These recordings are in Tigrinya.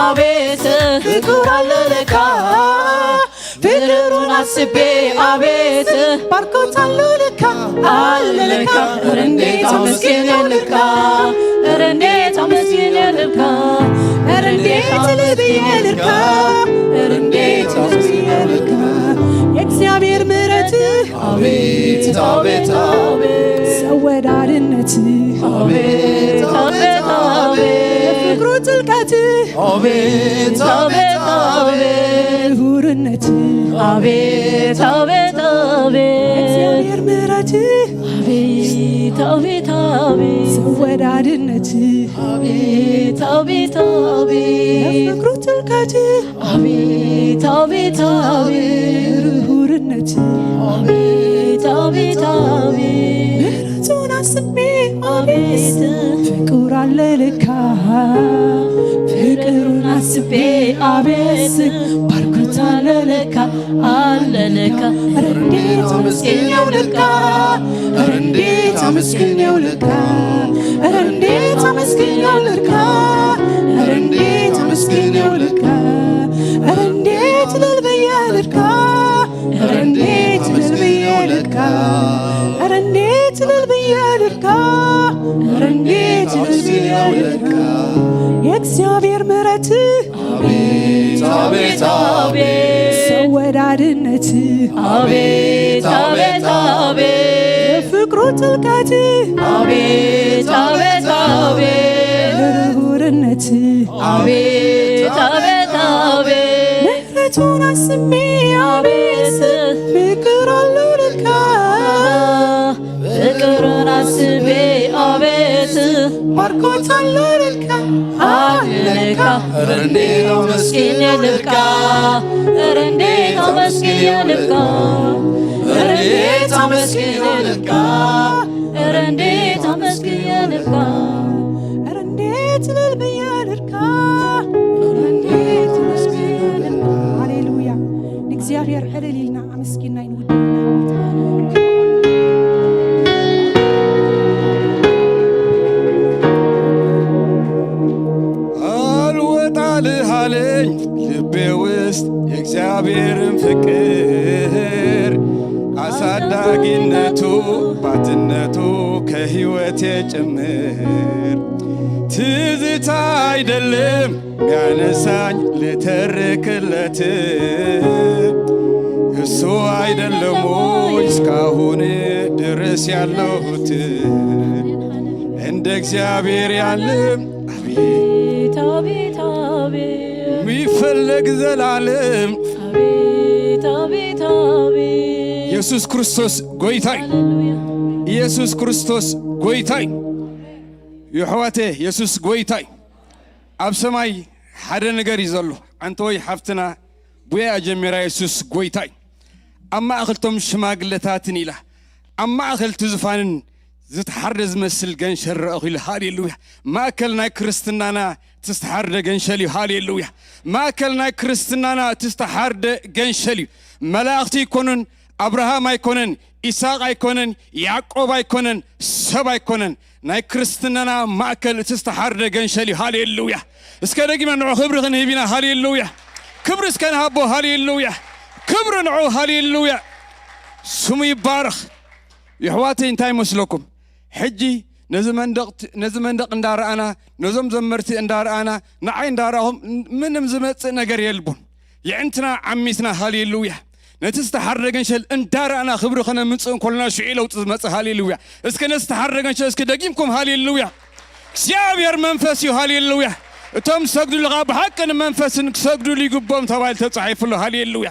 አቤት ፍቅር አለ ለካ፣ ፍቅሩን አስቤ አቤት ባርኮት አለ ለካ፣ አለ ለካ። ኧረ እንዴት አመስግነው ልርካ፣ ኧረ እንዴት አመስግነው ልርካ፣ ኧረ እንዴት ልብዬ ልርካ፣ ኧረ እንዴት አመስግነው ልርካ። የእግዚአብሔር ምሕረት አቤት አቤት አቤት፣ ሰው ወዳድነት አቤት አቤት አቤት፣ የፍቅሩ ጥልቀት አቤት አቤት አቤት፣ ርሁርነት አቤት አቤት አቤት፣ የእግዚአብሔር ምሕረት አቤት አቤት አቤት፣ ሰው ወዳድነት አቤት አቤት አቤት፣ የፍቅሩ ጥልቀት አቤት አቤት አቤት፣ ርሁርነት አቤት አቤት አቤት፣ ምሕረቱን አስቤ አቤት ፍቅር አለ ለካ፣ ፍቅሩን አስቤ አቤት ባርኮት አለ ለካ፣ አለ ለካ። ኧረ እንዴት አመስግነው ልርካ፣ ኧረ እንዴት አመስግነው ልርካ፣ ኧረ እንዴት አመስግነው ልርካ፣ ኧረ እንዴት አመስግነው ልርካ፣ ኧረ እንዴት እልል ብዬ ልርካ፣ ኧረ እንዴት እልል ብዬ ልርካ፣ ኧረ እንዴት እልል ብዬ ልርካ፣ ኧረ እንዴት እልል ብዬ ልርካ። የእግዚአብሔር ምሕረት አቤት አቤት አቤት፣ ሰው ወዳድነት አቤት አቤት አቤት፣ የፍቅሩ ጥልቀት አቤት አቤት አቤት፣ ርሁርነት አቤት አቤት አቤት፣ ምሕረቱን አስቤ አቤት ፍቅር አለው ለካ፣ ፍቅሩን አስቤ አቤት ባርኮት አለው ለካ፣ አለ ለካ። ኧረ እንዴት አመስግነው ልርካ፣ ኧረ እንዴት አመስግነው ልርካ፣ ኧረ እንዴት አመስግነው ልርካ፣ ኧረ እንዴት አመስግነው ልርካ፣ ኧረ እንዴት እልል ብዬ ልርካ፣ ኧረ እንዴት እልል ብዬ ልርካ። ሃሌሉያ። ንእግዚኣብሔር ዕልል ኢልና ኣመስጊናይ ንውድና ኣሕዋት። አልወጣልህ አለኝ ልቤ ውስጥ የእግዚአብሔርን ፍቅር፣ አሳዳጊነቱ ባትነቱ ከህይወቴ ጭምር። ትዝታ አይደለም ሚያነሳኝ ልተርክለት፣ እሱ አይደለም ወይ እስካሁን ድረስ ያለሁት? እንደ እግዚአብሔር ያለ አቤት አቤት አቤት አቤት፣ የሚፈለግ ዘላለም አቤት አቤት አቤት። ኢየሱስ ክርስቶስ ጎይታይ፣ ሃሌሉያ። ኢየሱስ ክርስቶስ ጎይታይ። የሕዋቴ፣ የሱስ ጎይታይ። ኣብ ሰማይ ሓደ ነገር እዩ ዘሎ። ኣንተ ወይ ሓፍትና፣ ቡያ ጀሚራ፣ የሱስ ጎይታይ። ኣብ ማእከል ቶም ሽማግለታትን ኢላ፣ ኣብ ማእከል እቲ ዝፋንን ዝተሓርደ ዝመስል ገንሸል ረኣኹ ኢሉ። ሃሌሉያ። ማእከል ናይ ክርስትናና ዝተሓርደ ገንሸል እዩ። ሃሌሉያ። ማእከል ናይ ክርስትናና ዝተሓርደ ገንሸል እዩ። መላእኽቲ ኣይኮኑን፣ ኣብርሃም ኣይኮነን፣ ይስሐቅ ኣይኮነን፣ ያዕቆብ ኣይኮነን፣ ሰብ ኣይኮነን። ናይ ክርስትናና ማእከል እቲ ዝተሓርደ ገንሸል እዩ። ሃሌሉያ። እስከ ደጊመ ንዑ ክብሪ ክንህብ ኢና። ሃሌሉያ። ክብሪ እስከ ንሃቦ። ሃሌሉያ። ክብሪ ንዑ። ሃሌሉያ። ስሙ ይባረኽ። የሕዋተይ፣ እንታይ ይመስለኩም? ሕጂ ነዚ መንደቕ፣ ነዚ መንደቕ እንዳረኣና፣ ነዞም ዘመርቲ እንዳረኣና፣ ንዓይ እንዳረኣኹም፣ ምንም ዝመጽእ ነገር የልቡን። የዕንትና ዓሚትና። ሃሌሉያ። ነቲ ዝተሓርደ ገንሸል እንዳረኣና ክብሪ ከነምጽእ እንከሎና ሽዑ ለውጢ ዝመጽእ። ሃሌሉያ። እስከ ነቲ ዝተሓርደ ገንሸል እስኪ ደጊምኩም ሃሌሉያ። እግዚኣብሔር መንፈስ እዩ። ሃሌሉያ። እቶም ዝሰግዱሉ ኸዓ ብሓቂ ንመንፈስን ክሰግዱሉ ይግብኦም ተባሂሉ ተጻሒፉ ኣሎ። ሃሌሉያ።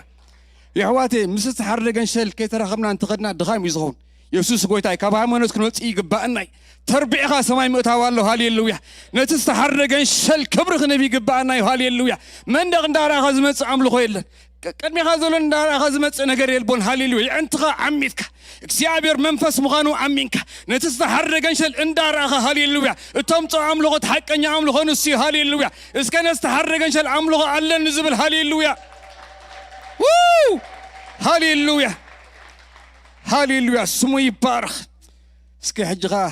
የሕዋቴ፣ ምስ ዝተሓርደ ገንሸል ከይተራኸብና እንተኸድና ድኻም እዩ ዝኸውን። የሱስ ጎይታ እዩ። ካብ ሃይማኖት ክንወጽእ ይግባኣና እዩ። ተርቢዕኻ ሰማይ ምእታው ኣሎ። ሃሌሉያ። ነቲ ዝተሓርደ ገንሸል ክብሪ ክንህብ ይግባኣና እዩ። ሃሌሉያ። መንደቕ እንዳረኣኻ ዝመጽእ ኣምልኾ የለን። ቅ-፣ ቅድሜኻ ዘሎ እንዳረኣኻ ዝመጽእ ነገር የልቦን። ሃሌሉያ። የዕንትኻ ዓሚትካ እግዚኣብሔር መንፈስ ምዃኑ ኣሚንካ ነቲ ዝተሓርደ ገንሸል እንዳረኣኻ፣ ሃሌሉያ፣ እተምጽኦ ኣምልኾ እቲ ሓቀኛ ኣምልኾ ንሱ እዩ። ሃሌሉያ። እስከ ነቲ ዝተሓርደ ገንሸል ኣምልኾ ኣለኒ ዝብል። ሃሌሉያ። ው! ሃሌሉያ። ሃሌሉያ፣ ስሙ ይባረኽ። እስኪ ሕጂ ኸዓ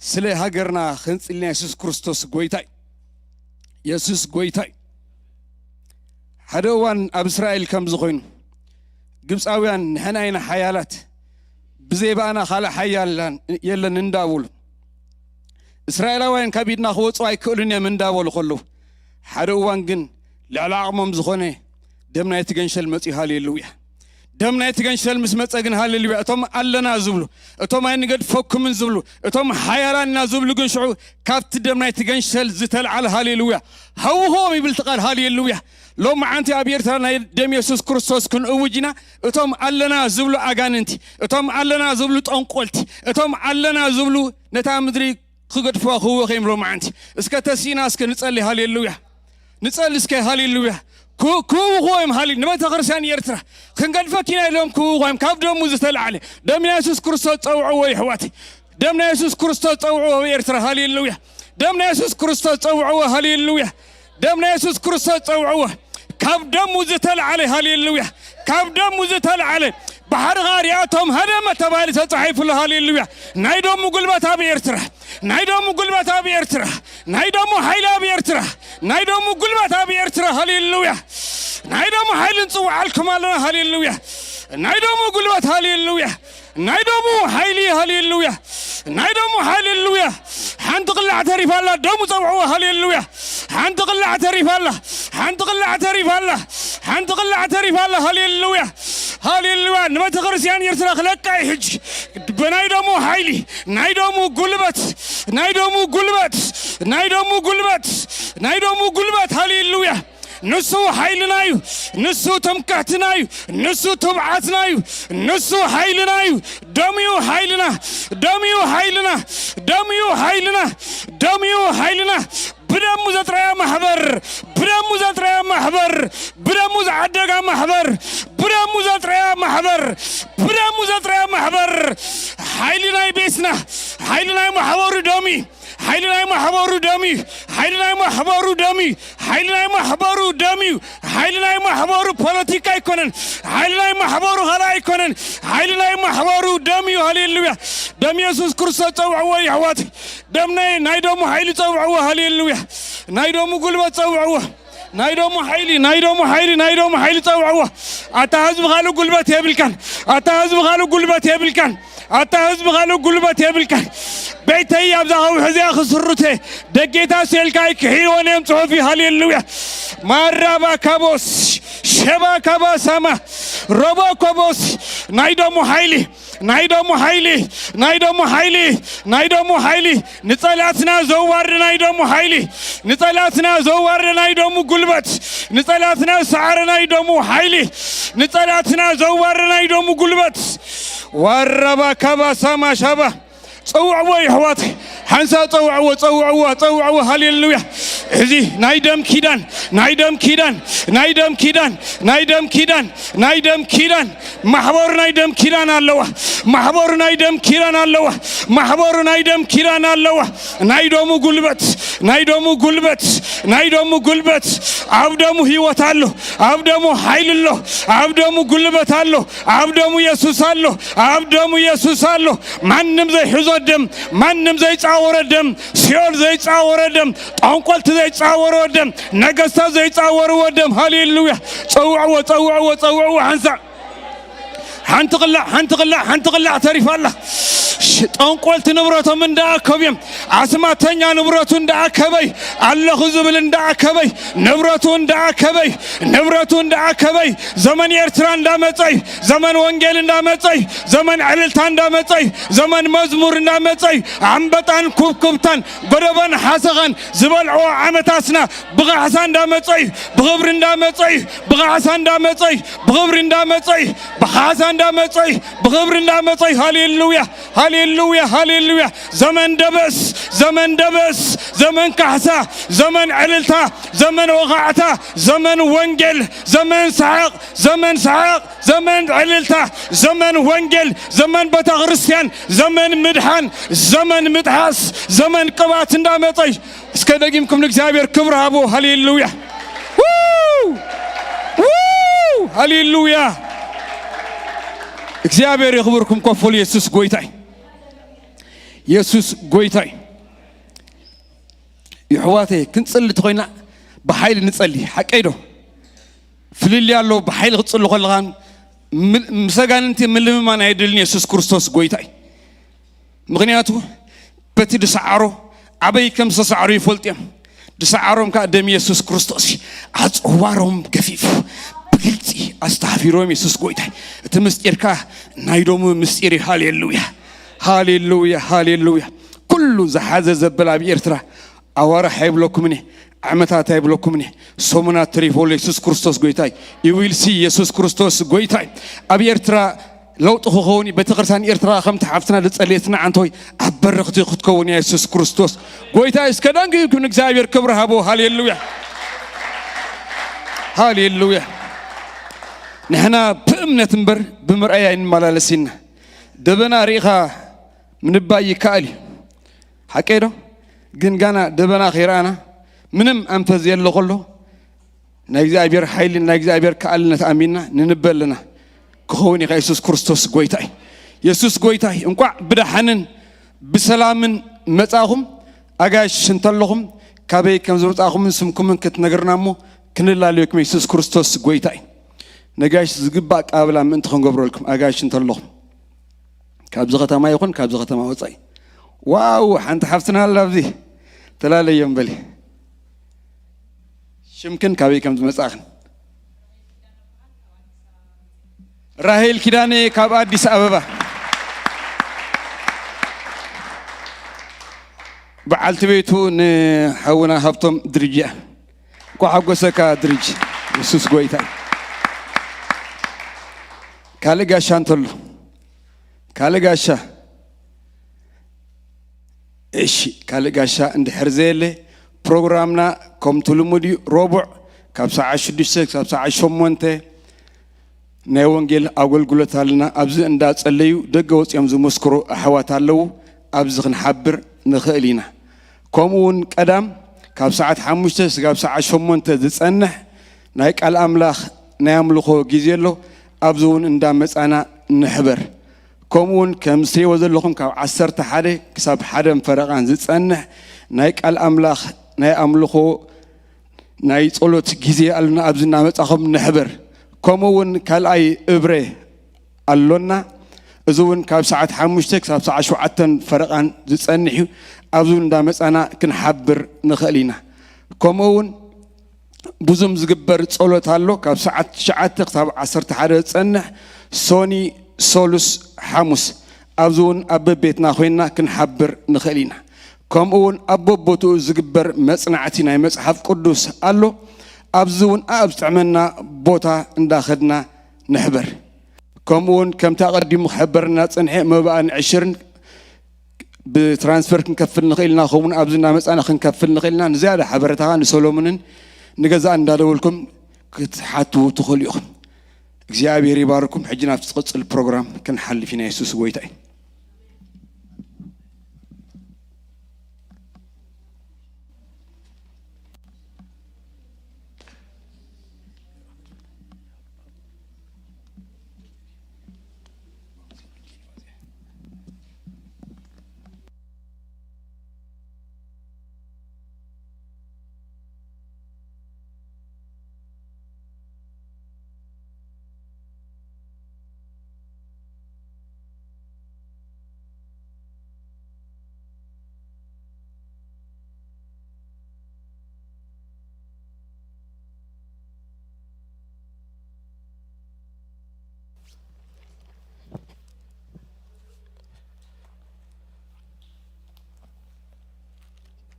ስለ ሃገርና ክንጽሊ ኢና። የሱስ ክርስቶስ ጎይታ እዩ። የሱስ ጎይታ እዩ። ሓደ እዋን ኣብ እስራኤል ከምዚ ኮይኑ፣ ግብፃውያን ንሕና ኢና ሓያላት፣ ብዘይ ብኣና ካልእ ሓያል የለን እንዳበሉ፣ እስራኤላውያን ካብ ኢድና ክወፁ ኣይክእሉን እዮም እንዳበሉ ከለዉ፣ ሓደ እዋን ግን ልዕሊ ዓቕሞም ዝኾነ ደም ናይቲ ገንሸል መፂኡ። ሃሌሉያ! ደም ናይቲ ገንሸል ምስ መፀ ግን፣ ሃሌሉያ፣ እቶም ኣለና ዝብሉ፣ እቶም ኣይንገድፈኩምን ዝብሉ፣ እቶም ሓያላን ኢና ዝብሉ ግን ሽዑ ካብቲ ደም ናይቲ ገንሸል ዝተልዓለ፣ ሃሌሉያ፣ ሃውኹዎም ይብል እቲ ቃል። ሃሌሉያ! ሎም መዓንቲ ኣብ ኤርትራ ናይ ደም የሱስ ክርስቶስ ክንእውጅ ኢና። እቶም ኣለና ዝብሉ ኣጋንንቲ፣ እቶም ኣለና ዝብሉ ጠንቆልቲ፣ እቶም ኣለና ዝብሉ ነታ ምድሪ ክገድፍዋ ክህወኽ እዮም ሎም መዓንቲ። እስከ ተሲእና እስከ ንጸሊ። ሃሌሉያ! ንጸሊ እስከ። ሃሌሉያ! ክህውኹዎ እዮም። ሃሌ ንቤተ ክርስቲያን ኤርትራ ክንገድፈኪ ኢና ኢሎም ክህውኹዎ እዮም። ካብ ደሙ ዝተልዓለ ደም ናይ የሱስ ክርስቶስ ጸውዕዎ ይሕዋት። ደም ናይ የሱስ ክርስቶስ ጸውዕዎ ኣብ ኤርትራ። ሃሌሉያ! ደም ናይ የሱስ ክርስቶስ ጸውዕዎ። ሃሌሉያ! ደም ናይ የሱስ ክርስቶስ ጸውዕዎ። ካብ ደሙ ዝተልዓለ። ሃሌሉያ! ካብ ደሙ ዝተልዓለ ባሕሪ ኻርያቶም ሃደመ ተባሂሉ ተጻሒፉ ኣሎ። ሃሌሉያ! ናይ ደሙ ጉልበት ኣብ ኤርትራ፣ ናይ ደሙ ጉልበት ኣብ ኤርትራ፣ ናይ ደሙ ሓይሊ ኣብ ኤርትራ፣ ናይ ደሙ ጉልበት ኣብ ኤርትራ። ሃሌሉያ! ናይ ደሙ ሓይሊ ንጽውዓልኩም ኣለና። ሃሌሉያ! ናይ ደሙ ጉልበት። ሃሌሉያ! ናይ ደሙ ሓይሊ። ሃሌሉያ! ናይ ደሙ። ሃሌሉያ! ሓንቲ ቅላዕ ተሪፋ ኣላ። ደሙ ጸውዕዎ። ሃሌሉያ! ሓንቲ ቅላዕ ተሪፋ ኣላ። ሓንቲ ቅላዕ ተሪፋ ኣላ። ሓንቲ ቅላዕ ተሪፋ ኣላ። ሃሌሉያ! ሃሌሉያ! ንቤተ ክርስቲያን ኤርትራ ክለቃ እዩ ሕጂ። ብናይ ደሙ ሓይሊ፣ ናይ ደሙ ጉልበት፣ ናይ ደሙ ጉልበት፣ ናይ ደሙ ጉልበት፣ ናይ ደሙ ጉልበት። ሃሌሉያ! ንሱ ሓይልና እዩ። ንሱ ትምክሕትና እዩ። ንሱ ትብዓትና እዩ። ንሱ ሓይልና እዩ። ደም እዩ ሓይልና። ደም እዩ ሓይልና። ደም እዩ ሓይልና። ደም እዩ ሓይልና። ብደሙ ዘጥረያ ማሕበር፣ ብደሙ ዘጥረያ ማሕበር፣ ብደሙ ዝዓደጋ ማሕበር፣ ብደሙ ዘጥረያ ማሕበር፣ ብደሙ ዘጥረያ ማሕበር። ሓይሊ ናይ ቤትና፣ ሓይሊ ናይ ማሕበሩ ደም እዩ። ሓይሊ ናይ ማሕበሩ ደም እዩ። ሓይሊ ናይ ማሕበሩ ደም እዩ። ሓይሊ ናይ ማሕበሩ ደም እዩ። ሓይሊ ናይ ማሕበሩ ፖለቲካ ኣይኮነን። ሓይሊ ናይ ማሕበሩ ካልእ ኣይኮነን። ሓይሊ ናይ ማሕበሩ ደም እዩ። ሃሌሉያ! ደም የሱስ ክርስቶስ ጸውዕዎ የሕዋት። ደም ናይ፣ ናይ ደሙ ሓይሊ ጸውዕዎ። ሃሌሉያ! ናይ ደሙ ጉልበት ጸውዕዎ። ናይ ደሙ ሓይሊ፣ ናይ ደሙ ሓይሊ፣ ናይ ደሙ ሓይሊ ጸውዕዎ። ኣታ ህዝቢ ካልእ ጉልበት የብልካን። ኣታ ህዝቢ ካልእ ጉልበት የብልካን። ኣታ ህዝቢ ካልእ ጉልበት የብልካን። ቤተይ ኣብዛ ከውሒ እዚኣ ክስርተ ደጌታ ስኤልካ ኣይክሕይወን እዮም ጽሑፍ እዩ። ሃሌሉያ! ማራባ ካቦስ ሸባ ካባ ሳማ ሮቦ ኮቦስ ናይ ደሙ ሓይሊ፣ ናይ ደሙ ሓይሊ፣ ናይ ደሙ ሓይሊ፣ ናይ ደሙ ሓይሊ፣ ንጸላትና ዘዋርድ ናይ ደሙ ሓይሊ፣ ንጸላትና ዘዋርድ ናይ ደሙ ጉልበት፣ ንጸላትና ዝሰዓረ ናይ ደሙ ሓይሊ፣ ንጸላትና ዘዋርድ ናይ ደሙ ጉልበት። ዋራባ ካባ ሳማ ሻባ ጸውዕዎ የሕዋት፣ ሓንሳ ጸውዕዎ፣ ጸውዕዎ፣ ጸውዕዎ። ሃሌሉያ! እዚ ናይ ደም ኪዳን፣ ናይ ደም ኪዳን፣ ናይ ደም ኪዳን፣ ናይ ደም ኪዳን፣ ናይ ደም ኪዳን ማሕበሩ ናይ ደም ኪዳን ኣለዋ። ማሕበሩ ናይ ደም ኪዳን ኣለዋ። ማሕበሩ ናይ ደም ኪዳን ኣለዋ። ናይ ደሙ ጉልበት፣ ናይ ደሙ ጉልበት፣ ናይ ደሙ ጉልበት። ኣብ ደሙ ህይወት ኣሎ። ኣብ ደሙ ሓይሊ ኣሎ። ኣብ ደሙ ጉልበት ኣሎ። ኣብ ደሙ የሱስ ኣሎ። ኣብ ደሙ የሱስ ኣሎ። ማንም ዘይሕዞ ደም፣ ማንም ዘይጻወሮ ደም፣ ሲኦል ዘይጻወሮ ደም፣ ጠንቆልቲ ዘይጻወሮ ደም፣ ነገስታት ዘይጻወርዎ ደም። ሃሌሉያ! ጸውዕዎ፣ ጸውዕዎ፣ ጸውዕዎ። ሓንሳእ ሓንቲ ቅላዕ፣ ሓንቲ ቅላዕ፣ ሓንቲ ቅላዕ ተሪፋ ኣላ። ሽ-፣ ጠንቆልቲ ንብረቶም እንዳኣከቡ እዮም። ኣስማተኛ ንብረቱ እንዳኣከበይ፣ ኣለኹ ዝብል እንዳኣከበይ፣ ንብረቱ እንዳኣከበይ፣ ንብረቱ እንዳኣከበይ፣ ዘመን ኤርትራ እንዳመጸይ፣ ዘመን ወንጌል እንዳመጸይ፣ ዘመን ዕልልታ እንዳመጸይ፣ ዘመን መዝሙር እንዳመጸይ፣ ኣንበጣን ኩብኩብታን ጎደቦን ሓሰኻን ዝበልዕዎ ዓመታትና ብኻሕሳ እንዳመጸይ፣ ብኽብሪ እንዳመጸይ፣ ብኻሕሳ እንዳመጸይ፣ ብኽብሪ እንዳመጸይ፣ ብኻሕሳ እንዳመጸይ፣ ብኽብሪ እንዳመጸይ። ሃሌሉያ፣ ሃሌሉያ፣ ሃሌሉያ። ዘመን ደበስ፣ ዘመን ደበስ፣ ዘመን ካሕሳ፣ ዘመን ዕልልታ፣ ዘመን ወኻዕታ፣ ዘመን ወንጌል፣ ዘመን ሰሓቕ፣ ዘመን ሰሓቕ፣ ዘመን ዕልልታ፣ ዘመን ወንጌል፣ ዘመን ቤተ ክርስቲያን፣ ዘመን ምድሓን፣ ዘመን ምጥሓስ፣ ዘመን ቅባት እንዳመጸይ። እስከ ደጊምኩም ንእግዚኣብሔር ክብሪ ሃብዎ። ሃሌሉያ! ው! ው! ሃሌሉያ! እግዚኣብሔር የኽብርኩም። ኮፍ በሉ። የሱስ ጎይታ እዩ። የሱስ ጎይታ እዩ። የሕዋተይ፣ ክንጽሊ እንተኾይና ብሓይሊ ንጸሊ። ሓቀይ ዶ? ፍልልይ ኣሎ። ብሓይሊ ክትጽሊ ከለኻን ምስ ኣጋንንቲ ምልምማን ኣይደልን። የሱስ ክርስቶስ ጎይታ እዩ። ምኽንያቱ በቲ ድሰዓሮ ኣበይ ከም ዝተሰዓሩ ይፈልጡ እዮም። ድሰዓሮም ከዓ ደም የሱስ ክርስቶስ እዩ። ኣጽዋሮም ገፊፉ ብግልጺ ኣስተሃፊሮም የሱስ ጎይታ እዩ። እቲ ምስጢር ከዓ ናይ ደሙ ምስጢር እዩ። ሃሌሉያ፣ ሃሌሉያ፣ ሃሌሉያ። ኩሉ ዝሓዘ ዘበል ኣብ ኤርትራ ኣዋርሕ ኣይብለኩምን እየ፣ ዓመታት ኣይብለኩምን እየ፣ ሰሙናት ተሪፎ ኣሎ። የሱስ ክርስቶስ ጎይታ እዩ። You will see። የሱስ ክርስቶስ ጎይታ እዩ። ኣብ ኤርትራ ለውጢ ክኸውን እዩ። ቤተክርስትያን ኤርትራ ከምቲ ሓፍትና ዝጸለየት ንዓንተወይ ኣብ በረኽቲ ክትከውን እያ። የሱስ ክርስቶስ ጎይታ እዩ። እስከ ደንጊ ይኩን፣ እግዚኣብሔር ክብሪ ሃቦ። ሃሌሉያ፣ ሃሌሉያ። ንሕና ብእምነት እምበር ብምርኣይ ኣይንመላለስ ኢና። ደበና ርኢኻ ምንባይ ይከኣል እዩ። ሓቀይ ዶ? ግን ጋና ደበና ከይረኣና ምንም ኣንፈት ዘየለ ከሎ ናይ እግዚኣብሔር ሓይልን ናይ እግዚኣብሔር ከኣልነት ኣሚንና ንንበ ኣለና። ክኸውን ኢኻ። የሱስ ክርስቶስ ጎይታ እዩ። የሱስ ጎይታ እዩ። እንቋዕ ብደሓንን ብሰላምን መጻኹም። ኣጋይሽ እንተለኹም ካበይ ከም ዝመጻኹምን ስምኩምን ክትነግርና እሞ ክንላለየኩም። የሱስ ክርስቶስ ጎይታ እዩ። ነጋይሽ ዝግባእ ኣቀባብላ ምእንቲ ክንገብረልኩም ኣጋይሽ እንተለኹም ካብዚ ከተማ ይኹን ካብዚ ከተማ ወጻኢ። ዋው፣ ሓንቲ ሓፍትና ኣላ ኣብዚ። ተላለዮም በሊ። ሽምክን ካበይ ከም ዝመጻኽን። ራሄል ኪዳነ ካብ ኣዲስ ኣበባ። በዓልቲ ቤቱ ንሓውና ሃብቶም ድርጅ እያ። እንኳዕ ሓጎሰካ ድርጅ። የሱስ ጎይታ እዩ። ካልእ ጋሻ እንተሎ፣ ካልእ ጋሻ። እሺ፣ ካልእ ጋሻ እንድሕር ዘየለ፣ ፕሮግራምና ከምቲ ልሙድ እዩ። ረቡዕ ካብ ሰዓት ሽዱሽተ ክሳብ ሰዓት ሸሞንተ ናይ ወንጌል ኣገልግሎት ኣለና። ኣብዚ እንዳጸለዩ ደገ ወጺኦም ዝመስክሩ ኣሕዋት ኣለዉ። ኣብዚ ክንሓብር ንኽእል ኢና። ከምኡ እውን ቀዳም ካብ ሰዓት ሓሙሽተ ክሳብ ሰዓት ሸሞንተ ዝጸንሕ ናይ ቃል ኣምላኽ ናይ ኣምልኾ ግዜ ኣሎ። ኣብዚ እውን እንዳመጻና ንሕበር። ከምኡ እውን ከም እትሪእዎ ዘለኹም ካብ ዓሰርተ ሓደ ክሳብ ሓደ ፈረቓን ዝጸንሕ ናይ ቃል ኣምላኽ ናይ ኣምልኾ ናይ ጸሎት ግዜ ኣሉና። ኣብዚ እናመጻኹም ንሕበር። ከምኡ እውን ካልኣይ እብረ ኣሎና። እዚ እውን ካብ ሰዓት ሓሙሽተ ክሳብ ሰዓት ሸውዓተን ፈረቓን ዝጸንሕ እዩ። ኣብዚ እውን እንዳመጻና ክንሓብር ንኽእል ኢና። ከምኡ እውን ብዙም ዝግበር ጸሎት ኣሎ። ካብ ሰዓት ትሽዓተ ክሳብ ዓሰርተ ሓደ ዝጸንሕ ሶኒ፣ ሶሉስ፣ ሓሙስ ኣብዚ እውን ኣብ በቤትና ኮይንና ክንሓብር ንኽእል ኢና። ከምኡ እውን ኣብ በቦትኡ ዝግበር መጽናዕቲ ናይ መጽሓፍ ቅዱስ ኣሎ። ኣብዚ እውን ኣብ ዝጥዕመና ቦታ እንዳኸድና ንሕበር። ከምኡ እውን ከምቲ ኣቐዲሙ ክሕበረና ዝጸንሐ መባእን ዕሽርን ብትራንስፈር ክንከፍል ንኽእል ኢና። ከምኡውን ኣብዚ እናመጻና ክንከፍል ንኽእል ኢና። ንዝያዳ ሓበሬታኻ ንሰሎሞንን ንገዛእን እንዳደወልኩም ክትሓትዉ ትኽእሉ ኢኹም። እግዚኣብሔር ይባርኩም። ሕጂ ናብቲ ዝቕጽል ፕሮግራም ክንሓልፍ ኢና። የሱስ ጎይታ እዩ።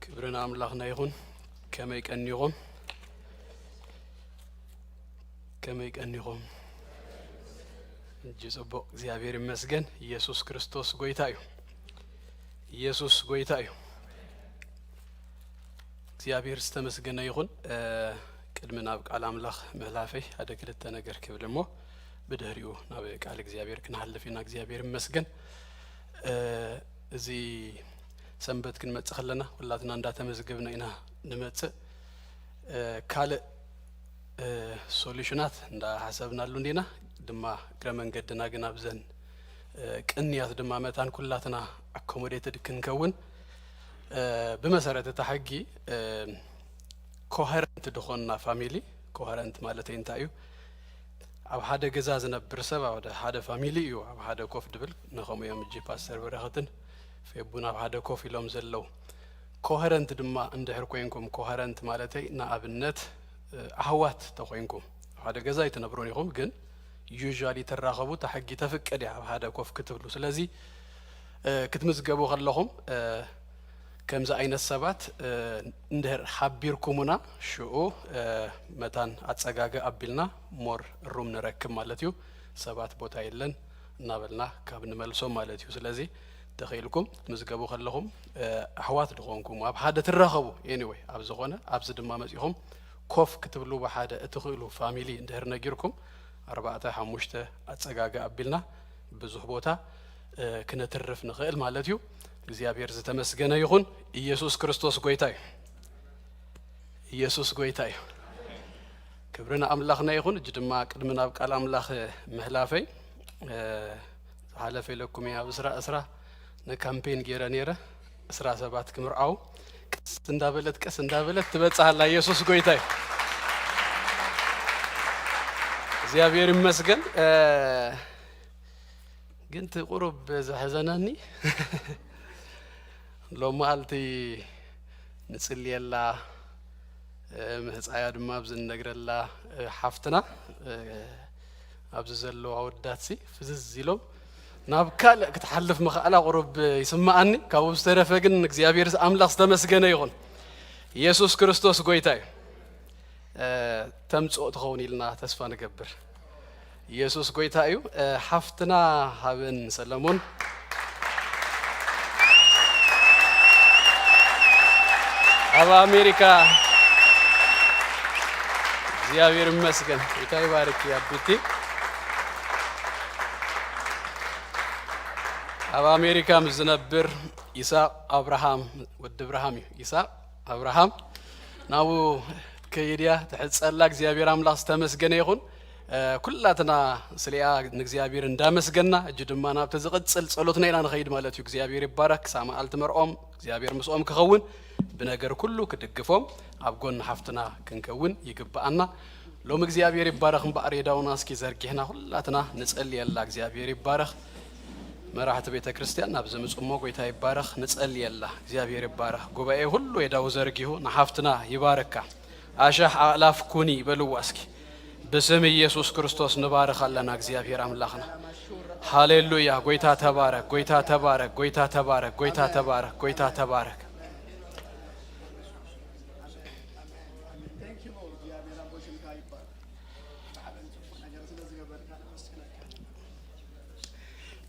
ክብሪ ንኣምላኽና ይኹን። ከመይ ቀኒኹም? ከመይ ቀኒኹም? እጅ ጽቡቕ፣ እግዚኣብሔር ይመስገን። ኢየሱስ ክርስቶስ ጎይታ እዩ። ኢየሱስ ጎይታ እዩ። እግዚኣብሔር ዝተመስገነ ይኹን። እ፣ ቅድሚ ናብ ቃል ኣምላኽ ምህላፈይ ሓደ ክልተ ነገር ክብል እሞ ብድሕሪኡ ናብ ቃል እግዚኣብሔር ክንሃልፍ ኢና። እግዚኣብሔር ይመስገን። እ፣ እዚ ሰንበት ክንመጽእ ከለና ኩላትና እንዳተመዝገብና ኢና ንመጽእ። እ፣ ካልእ እ፣ ሶሉሽናት እንዳሓሰብናሉ እንዲና ድማ እግረ መንገድና ግን ኣብዘን፣ እ፣ ቅንያት ድማ መታን ኩላትና ኣኮሞዴትድ ክንከውን፣ እ፣ ብመሰረት እታ ሕጊ፣ እ፣ ኮሄረንት ዝኾንና ፋሚሊ፣ ኮሀረንት ማለተይ እንታይ እዩ? ኣብ ሓደ ገዛ ዝነብር ሰብ፣ ኣብ ሓደ ፋሚሊ እዩ ኣብ ሓደ ኮፍ ድብል። ንኸምኡ እዮም እጂ ፓስተር በረኸትን ፌቡን ኣብ ሓደ ኮፍ ኢሎም ዘለዉ። ኮሀረንት ድማ እንድሕር ኮይንኩም፣ ኮሀረንት ማለተይ ንኣብነት፣ እ፣ ኣሕዋት ተኾይንኩም፣ ኣብ ሓደ ገዛ ኣይትነብሩን ኢኹም፣ ግን ዩዥዋሊ ትራኸቡ፣ እታ ሕጊ ተፍቅድ እያ ኣብ ሓደ ኮፍ ክትብሉ። ስለዚ፣ እ፣ ክትምዝገቡ ከለኹም፣ እ፣ ከምዚ ዓይነት ሰባት፣ እ፣ እንድሕር ሓቢርኩሙና፣ ሽኡ፣ እ፣ መታን ኣጸጋገ ኣቢልና ሞር ሩም ንረክብ ማለት እዩ። ሰባት ቦታ የለን እናበልና ካብ ንመልሶም ማለት እዩ። ስለዚ ተኽኢልኩም ክትምዝገቡ ከለኹም፣ እ፣ ኣሕዋት ድኾንኩም ኣብ ሓደ ትራኸቡ፣ ኤኒወይ፣ ኣብ ዝኾነ ኣብዚ ድማ መጺኹም ኮፍ ክትብሉ ብሓደ እትኽእሉ ፋሚሊ እንድሕር ነጊርኩም፣ ኣርባዕተ ሓሙሽተ ኣጸጋገ ኣቢልና ብዙሕ ቦታ፣ እ፣ ክነትርፍ ንኽእል ማለት እዩ። እግዚኣብሔር ዝተመስገነ ይኹን። ኢየሱስ ክርስቶስ ጎይታ እዩ። ኢየሱስ ጎይታ እዩ። ክብሪ ንኣምላኽና ይኹን። እጂ ድማ ቅድሚ ናብ ቃል ኣምላኽ ምህላፈይ፣ እ፣ ዝሓለፈ ኢለኩም እየ ኣብ እስራ እስራ ንካምፔን ገይረ ነይረ። እስራ ሰባት ክምርዓው ቀስ እንዳበለት፣ ቀስ እንዳበለት ትበጽሕ ኣላ። ኢየሱስ ጎይታ እዩ። እግዚኣብሔር ይመስገን። እ፣ ግን እቲ ቁሩብ ዘሕዘነኒ ሎሚ መዓልቲ ንጽልየላ፣ እ፣ ምህጻያ ድማ ኣብዚ ንነግረላ፣ እ፣ ሓፍትና፣ እ፣ ኣብዚ ዘለዉ ኣወዳትሲ ፍዝዝ ኢሎም ናብ ካልእ ክትሓልፍ ምኽኣላ ቁሩብ ይስምዓኒ። ካብኡ ዝተረፈ ግን እግዚኣብሔር ኣምላኽ ዝተመስገነ ይኹን። ኢየሱስ ክርስቶስ ጎይታ እዩ። እ፣ ተምጽኦ ትኸውን ኢልና ተስፋ ንገብር። ኢየሱስ ጎይታ እዩ። እ፣ ሓፍትና ሃበን ሰለሞን ኣብ ኣሜሪካ፣ እግዚኣብሔር ይመስገን። ጎይታ ይባርክ ኣቢቲ። ኣብ ኣሜሪካ ምስ ዝነብር ይስሐቅ ኣብርሃም፣ ወዲ ኣብርሃም እዩ። ይስሐቅ ኣብርሃም ናብኡ ከይድ እያ ትሕጸላ። እግዚኣብሔር ኣምላኽ ዝተመስገነ ይኹን። እ፣ ኩላትና ስሊኣ ንእግዚኣብሔር እንዳመስገና፣ እጂ ድማ ናብቲ ዝቕጽል ጸሎትና ኢና ንኸይድ ማለት እዩ። እግዚኣብሔር ይባረክ። ክሳብ መዓልቲ መርኦም እግዚኣብሔር ምስኦም ክኸውን፣ ብነገር ኩሉ ክድግፎም፣ ኣብ ጎኒ ሓፍትና ክንከውን ይግብኣና። ሎሚ እግዚኣብሔር ይባረክ እምበኣር፣ የዳውና እስኪ ዘርጊሕና ኩላትና ንጸልየላ። እግዚኣብሔር ይባረክ። መራሕቲ ቤተ ክርስቲያን ናብ ዝምጹ እሞ ጎይታ ይባረክ። ንጸልየላ። እግዚኣብሔር ይባረክ። ጉባኤ ሁሉ የዳው ዘርጊሁ ንሓፍትና ይባርካ። ኣሻሕ ኣእላፍ ኩኒ በልዋ እስኪ። ብስም ኢየሱስ ክርስቶስ ንባርኽ ኣለና እግዚኣብሔር ኣምላኽና። ሃሌሉያ። ጎይታ ተባረክ፣ ጎይታ ተባረክ፣ ጎይታ ተባረክ፣ ጎይታ ተባረክ፣ ጎይታ ተባረክ።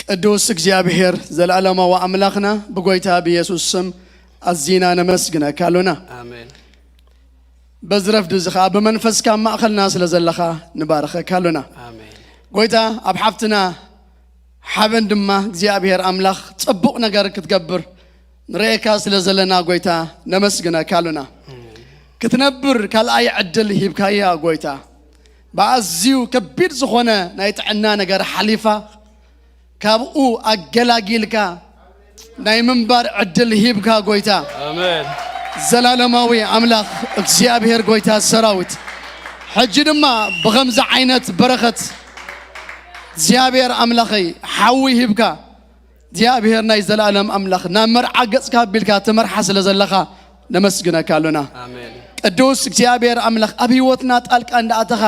ቅዱስ እግዚኣብሔር፣ ዘለዓለማዊ ኣምላኽና፣ ብጎይታ ብኢየሱስ ስም ኣዚና ነመስግነካ ኣሎና። ኣሜን። በዚ ረፍዲ እዚ ኸኣ ብመንፈስካ ኣብ ማእኸልና ስለ ዘለኻ ንባርኸካ ኣሎና። ኣሜን። ጎይታ፣ ኣብ ሓፍትና ሓበን ድማ እግዚኣብሔር ኣምላኽ ጽቡቕ ነገር ክትገብር ንርእየካ ስለ ዘለና ጎይታ ነመስግነካ ኣሎና። ኣሜን። ክትነብር ካልኣይ ዕድል ሂብካያ ጎይታ። ብኣዝዩ ከቢድ ዝኾነ ናይ ጥዕና ነገር ሓሊፋ፣ ካብኡ ኣገላጊልካ ናይ ምንባር ዕድል ሂብካ ጎይታ። ኣሜን። ዘላለማዊ ኣምላኽ እግዚኣብሔር ጎይታ ሰራዊት፣ ሕጂ ድማ ብኸምዚ ዓይነት በረኸት እግዚኣብሔር ኣምላኸይ ሓዊ ሂብካ፣ እግዚኣብሔር ናይ ዘላለም ኣምላኽ ናብ መርዓ ገጽካ ኣቢልካ ትመርሓ ስለ ዘለኻ ነመስግነካ ኣሎና። ኣሜን። ቅዱስ እግዚኣብሔር ኣምላኽ ኣብ ህይወትና ጣልቃ እንዳኣተኻ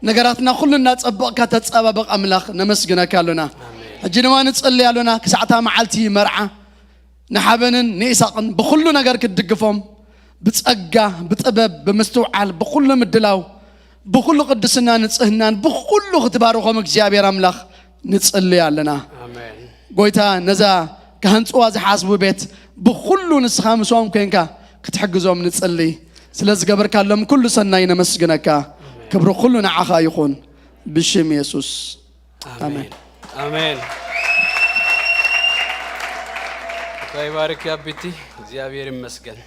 ነገራትና ኩሉ እናጸበቕካ ተጸባበቕ ኣምላኽ ነመስግነካ ኣሎና። ኣሜን። ሕጂ ድማ ንጽሊ ኣሎና ክሳዕታ መዓልቲ መርዓ ንሓበንን ንኢሳቕን ብኹሉ ነገር ክትድግፎም ብጸጋ፣ ብጥበብ፣ ብምስትውዓል፣ ብኹሉ ምድላው፣ ብኹሉ ቅድስና ንጽህናን ብኹሉ ክትባርኾም እግዚኣብሔር ኣምላኽ ንጽሊ ኣለና። ኣሜን። ጎይታ ነዛ ክሃንጽዋ ዝሓስቡ ቤት ብኹሉ ንስኻ ምስኦም ኮንካ ክትሕግዞም ንጽሊ። ስለ ዝገበርካሎም ኩሉ ሰናይ ነመስግነካ። ኣሜን። ክብሪ ኩሉ ንዓኻ ይኹን። ብሽም የሱስ። ኣሜን። ኣሜን። ኣሜን። እንታይ ባርክ ኣቢቲ፣ እግዚኣብሔር ይመስገን።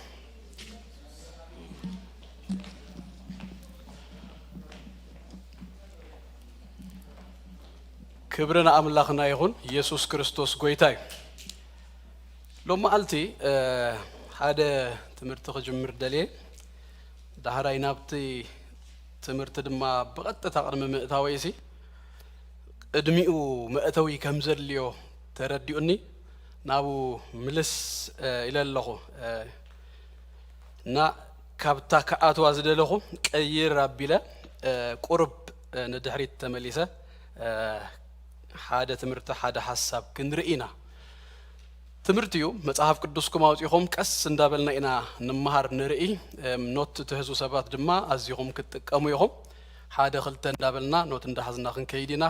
ክብሪ ንኣምላኽና ይኹን። ኢየሱስ ክርስቶስ ጎይታ እዩ። ሎም መዓልቲ፣ እ፣ ሓደ ትምህርቲ ክጅምር ደልየ። ዳሕራይ ናብቲ ትምህርቲ ድማ ብቐጥታ ቅድሚ ምእታወይሲ ቅድሚኡ መእተዊ ከም ዘድልዮ ተረዲኡኒ ናብኡ ምልስ ኢለ ኣለኹ። እና ካብታ ክኣትዋ ዝደለኹ ቀይር ኣቢለ ቁርብ ንድሕሪት ተመሊሰ ሓደ ትምህርቲ ሓደ ሓሳብ ክንርኢ ኢና። ትምህርቲ እዩ። መጽሓፍ ቅዱስኩም ኣውጺኹም ቀስ እንዳበልና ኢና ንመሃር ንርኢ። ኖት ትሕዙ ሰባት ድማ ኣዚኹም ክትጥቀሙ ኢኹም። ሓደ ክልተ እንዳበልና ኖት እንዳሓዝና ክንከይድ ኢና።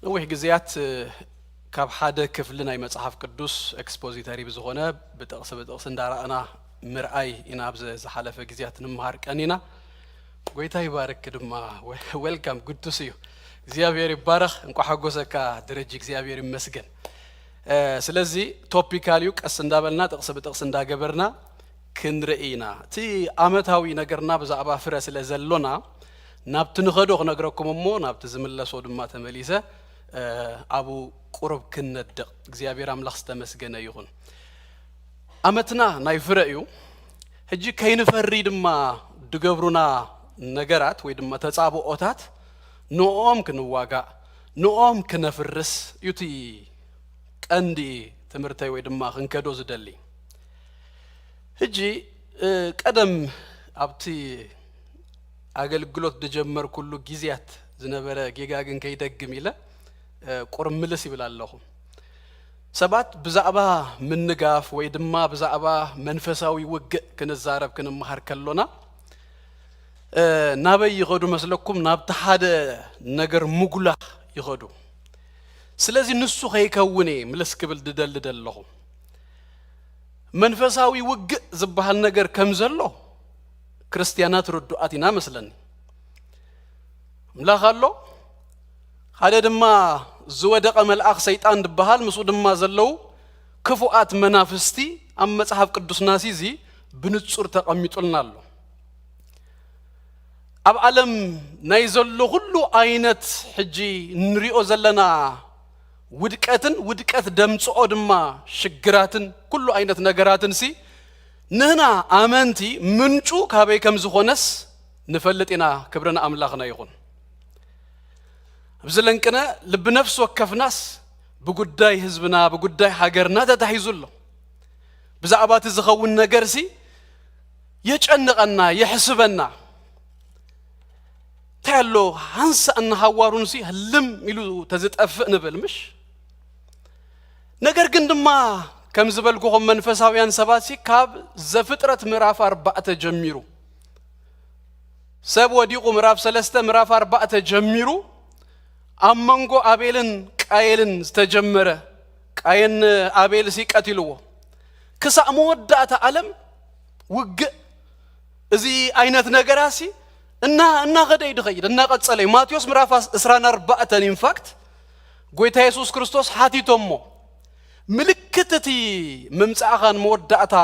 ነዊሕ ግዜያት ካብ ሓደ ክፍሊ ናይ መጽሓፍ ቅዱስ ኤክስፖዚተሪ ብዝኾነ ብጥቕሲ ብጥቕሲ እንዳረኣና ምርኣይ ኢና ኣብዚ ዝሓለፈ ግዜያት ንመሃር ቀኒና። ጎይታ ይባርክ ድማ። Welcome, good to see you። እግዚኣብሔር ይባረኽ። እንኳ ሓጎሰካ ደረጅ እግዚኣብሔር ይመስገን። ስለዚ ቶፒካል እዩ። ቀስ እንዳበልና ጥቕሲ ብጥቕሲ እንዳገበርና ክንርኢ ኢና። እቲ ኣመታዊ ነገርና ብዛዕባ ፍረ ስለ ዘሎና ናብቲ ንኸዶ ክነግረኩም እሞ ናብቲ ዝምለሶ ድማ ተመሊሰ ኣብኡ ቁሩብ ክንነድቕ። እግዚኣብሔር ኣምላኽ ዝተመስገነ ይኹን። ኣመትና ናይ ፍረ እዩ። ሕጂ ከይንፈሪ ድማ ድገብሩና ነገራት ወይ ድማ ተጻብኦታት ንኦም ክንዋጋእ ንኦም ክነፍርስ እዩ እቲ ቀንዲ ትምህርተይ ወይ ድማ ክንከዶ ዝደሊ። ሕጂ ቀደም ኣብቲ ኣገልግሎት ዝጀመርኩሉ ግዜያት ዝነበረ ጌጋ ግን ከይደግም ኢለ ቁርምልስ ይብል ኣለኹ። ሰባት ብዛዕባ ምንጋፍ ወይ ድማ ብዛዕባ መንፈሳዊ ውግእ ክንዛረብ ክንመሃር ከሎና ናበይ ይኸዱ መስለኩም? ናብቲ ሓደ ነገር ምጉላህ ይኸዱ። ስለዚ ንሱ ከይከውን እየ ምልስ ክብል ድደሊ ደለኹ። መንፈሳዊ ውግእ ዝበሃል ነገር ከም ዘሎ ክርስትያናት ርዱኣት ኢና መስለኒ። ኣምላኽ ኣሎ፣ ሓደ ድማ ዝወደቐ መልኣኽ ሰይጣን ዝበሃል ምስኡ ድማ ዘለዉ ክፉኣት መናፍስቲ ኣብ መጽሓፍ ቅዱስና እዚ ብንጹር ተቐሚጡልና ኣሎ። ኣብ ዓለም ናይ ዘሎ ኩሉ ዓይነት ሕጂ እንሪኦ ዘለና ውድቀትን ውድቀት ደምጽኦ ድማ ሽግራትን ኩሉ ዓይነት ነገራትን ሲ ንህና ኣመንቲ ምንጩ ካበይ ከም ዝኾነስ ንፈልጥ ኢና። ክብሪ ንኣምላኽና ይኹን። ኣብዚ ለንቅነ ልቢ ነፍሲ ወከፍናስ ብጉዳይ ህዝብና ብጉዳይ ሃገርና ተታሒዙ ኣሎ። ብዛዕባ እቲ ዝኸውን ነገርሲ የጨንቐና የሕስበና። እንታይ ኣሎ ሃንሳእ እናሃዋሩንሲ ህልም ኢሉ ተዝጠፍእ ንብል ምሽ? ነገር ግን ድማ ከም ዝበልኩኹም መንፈሳውያን ሰባትሲ ካብ ዘፍጥረት ምዕራፍ ኣርባዕተ ጀሚሩ ሰብ ወዲቑ ምዕራፍ ሰለስተ ምዕራፍ ኣርባዕተ ጀሚሩ ኣብ መንጎ ኣቤልን ቃየልን ዝተጀመረ ቃየን ኣቤልሲ ቀቲልዎ ክሳእ መወዳእታ ዓለም ውግእ እዚ ዓይነት ነገራሲ እና እናኸደ እዩ ድኸይድ እናቐጸለ እዩ። ማቴዎስ ምዕራፍ እስራን ኣርባዕተን ኢንፋክት ጎይታ የሱስ ክርስቶስ ሓቲቶሞ ምልክት እቲ ምምጻእኻን መወዳእታ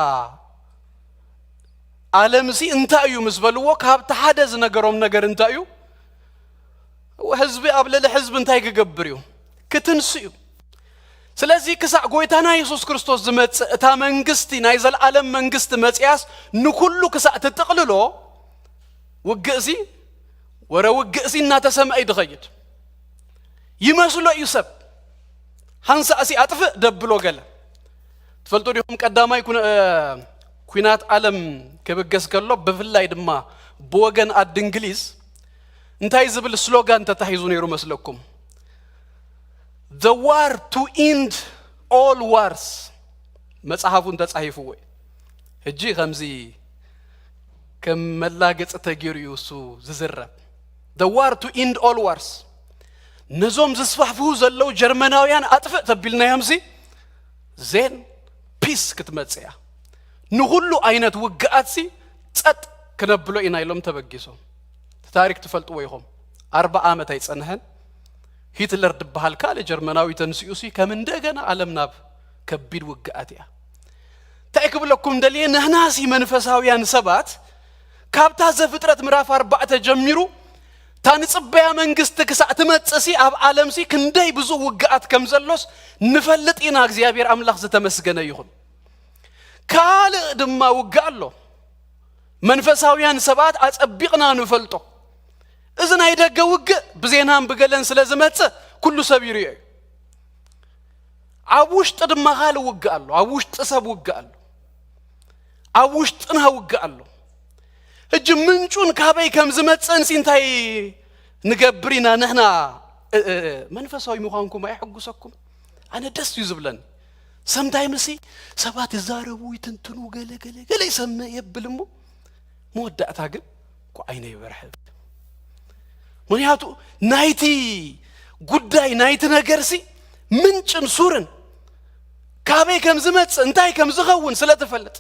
ዓለምሲ እንታይ እዩ ምስ በልዎ ካብቲ ሓደ ዝነገሮም ነገር እንታይ እዩ? ህዝቢ ኣብ ልዕሊ ህዝቢ እንታይ ክገብር እዩ? ክትንስ እዩ። ስለዚ ክሳዕ ጎይታና የሱስ ክርስቶስ ዝመጽእ እታ መንግስቲ ናይ ዘለዓለም መንግስቲ መጽያስ ንኩሉ ክሳዕ ትጥቕልሎ ውግእሲ ወረ ውግእሲ እናተሰምዐ እዩ ድኸይድ ይመስሎ እዩ ሰብ ሓንሳእሲ ኣጥፍእ ደብሎ ገለ ትፈልጡ ዲኹም ቀዳማይ ኩነ- እ፣ ኩናት ዓለም ክብገስ ከሎ ብፍላይ ድማ ብወገን ኣዲ እንግሊዝ እንታይ ዝብል ስሎጋን ተታሒዙ ነይሩ መስለኩም? The war to end all wars መጽሓፉ እንተጻሒፍዎ እዩ። ሕጂ ከምዚ ከም መላገጺ ተገይሩ እዩ እሱ ዝዝረብ። The war to end all wars ነዞም ዝስፋሕፍሁ ዘለዉ ጀርመናውያን ኣጥፍእ ተቢልናዮምሲ ዜን ፒስ ክትመጽእ እያ። ንኹሉ ዓይነት ውግኣትሲ ጸጥ ክነብሎ ኢና ኢሎም ተበጊሶም። እቲ ታሪክ ትፈልጥዎ ኢኹም። ኣርባ ዓመት ኣይጸንሐን ሂትለር ድበሃል ካልእ ጀርመናዊ ተንሲኡሲ ከም እንደገና ዓለም ናብ ከቢድ ውግኣት እያ። እንታይ ክብለኩም ደልየ ንሕናሲ መንፈሳውያን ሰባት ካብታ ዘፍጥረት ምዕራፍ ኣርባዕተ ጀሚሩ እታ ንጽበያ መንግስቲ ክሳዕ ትመጽእሲ ኣብ ዓለምሲ ክንደይ ብዙ ውግኣት ከም ዘሎስ ንፈልጥ ኢና። እግዚኣብሔር ኣምላኽ ዝተመስገነ ይኹን። ካልእ ድማ ውግእ ኣሎ። መንፈሳውያን ሰባት ኣጸቢቕና ንፈልጦ። እዚ ናይ ደገ ውግእ ብዜናን ብገለን ስለ ዝመጽእ ኩሉ ሰብ ይርእዮ እዩ። ኣብ ውሽጢ ድማ ካልእ ውግእ ኣሎ። ኣብ ውሽጢ ሰብ ውግእ ኣሎ። ኣብ ውሽጥና ውግእ ኣሎ። ሕጂ ምንጩን ካበይ ከም ዝመጽእን ሲ እንታይ ንገብር ኢና ንሕና? እ፣ እ፣ መንፈሳዊ ምዃንኩም ኣየሐጉሰኩም? ኣነ ደስ እዩ ዝብለኒ። ሰምታይምሲ ሰባት ይዛረቡ፣ ይትንትኑ፣ ገለ ገለ ገለ ይሰምዕ የብል እሞ መወዳእታ ግን እኮ ዓይነ ይበርሐ። ምክንያቱ ናይቲ ጉዳይ ናይቲ ነገርሲ ምንጭን ሱርን ካበይ ከም ዝመጽእ እንታይ ከም ዝኸውን ስለ ትፈልጥ።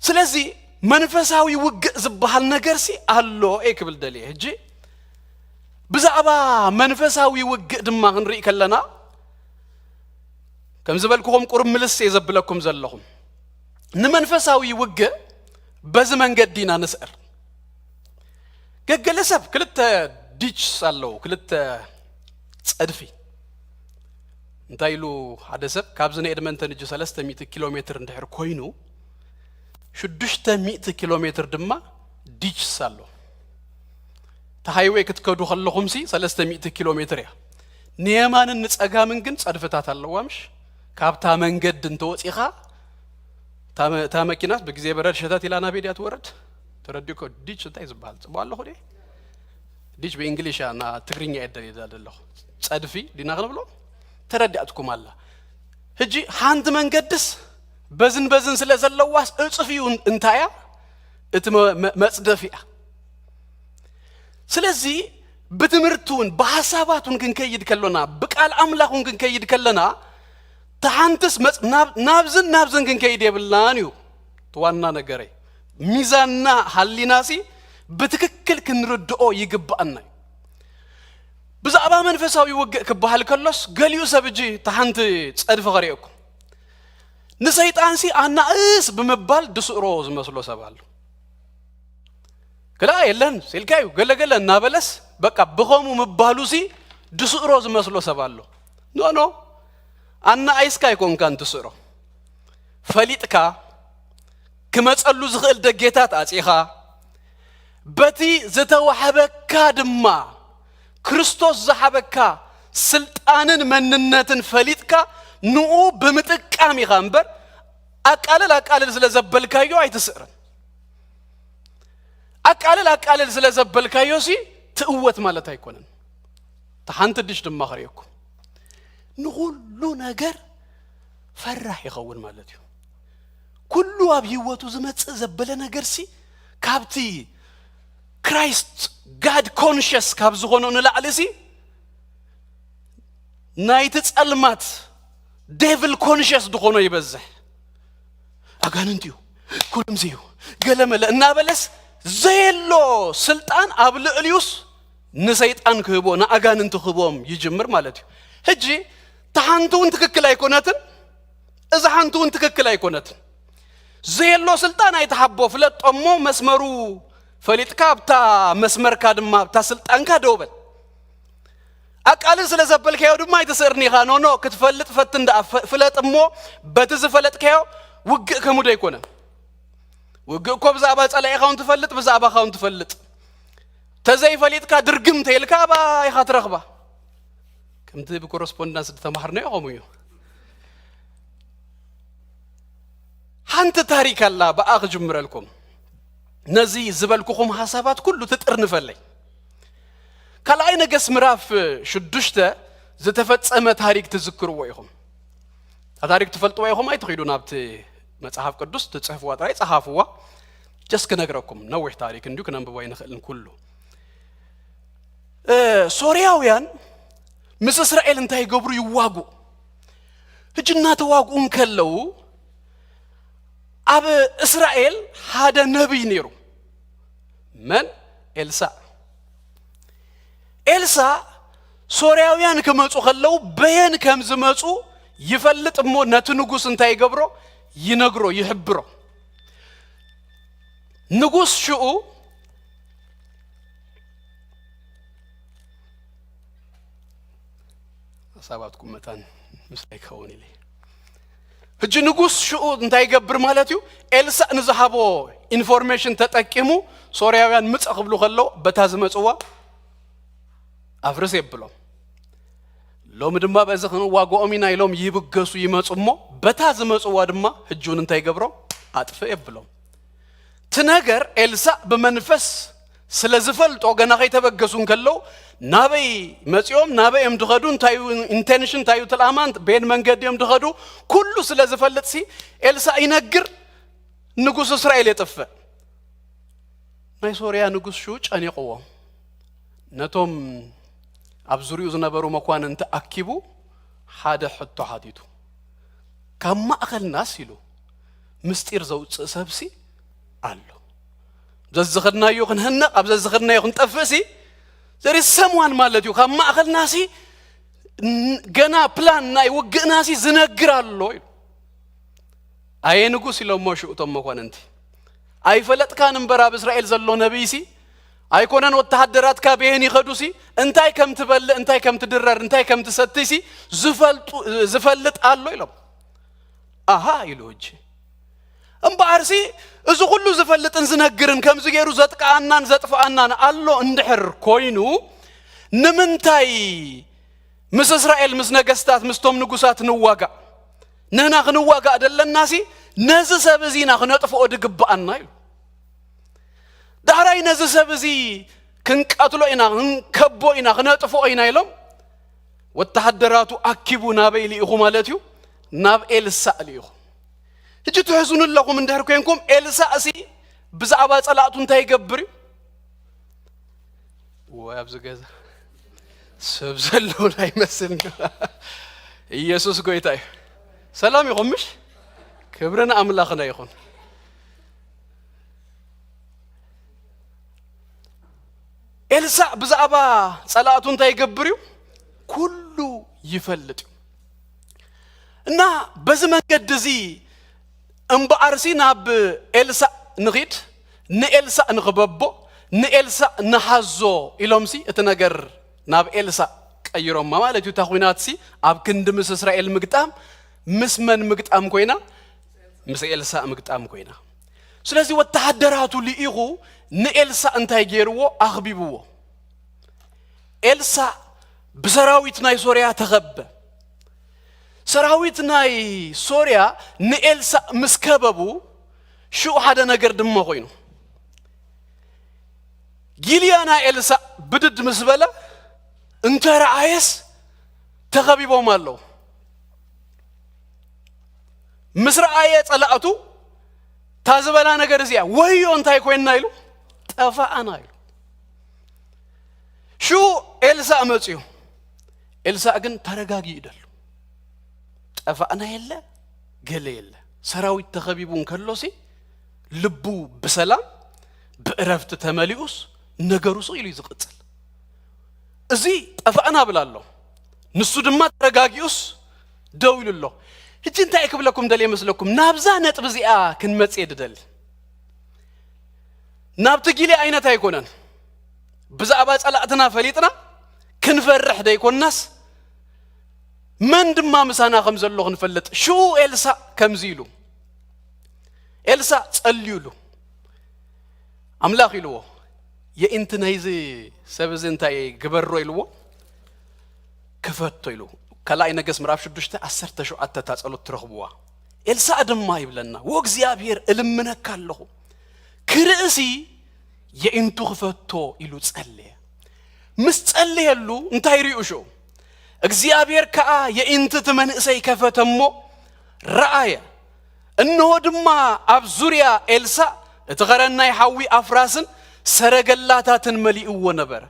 ስለዚ መንፈሳዊ ውግእ ዝበሃል ነገርሲ ኣሎ እየ ክብል ደልየ። ሕጂ ብዛዕባ መንፈሳዊ ውግእ ድማ ክንርኢ ከለና ከም ዝበልኩኹም ቁሩብ ምልስ እየ ዘብለኩም ዘለኹም። ንመንፈሳዊ ውግእ በዚ መንገዲ ኢና ንስዕር። ገገለ ሰብ ክልተ ዲችስ ኣለዉ፣ ክልተ ጸድፊ። እንታይ ኢሉ ሓደ ሰብ ካብዚ ንኤድመንተን እጂ ሰለስተ ሚእቲ ኪሎ ሜትር እንድሕር ኮይኑ ሽዱሽተ ሚእቲ ኪሎ ሜትር ድማ ዲችስ ኣሎ። እቲ ሃይወይ ክትከዱ ከለኹምሲ ሰለስተ ሚእቲ ኪሎ ሜትር እያ። ንየማንን ንጸጋምን ግን ጸድፍታት ኣለዋ። ምሽ ካብታ መንገዲ እንተወጺኻ እታ መ-፣ እታ መኪናስ ብግዜ በረድ ሸተት ኢላ ናበይ ድያ ትወርድ? ተረዲእኮ? ዲች እንታይ ዝበሃል ጽቡቕ ኣለኹ ድየ? ዲች ብእንግሊሽ እያ፣ እና ትግርኛ እየ ደልየላ ዘለኹ። ጸድፊ ዲና ክንብሎ? ተረዲኣትኩም ኣላ። ሕጂ ሓንቲ መንገድስ በዝን በዝን ስለ ዘለዋስ እጽፍ እዩ። እንታይ እያ? እቲ መ-፣ መ-፣ መጽደፊ እያ። ስለዚ ብትምህርቲ እውን ብሓሳባት እውን ክንከይድ ከሎና፣ ብቃል ኣምላኽ እውን ክንከይድ ከለና፣ ተሓንትስ መጽ-፣ ናብ-፣ ናብዝን ናብዝን ክንከይድ የብልናን እዩ። እቲ ዋና ነገረይ ሚዛንና ሃሊናሲ ብትክክል ክንርድኦ ይግብኣና እዩ። ብዛዕባ መንፈሳዊ ውግእ ክበሃል ከሎስ ገሊኡ ሰብ እጂ ተሓንቲ ጸድፊ ከርእየኩም። ንሰይጣንሲ ኣናእስ ብምባል ድስእሮ ዝመስሎ ሰብ ኣሎ። ክላ የለን ሲልካ እዩ ገለገለ እናበለስ በቃ ብኸሙ ምባሉሲ ድስእሮ ዝመስሎ ሰብ ኣሎ። ኖ ኖ፣ ኣናኣይስካ ኣይኮንካን ትስእሮ። ፈሊጥካ ክመጸሉ ዝኽእል ደጌታት ኣጺኻ በቲ ዝተዋሕበካ ድማ ክርስቶስ ዝሃበካ ስልጣንን መንነትን ፈሊጥካ ንኡ ብምጥቃም ኢኻ እምበር ኣቃልል ኣቃልል ስለ ዘበልካዮ ኣይትስእርን። ኣቃልል ኣቃልል ስለ ዘበልካዮ ሲ ትእወት ማለት ኣይኮነን። እታ ሓንቲ ድሽ ድማ ከርእየኩም። ንኹሉ ነገር ፈራሕ ይኸውን ማለት እዩ። ኩሉ ኣብ ህይወቱ ዝመጽእ ዘበለ ነገር ሲ ካብቲ ክራይስት ጋድ ኮንሽስ ካብ ዝኾኖ ንላዕሊ ሲ ናይቲ ጸልማት ዴቭል ኮንሽስ ዝኾኖ ይበዝሕ። ኣጋንንት እዩ፣ ኩሉምዚ እዩ፣ ገለመለ እናበለስ ዘየሎ ስልጣን ኣብ ልዕሊዩስ ንሰይጣን ክህቦ ንኣጋንንቲ ክህቦም ይጅምር ማለት እዩ። ሕጂ እታ ሓንቲ እውን ትክክል ኣይኮነትን፣ እዛ ሓንቲ እውን ትክክል ኣይኮነትን። ዘየሎ ስልጣን ኣይትሃቦ፣ ፍለጦ እሞ መስመሩ ፈሊጥካ ኣብታ መስመርካ ድማ ኣብታ ስልጣንካ ደው በል። ኣቃልል ስለ ዘበልካዮ ድማ ኣይትስእርን ኢኻ። ኖ ኖ፣ ክትፈልጥ ፈትን ደኣ፣ ፈ-፣ ፍለጥ እሞ በቲ ዝፈለጥካዮ ውግእ ከሙዶ ኣይኮነን። ውግእ እኮ ብዛዕባ ጸላኢኻ እውን ትፈልጥ፣ ብዛዕባኻ እውን ትፈልጥ። ተዘይፈሊጥካ ድርግም ተይልካ ኣባ ኢኻ ትረኽባ። ከምቲ ብኮረስፖንዳንስ ዝተማሃርናዮ ከምኡ እዩ። ሓንቲ ታሪክ ኣላ፣ ብኣ ክጅምረልኩም። ነዚ ዝበልኩኹም ሓሳባት ኩሉ ትጥርንፈለይ። ካልኣይ ነገስ ምዕራፍ ሽዱሽተ ዝተፈጸመ ታሪክ ትዝክርዎ ኢኹም። እታ ታሪክ ትፈልጥዋ ኢኹም ኣይትኺዱ፣ ናብቲ መጽሓፍ ቅዱስ ትጽሕፍዋ ጥራይ ጸሓፍዋ። ጀስ ክነግረኩም፣ ነዊሕ ታሪክ እንዲሁ ክነንብቦ ኣይንኽእልን ኩሉ። እ፣ ሶርያውያን ምስ እስራኤል እንታይ ይገብሩ? ይዋጉ። ሕጂ እናተዋግኡ እንከለዉ ኣብ እስራኤል ሓደ ነቢይ ነይሩ። መን? ኤልሳዕ። ኤልሳዕ ሶርያውያን ክመጹ ከለዉ በየን ከም ዝመጹ ይፈልጥ እሞ ነቲ ንጉስ እንታይ ይገብሮ? ይነግሮ፣ ይሕብሮ። ንጉስ ሽኡ ሓሳባትኩም መታን ምስላይ ክኸውን ኢለ። ሕጂ ንጉስ ሽኡ እንታይ ይገብር ማለት እዩ? ኤልሳእ ንዝሃቦ ኢንፎርሜሽን ተጠቂሙ ሶርያውያን ምጸ ክብሉ ከለዉ በታ ዝመጽዋ ኣፍርስ የብሎም። ሎሚ ድማ በዚ ክንዋግኦም ኢና ኢሎም ይብገሱ ይመጹ እሞ በታ ዝመጽዋ ድማ ሕጂ እውን እንታይ ይገብሮም? ኣጥፍእ የብሎም። እቲ ነገር ኤልሳእ ብመንፈስ ስለ ዝፈልጦ ገና ከይተበገሱ እንከለዉ ናበይ መጺኦም ናበይ እዮም ድኸዱ እንታይ እዩ ኢንቴንሽን እንታይ እዩ ትልኣማ በየን መንገዲ እዮም ድኸዱ ኩሉ ስለ ዝፈልጥ ሲ ኤልሳእ ይነግር ንጉስ እስራኤል የጥፍእ። ናይ ሶርያ ንጉስ ሽኡ ጨኒቕዎም ነቶም ኣብ ዙሪኡ ዝነበሩ መኳንንቲ ኣኪቡ ሓደ ሕቶ ሓቲቱ። ካብ ማእኸልናስ ኢሉ ምስጢር ዘውፅእ ሰብሲ ኣሎ። ዘዝኸድናዮ ክንህነቕ ኣብ ዘዝኸድናዮ ክንጠፍእሲ ዘሪ ሰምዋን ማለት እዩ። ካብ ማእኸልናሲ ገና ፕላን ናይ ውግእናሲ ዝነግር ኣሎ ኢሉ። ኣየ ንጉስ ኢሎሞ ሽኡ እቶም መኮንንቲ ኣይፈለጥካን እምበር ኣብ እስራኤል ዘሎ ነቢይሲ ኣይኮነን ወተሃደራትካ በየን ይኸዱሲ እንታይ ከም ትበልዕ እንታይ ከም ትድረር እንታይ ከም ትሰትይሲ ዝፈልጡ ዝፈልጥ ኣሎ ኢሎም። ኣሃ ኢሉ ሕጂ እምበኣርሲ እዚ ኩሉ ዝፈልጥን ዝነግርን ከምዚ ገይሩ ዘጥቅኣናን ዘጥፍኣናን ኣሎ እንድሕር ኮይኑ ንምንታይ ምስ እስራኤል ምስ ነገስታት ምስቶም ንጉሳት ንዋጋእ? ንህና ክንዋጋእ ደለናሲ ነዚ ሰብ እዚ ኢና ክነጥፍኦ ድግብኣና ኢሉ። ዳሕራይ ነዚ ሰብ እዚ ክንቀትሎ ኢና ክንከቦ ኢና ክነጥፍኦ ኢና ኢሎም ወተሃደራቱ ኣኪቡ ናበይ ልኢኹ ማለት እዩ ናብ ኤልሳእ ልኢኹ። ሕጂ ትሕዝኑ ኣለኹም እንድሕር ኮንኩም ኤልሳእ ሲ ብዛዕባ ጸላእቱ እንታይ ይገብር እዩ? ወይ ኣብዚ ገዛ ሰብ ዘለውን ኣይመስልን። ኢየሱስ ጎይታ እዩ። ሰላም ይኹን ምሽ ክብርን ኣምላኽና ይኹን። ኤልሳዕ ብዛዕባ ጸላእቱ እንታይ ይገብር እዩ? ኩሉ ይፈልጥ እዩ። እና በዚ መንገዲ እዚ እምበኣርሲ ናብ ኤልሳእ ንኺድ ንኤልሳእ ንኽበቦ ንኤልሳእ ንሓዞ ኢሎምሲ እቲ ነገር ናብ ኤልሳእ ቀይሮማ ማለት እዩ። እታ ኹናትሲ ኣብ ክንዲ ምስ እስራኤል ምግጣም ምስ መን ምግጣም ኮይና? ምስ ኤልሳእ ምግጣም ኮይና። ስለዚ ወተሃደራቱ ልኢኹ ንኤልሳእ እንታይ ገይርዎ? ኣኽቢብዎ። ኤልሳእ ብሰራዊት ናይ ሶርያ ተኸበ። ሰራዊት ናይ ሶርያ ንኤልሳእ ምስ ከበቡ ሽኡ ሓደ ነገር ድማ ኮይኑ ጊልያ ናይ ኤልሳእ ብድድ ምስ በለ እንተ ረኣየስ ተኸቢቦም ኣለዉ። ምስ ረኣየ ጸላእቱ እታ ዝበላ ነገር እዚኣ ወዮ እንታይ ኮይንና ኢሉ ጠፋኣና ኢሉ። ሽኡ ኤልሳእ መፅዩ። ኤልሳእ ግን ተረጋጊኡ ደሉ ጠፋእና የለ ገለ የለ ሰራዊት ተኸቢቡ እንከሎሲ ልቡ ብሰላም ብእረፍቲ ተመሊኡስ ነገሩ ስቕ ኢሉ እዩ ዝቕፅል። እዚ ጠፋእና ብላ ኣሎ። ንሱ ድማ ተረጋጊኡስ ደው ኢሉ ኣሎ። ሕጂ እንታይ ክብለኩም ደልየ መስለኩም ናብዛ ነጥቢ እዚኣ ክንመፅእ ድደሊ ናብቲ ጊልያ ዓይነት ኣይኮነን። ብዛዕባ ጸላእትና ፈሊጥና ክንፈርሕ ደይኮናስ መን ድማ ምሳና ከም ዘሎ ክንፈልጥ ሽኡ ኤልሳእ ከምዚ ኢሉ ኤልሳእ ጸልዩሉ ኣምላኽ ኢልዎ የኢንቲ ናይዚ ሰብ እዚ እንታይ ግበሮ ኢልዎ ክፈቶ ኢሉ ካልኣይ ነገስ ምዕራፍ ሽዱሽተ ዓሰርተ ሸውዓተ እታ ጸሎት ትረኽብዋ ኤልሳእ ድማ ይብለና ወእግዚኣብሔር እልምነካ ኣለኹ ክርእሲ የኢንቱ ክፈቶ ኢሉ ጸለየ ምስ ጸለየሉ እንታይ ርእዩ ሽኡ እግዚኣብሔር ከኣ የኢንቲ እቲ መንእሰይ ከፈተ እሞ ረኣየ እንሆ ድማ ኣብ ዙርያ ኤልሳእ እቲ ኸረን ናይ ሓዊ ኣፍራስን ሰረገላታትን መሊእዎ ነበረ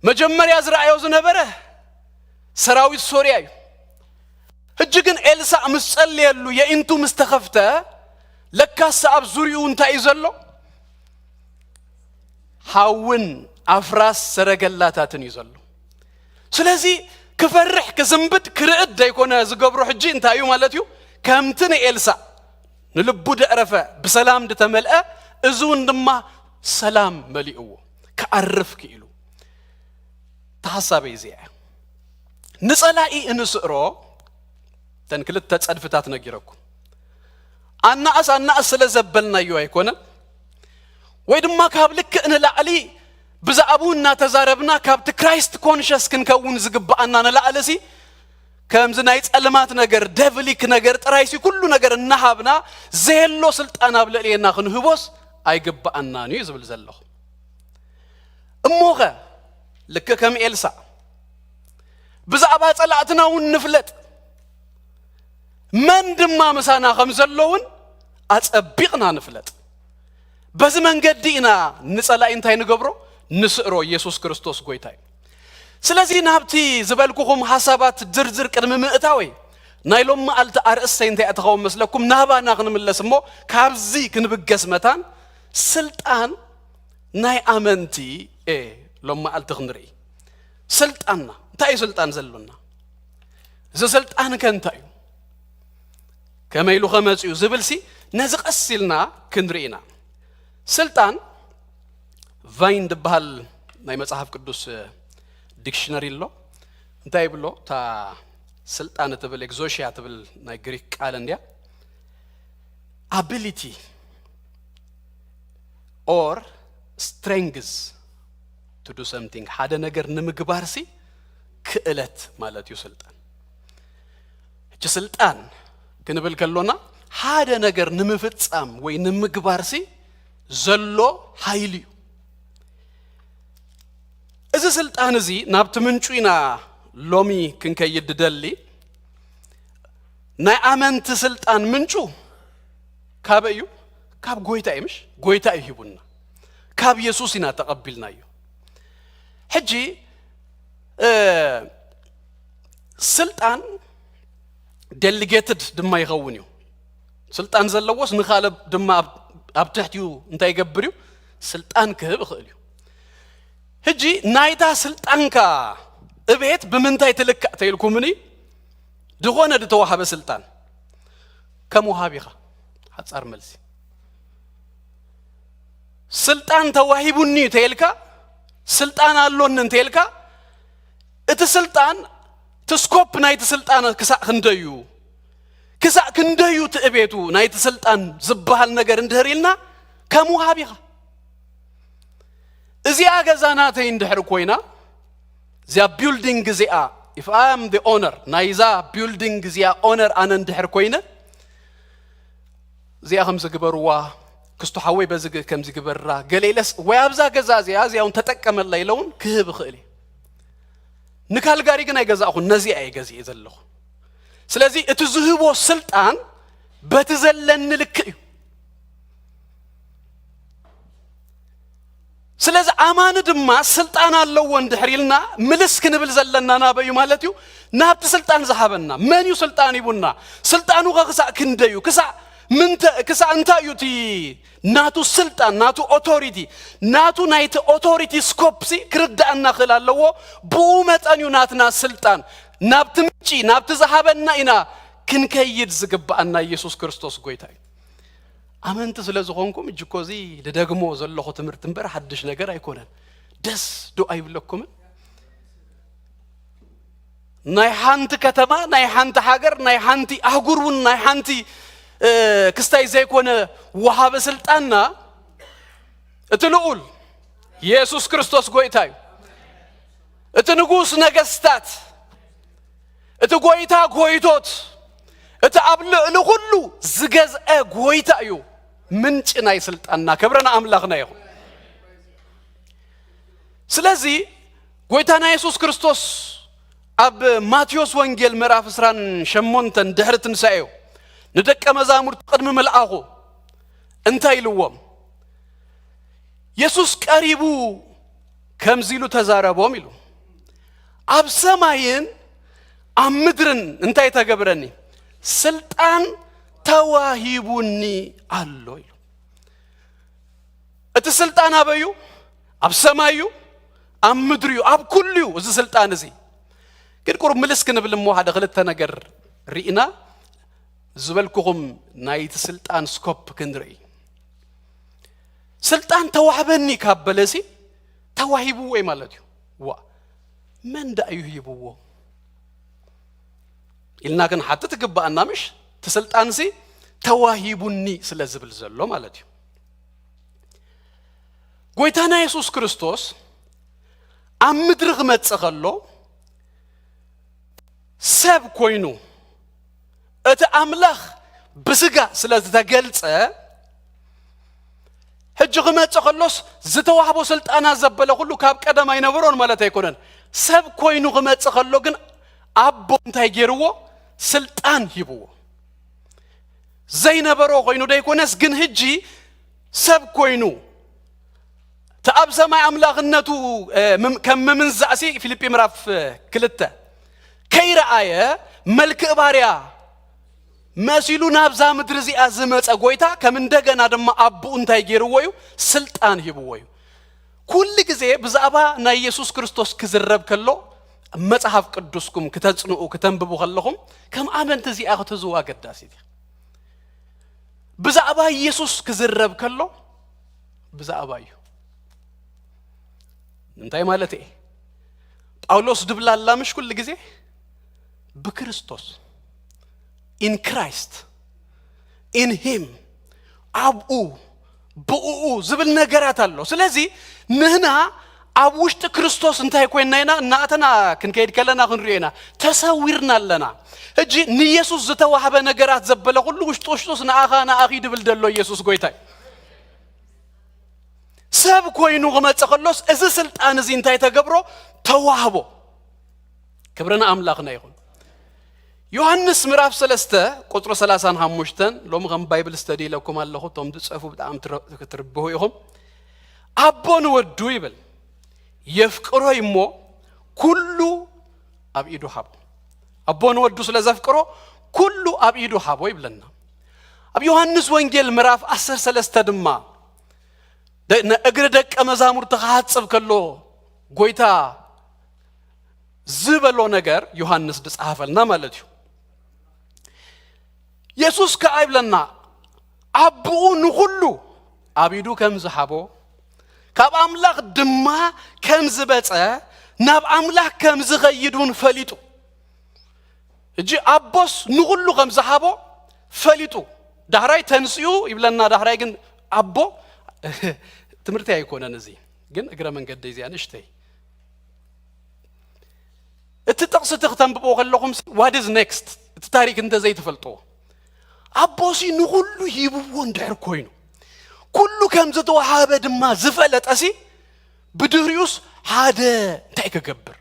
መጀመርያ ዝረኣዮ ዝነበረ ሰራዊት ሶርያ እዩ። ሕጂ ግን ኤልሳእ ምስ ጸለየሉ የኢንቱ ምስ ተኸፍተ ለካስ ኣብ ዙርይኡ እንታይ እዩ ዘሎ? ሓውን ኣፍራስ ሰረገላታትን እዩ ዘሎ። ስለዚ ክፈርሕ ክዝንብድ ክርዕድ ዘይኮነ ዝገብሮ ሕጂ እንታይ እዩ ማለት እዩ? ከምቲ ንኤልሳእ ንልቡ ደዕረፈ ብሰላም ድተመልአ እዚ እውን ድማ ሰላም መሊእዎ ክኣርፍ ክኢሉ ተሓሳበይ እዚኣ ንጸላኢ እንስእሮ እተን ክልተ ጸድፍታት ነጊረኩም። ኣናእስ ኣናእስ ስለ ዘበልናዮ ኣይኮነን፣ ወይ ድማ ካብ ልክእ ንላዕሊ ብዛዕባኡ እናተዛረብና ካብቲ ክራይስት ኮንሸስ ክንከውን ዝግብኣና ንላዕሊ ሲ፣ ከምዚ ናይ ጸልማት ነገር፣ ደቭሊክ ነገር ጥራይ ሲ ኩሉ ነገር እናሃብና ዘየሎ ስልጣን ኣብ ልዕሌና ክንህቦስ ኣይግብኣናን እዩ ዝብል ዘለኹ። እሞኸ ልክእ ከም ኤልሳዕ ብዛዕባ ጸላእትና እውን ንፍለጥ፣ መን ድማ ምሳና ከም ዘሎ እውን ኣጸቢቕና ንፍለጥ። በዚ መንገዲ ኢና ንጸላኢ እንታይ ንገብሮ? ንስእሮ። ኢየሱስ ክርስቶስ ጎይታ እዩ። ስለዚ ናብቲ ዝበልኩኹም ሓሳባት ዝርዝር ቅድሚ ምእታወይ፣ ናይ ሎም መዓልቲ ኣርእስተይ እንታይ እያ ትኸውን መስለኩም? ናባና ክንምለስ እሞ ካብዚ ክንብገስ መታን ስልጣን ናይ ኣመንቲ እየ ሎም መዓልቲ ክንርኢ። ስልጣንና እንታይ እዩ? ስልጣን ዘሎና እዚ ስልጣን ከ እንታይ እዩ? ከመይ ኢሉ ከመጽኡ ዝብል ሲ ነዚ ቀስ ኢልና ክንርኢ ኢና። ስልጣን ቫይን ዝበሃል ናይ መጽሓፍ ቅዱስ ዲክሽነሪ ኣሎ። እንታይ ይብሎ? እታ ስልጣን እትብል ኤግዞሽያ ትብል ናይ ግሪክ ቃል እንድያ። Ability or strength to do something፣ ሓደ ነገር ንምግባር ሲ ክእለት ማለት እዩ ስልጣን። ሕጂ ስልጣን ክንብል ከሎና ሓደ ነገር ንምፍጻም ወይ ንምግባር ሲ ዘሎ ሓይሊ እዩ። እዚ ስልጣን እዚ ናብቲ ምንጩ ኢና ሎሚ ክንከይድ ድደሊ። ናይ ኣመንቲ ስልጣን ምንጩ ካበይ እዩ? ካብ ጎይታ እዩ፣ ምሽ? ጎይታ እዩ ሂቡና። ካብ የሱስ ኢና ተቐቢልናዮ። ሕጂ እ፣ ስልጣን ዴሊጌትድ ድማ ይኸውን እዩ። ስልጣን ዘለዎስ ንኻልእ ድማ ኣብ- ኣብ ትሕቲኡ እንታይ ይገብር እዩ? ስልጣን ክህብ ይኽእል እዩ። ሕጂ ናይታ ስልጣንካ እቤት ብምንታይ ትልካእ ተይልኩምኒ? ዝኾነ ዝተዋህበ ስልጣን ከም ወሃቢኻ ሓጻር መልሲ። ስልጣን ተዋሂቡኒ ተይልካ፣ ስልጣን ኣሎኒ እንተይልካ፣ እቲ ስልጣን፣ እቲ ስኮፕ ናይቲ ስልጣን ክሳዕ ክንደዩ፣ ክሳዕ ክንደዩ ትእቤቱ ናይቲ ስልጣን ዝበሃል ነገር እንድህር ኢልና ከም ውሃብ ኢኻ። እዚኣ ገዛ ናተይ እንድሕር ኮይና፣ እዚኣ ቢልዲንግ እዚኣ፣ if I am the owner ናይዛ ቢልዲንግ እዚኣ ኦነር ኣነ እንድሕር ኮይነ፣ እዚኣ ከም ዝግበርዋ፣ ክስቶ ሓወይ በዚ ግ- ከም ዝግበራ፣ ገለ ኢለስ ወይ ኣብዛ ገዛ እዚኣ እዚኣ እውን ተጠቀመላ ኢለ እውን ክህብ እኽእል እየ። ንካልጋሪ ግን ኣይገዛእኹን፣ ነዚኣ እየ ገዚኤ ዘለኹ። ስለዚ እቲ ዝህቦ ስልጣን በቲ ዘለኒ ልክእ እዩ። ስለዚ ኣማኒ ድማ ስልጣን ኣለዎ እንድሕር ኢልና ምልስ ክንብል ዘለና ናበይ እዩ ማለት እዩ? ናብቲ ስልጣን ዝሃበና። መን እዩ ስልጣን ሂቡና? ስልጣኑ ኸ ክሳዕ ክንደይ እዩ? ክሳዕ ምንተ ክሳዕ እንታይ እዩ እቲ ናቱ ስልጣን፣ ናቱ ኦቶሪቲ፣ ናቱ ናይቲ ኦቶሪቲ ስኮፕሲ ክርዳእና ክእል ኣለዎ። ብኡ መጠን እዩ ናትና ስልጣን ናብቲ ምንጪ ናብቲ ዝሃበና ኢና ክንከይድ ዝግብኣና። ኢየሱስ ክርስቶስ ጎይታ እዩ። ኣመንቲ ስለ ዝኾንኩም እጅኮ እዚ ልደግሞ ዘለኹ ትምህርቲ እምበር ሓድሽ ነገር ኣይኮነን። ደስ ዶ ኣይብለኩምን? ናይ ሓንቲ ከተማ፣ ናይ ሓንቲ ሃገር፣ ናይ ሓንቲ ኣህጉር እውን ናይ ሓንቲ እ፣ ክስታይ ዘይኮነ ወሃቢ ስልጣንና እቲ ልኡል ኢየሱስ ክርስቶስ ጎይታ እዩ። እቲ ንጉስ ነገስታት፣ እቲ ጎይታ ጎይቶት፣ እቲ ኣብ ልዕሊ ኩሉ ዝገዝአ ጎይታ እዩ ምንጪ ናይ ስልጣንና። ክብሪ ንኣምላኽና ይኹን። ስለዚ ጎይታና የሱስ ክርስቶስ ኣብ ማቴዎስ ወንጌል ምዕራፍ ዕስራን ሸሞንተን ድሕሪ ትንሳኤኡ ንደቀ መዛሙርቱ ቅድሚ ምልኣኹ እንታይ ኢልዎም? የሱስ ቀሪቡ ከምዚ ኢሉ ተዛረቦም ኢሉ፣ ኣብ ሰማይን ኣብ ምድርን እንታይ ተገብረኒ? ስልጣን ተዋሂቡኒ ኣሎ ኢሉ። እቲ ስልጣን ኣበይ እዩ? ኣብ ሰማይ እዩ፣ ኣብ ምድሪ እዩ፣ ኣብ ኩሉ እዩ እዚ ስልጣን እዚ። ግን ቁሩብ ምልስ ክንብል እሞ ሓደ ክልተ ነገር ርኢና ዝበልኩኹም ናይቲ ስልጣን ስኮፕ ክንርኢ። ስልጣን ተዋህበኒ ካብ በለሲ ተዋሂብዎ እዩ ማለት እዩ። ዋ፣ መን ደኣ እዩ ሂብዎ? ኢልና ክንሓትት ይግባኣና፣ ምሽ? እቲ ስልጣንሲ ተዋሂቡኒ ስለ ዝብል ዘሎ ማለት እዩ። ጎይታና የሱስ ክርስቶስ ኣብ ምድሪ ክመጽእ ከሎ ሰብ ኮይኑ እቲ ኣምላኽ ብስጋ ስለ ዝተገልጸ፣ ሕጂ ክመጽእ ከሎስ ዝተዋህቦ ስልጣናት ዘበለ ኩሉ ካብ ቀደም ኣይነበሮን ማለት ኣይኮነን። ሰብ ኮይኑ ክመጽእ ከሎ ግን ኣቦ እንታይ ገይርዎ? ስልጣን ሂብዎ። ዘይነበሮ ኮይኑ ደይኮነስ፣ ግን ሕጂ ሰብ ኮይኑ እቲ ኣብ ሰማይ ኣምላኽነቱ፣ እ፣ ምም-፣ ከም ምምንዛእሲ ፊልጲ ምዕራፍ፣ እ፣ ክልተ ከይረኣየ፣ መልክእ ባርያ መሲሉ ናብዛ ምድሪ እዚኣ ዝመጸ ጎይታ፣ ከም እንደገና ድማ ኣቦኡ እንታይ ገይርዎ እዩ? ስልጣን ሂብዎ እዩ። ኩሉ ግዜ ብዛዕባ ናይ የሱስ ክርስቶስ ክዝረብ ከሎ፣ መጽሓፍ ቅዱስኩም ክተጽንኡ፣ ክተንብቡ ከለኹም፣ ከም ኣመንቲ እዚኣ ክትህዝዋ ኣገዳሲት እያ። ብዛዕባ የሱስ ክዝረብ ከሎ፣ ብዛዕባ እዩ። እንታይ ማለት እየ? ጳውሎስ ድብላላ ምሽ ኩሉ ግዜ ብክርስቶስ፣ in Christ, in him፣ ኣብኡ፣ ብእኡ ዝብል ነገራት ኣሎ። ስለዚ ንህና ኣብ ውሽጢ ክርስቶስ እንታይ ኮይና ኢና? እናእተና ክንከይድ ከለና ክንሪኦ ኢና። ተሰዊርና ኣለና። ሕጂ ንየሱስ ዝተዋህበ ነገራት ዘበለ ኩሉ ውሽጡ ውሽጡስ ንኣኻ ንኣኺ ድብል ደሎ ኢየሱስ ጎይታይ። ሰብ ኮይኑ ክመጽእ ከሎስ እዚ ስልጣን እዚ እንታይ ተገብሮ? ተዋህቦ። ክብሪ ንኣምላኽና ይኹን። ዮሃንስ ምዕራፍ ሰለስተ ቁጽሪ ሰላሳን ሓሙሽተን፣ ሎሚ ከም ባይብል ስተዲ ኢለኩም ኣለኹ፣ እቶም ትጽሕፉ ብጣዕሚ ትረ-፣ ክትርብሑ ኢኹም። ኣቦ ንወዱ ይብል፣ የፍቅሮ እሞ ኩሉ ኣብ ኢዱ ሃቦ። ኣቦ ንወዱ ስለ ዘፍቅሮ ኩሉ ኣብ ኢዱ ሃቦ ይብለና። ኣብ ዮሃንስ ወንጌል ምዕራፍ ዓሰርተ ሰለስተ ድማ ደ-፣ ንእግሪ ደቀ መዛሙርቲ ክሓጽብ ከሎ ጎይታ ዝበሎ ነገር ዮሃንስ ዝጸሓፈልና ማለት እዩ። የሱስ ከኣ ይብለና፣ ኣቦኡ ንኹሉ ኣብ ኢዱ ከም ዝሃቦ፣ ካብ ኣምላኽ ድማ ከም ዝበጸ፣ ናብ ኣምላኽ ከም ዝኸይድ እውን ፈሊጡ። ሕጂ ኣቦስ ንኹሉ ከም ዝሃቦ ፈሊጡ። ዳሕራይ ተንስኡ ይብለና፣ ዳሕራይ ግን ኣቦ ትምህርቲ ኣይኮነን እዚ፣ ግን እግረ መንገደይ እዚኣ ንእሽተይ። እቲ ጥቕሲ እቲ ክተንብቦ ከለኹም ሲ፣ what is next? እቲ ታሪክ እንተ ዘይትፈልጥዎ፣ ኣቦሲ ንኹሉ ሂብዎ እንድሕር ኮይኑ፣ ኩሉ ከም ዝተዋሃበ ድማ ዝፈለጠሲ፣ ብድህሪኡስ ሓደ እንታይ ክገብር?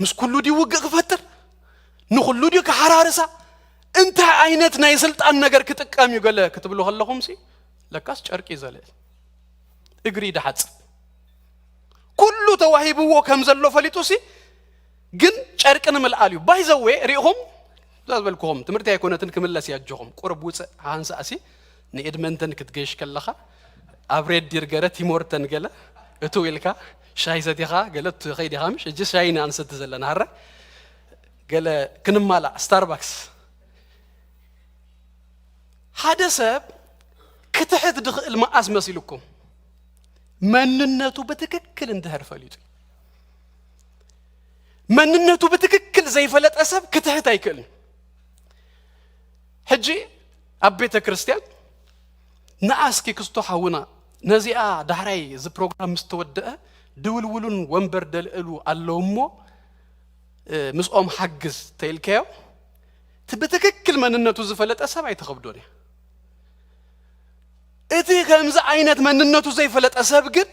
ምስ ኩሉ ድዩ ውግእ ክፈጥር? ንኹሉ ድዩ ክሓራርሳ? እንታይ ዓይነት ናይ ስልጣን ነገር ክጥቀም እዩ ገለ ክትብሉ ከለኹምሲ፣ ለካስ ጨርቂ እዩ ዘልዕል፣ እግሪ ድሓጽብ። ኩሉ ተዋሂብዎ ከም ዘሎ ፈሊጡሲ፣ ግን ጨርቂ ንምልኣል እዩ። ባይ ዘ ዌይ፣ ሪኢኹም? እዛ ዝበልኩኹም ትምህርቲ ኣይኮነትን፣ ክምለስ እዩ ኣጆኹም። ቁሩብ ውፅእ፣ ሃንሳእሲ ንኤድመንተን ክትገይሽ ከለኻ፣ ኣብ ሬድ ዲር ገለ፣ ቲሞርተን ገለ፣ እትው ኢልካ፣ ሻሂ ሰቲኻ፣ ገለ ትኸይድ ኢኻ፣ ምሽ? ሕጂ ሻሂ ኢና ንሰቲ ዘለና፣ ሃረ? ገለ ክንማላእ፣ ስታርባክስ። ሓደ ሰብ ክትሕት ድኽእል መዓስ መሲልኩም? መንነቱ ብትክክል እንድሕር ፈሊጡ። መንነቱ ብትክክል ዘይፈለጠ ሰብ ክትሕት ኣይክእልን። ሕጂ ኣብ ቤተ ክርስቲያን ንኣስኪ ክስቶ ሓውና፣ ነዚኣ ዳሕራይ እዚ ፕሮግራም ምስ ተወደአ ድውልውሉን ወንበር ደልእሉ ኣለዉ እሞ፣ እ፣ ምስኦም ሓግዝ ተኢልካዮ፣ እቲ ብትክክል መንነቱ ዝፈለጠ ሰብ ኣይተኸብዶን እያ። እቲ ከምዚ ዓይነት መንነቱ ዘይፈለጠ ሰብ ግን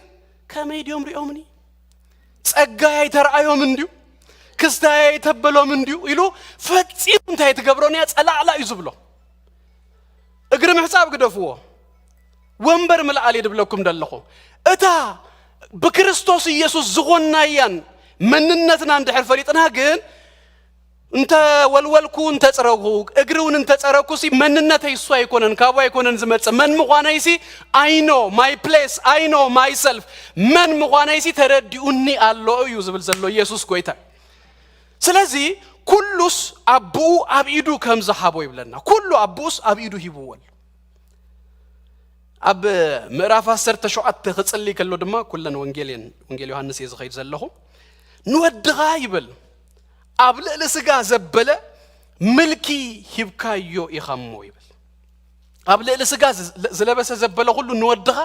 ከመይ ድዮም ሪኦምኒ? ጸጋይ ኣይተረኣዮም እንድዩ? ክስታይ ኣይተበሎም እንድዩ? ኢሉ ፈጺሙ እንታይ ትገብሮን እያ? ጸላዕላ እዩ ዝብሎ። እግሪ ምሕጻብ ግደፍዎ። ወንበር ምልኣል እዩ ድብለኩም ደለኹ። እታ ብክርስቶስ ኢየሱስ ዝኾንናያን መንነትና እንድሕር ፈሊጥና ግን፣ እንተ ወልወልኩ፣ እንተ ጽረግኩ፣ እግሪ እውን እንተ ጸረግኩ ሲ መንነተይ እሱ ኣይኮነን፣ ካብኡ ኣይኮነን ዝመጽእ። መን ምዃነይ ሲ I know my place, I know myself። መን ምዃነይ ሲ ተረዲኡኒ ኣሎ እዩ ዝብል ዘሎ ኢየሱስ ጎይታ። ስለዚ ኩሉስ ኣቦኡ ኣብ ኢዱ ከም ዝሃቦ ይብለና። ኩሉ ኣቦኡስ ኣብ ኢዱ ሂብዎ ኣሎ። ኣብ ምዕራፍ ዓሰርተ ሸውዓተ ክጽሊ ከሎ ድማ፣ ኩለን ወንጌል እየን፣ ወንጌል ዮሃንስ እየ ዝኸይድ ዘለኹ። ንወድኻ ይብል፣ ኣብ ልዕሊ ስጋ ዘበለ ምልኪ ሂብካዮ ኢኻ እሞ ይብል። ኣብ ልዕሊ ስጋ ዝ- ዝለበሰ ዘበለ ኩሉ ንወድኻ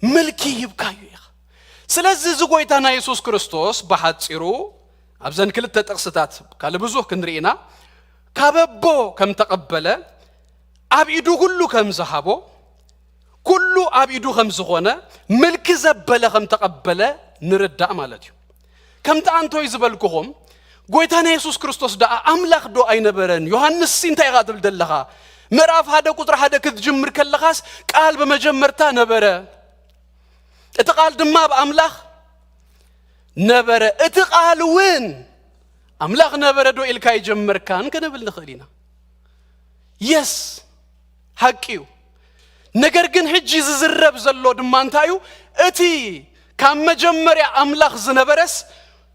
ምልኪ ሂብካዮ ኢኻ። ስለዚ እዚ ጎይታና የሱስ ክርስቶስ ብሓጺሩ ኣብዘን ክልተ ጥቕስታት ካልእ ብዙሕ ክንርኢ ኢና፣ ካብ ኣቦ ከም ተቐበለ፣ ኣብ ኢዱ ኩሉ ከም ዝሃቦ፣ ኩሉ ኣብ ኢዱ ከም ዝኾነ፣ ምልኪ ዘበለ ከም ተቐበለ ንርዳእ ማለት እዩ። ከምቲ ኣንቶይ ዝበልኩኹም፣ ጎይታና የሱስ ክርስቶስ ደኣ ኣምላኽ ዶ ኣይነበረን? ዮሃንስ ሲ እንታይ ኢኻ ትብል ዘለኻ? ምዕራፍ ሓደ ቁጽሪ ሓደ ክትጅምር ከለኻስ፣ ቃል ብመጀመርታ ነበረ፣ እቲ ቃል ድማ ኣብ ኣምላኽ ነበረ፣ እቲ ቃል እውን ኣምላኽ ነበረ ዶ ኢልካ ኣይጀመርካን ክንብል ንኽእል ኢና። የስ፣ ሓቂ እዩ። ነገር ግን ሕጂ ዝዝረብ ዘሎ ድማ እንታይ እዩ? እቲ ካብ መጀመርያ ኣምላኽ ዝነበረስ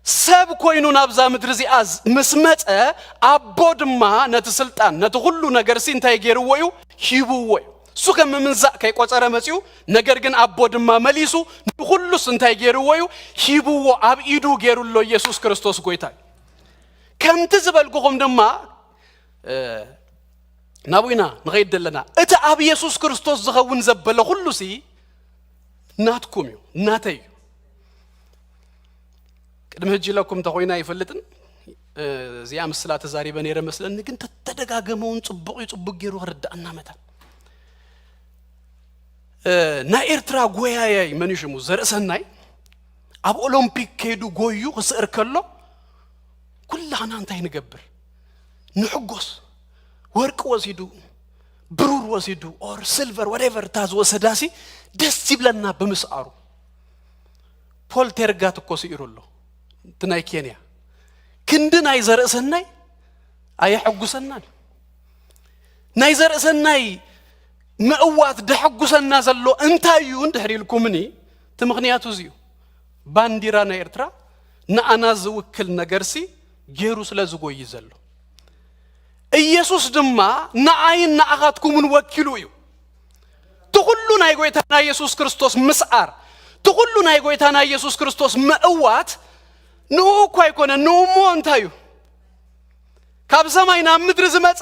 ሰብ ኮይኑ ናብዛ ምድሪ እዚኣ ዝ- ምስ መጸ፣ ኣቦ ድማ ነቲ ስልጣን፣ ነቲ ኩሉ ነገርሲ እንታይ ገይርዎ እዩ? ሂብዎ እዩ። እሱ ከም ምምንዛእ ከይቆጸረ መጺኡ፣ ነገር ግን ኣቦ ድማ መሊሱ ንኹሉስ እንታይ ገይርዎ እዩ? ሂብዎ፣ ኣብ ኢዱ ገይሩ ኣሎ። ኢየሱስ ክርስቶስ ጎይታ እዩ። ከምቲ ዝበልኩኹም ድማ፣ እ፣ ናብይና ንኸይድ ዘለና፣ እቲ ኣብ ኢየሱስ ክርስቶስ ዝኸውን ዘበለ ኩሉሲ ናትኩም እዩ፣ ናተይ እዩ። ቅድሚ ሕጂ ኢለኩም እንተኾይና ኣይፈልጥን፣ እ፣ እዚኣ ምስላ ተዛሪበ ነይረ መስለኒ፣ ግን ተተደጋገመ እውን ጽቡቕ እዩ፣ ጽቡቕ ገይሩ ክርዳእና መታን። እ፣ ናይ ኤርትራ ጎያያይ መን እዩ ሽሙ? ዘርእሰናይ ኣብ ኦሎምፒክ ከይዱ ጎዩ ክስዕር ከሎ፣ ኩላህና እንታይ ንገብር? ንሕጎስ። ወርቂ ወሲዱ፣ ብሩር ወሲዱ፣ or silver, whatever፣ እታ ዝወሰዳሲ ደስ ይብለና ብምስኣሩ። ፖል ቴርጋት እኮ ስኢሩ ኣሎ፣ እቲ ናይ ኬንያ። ክንዲ ናይ ዘርእሰናይ ኣየሐጉሰናን። ናይ ዘርእሰናይ ምእዋት ደሐጉሰና ዘሎ እንታይ እዩ እንድሕር ኢልኩምኒ፣ እቲ ምኽንያቱ እዚ እዩ። ባንዲራ ናይ ኤርትራ ንኣና ዝውክል ነገርሲ ገይሩ ስለ ዝጎይ ዘሎ። ኢየሱስ ድማ ንኣይን ንኣኻትኩምን ወኪሉ እዩ። እቲ ኩሉ ናይ ጎይታና ኢየሱስ ክርስቶስ ምስዓር፣ እቲ ኩሉ ናይ ጎይታና ኢየሱስ ክርስቶስ ምእዋት ንኡ እኳ ኣይኮነ፣ ንኡ እሞ እንታይ እዩ? ካብ ሰማይ ናብ ምድሪ ዝመጸ፣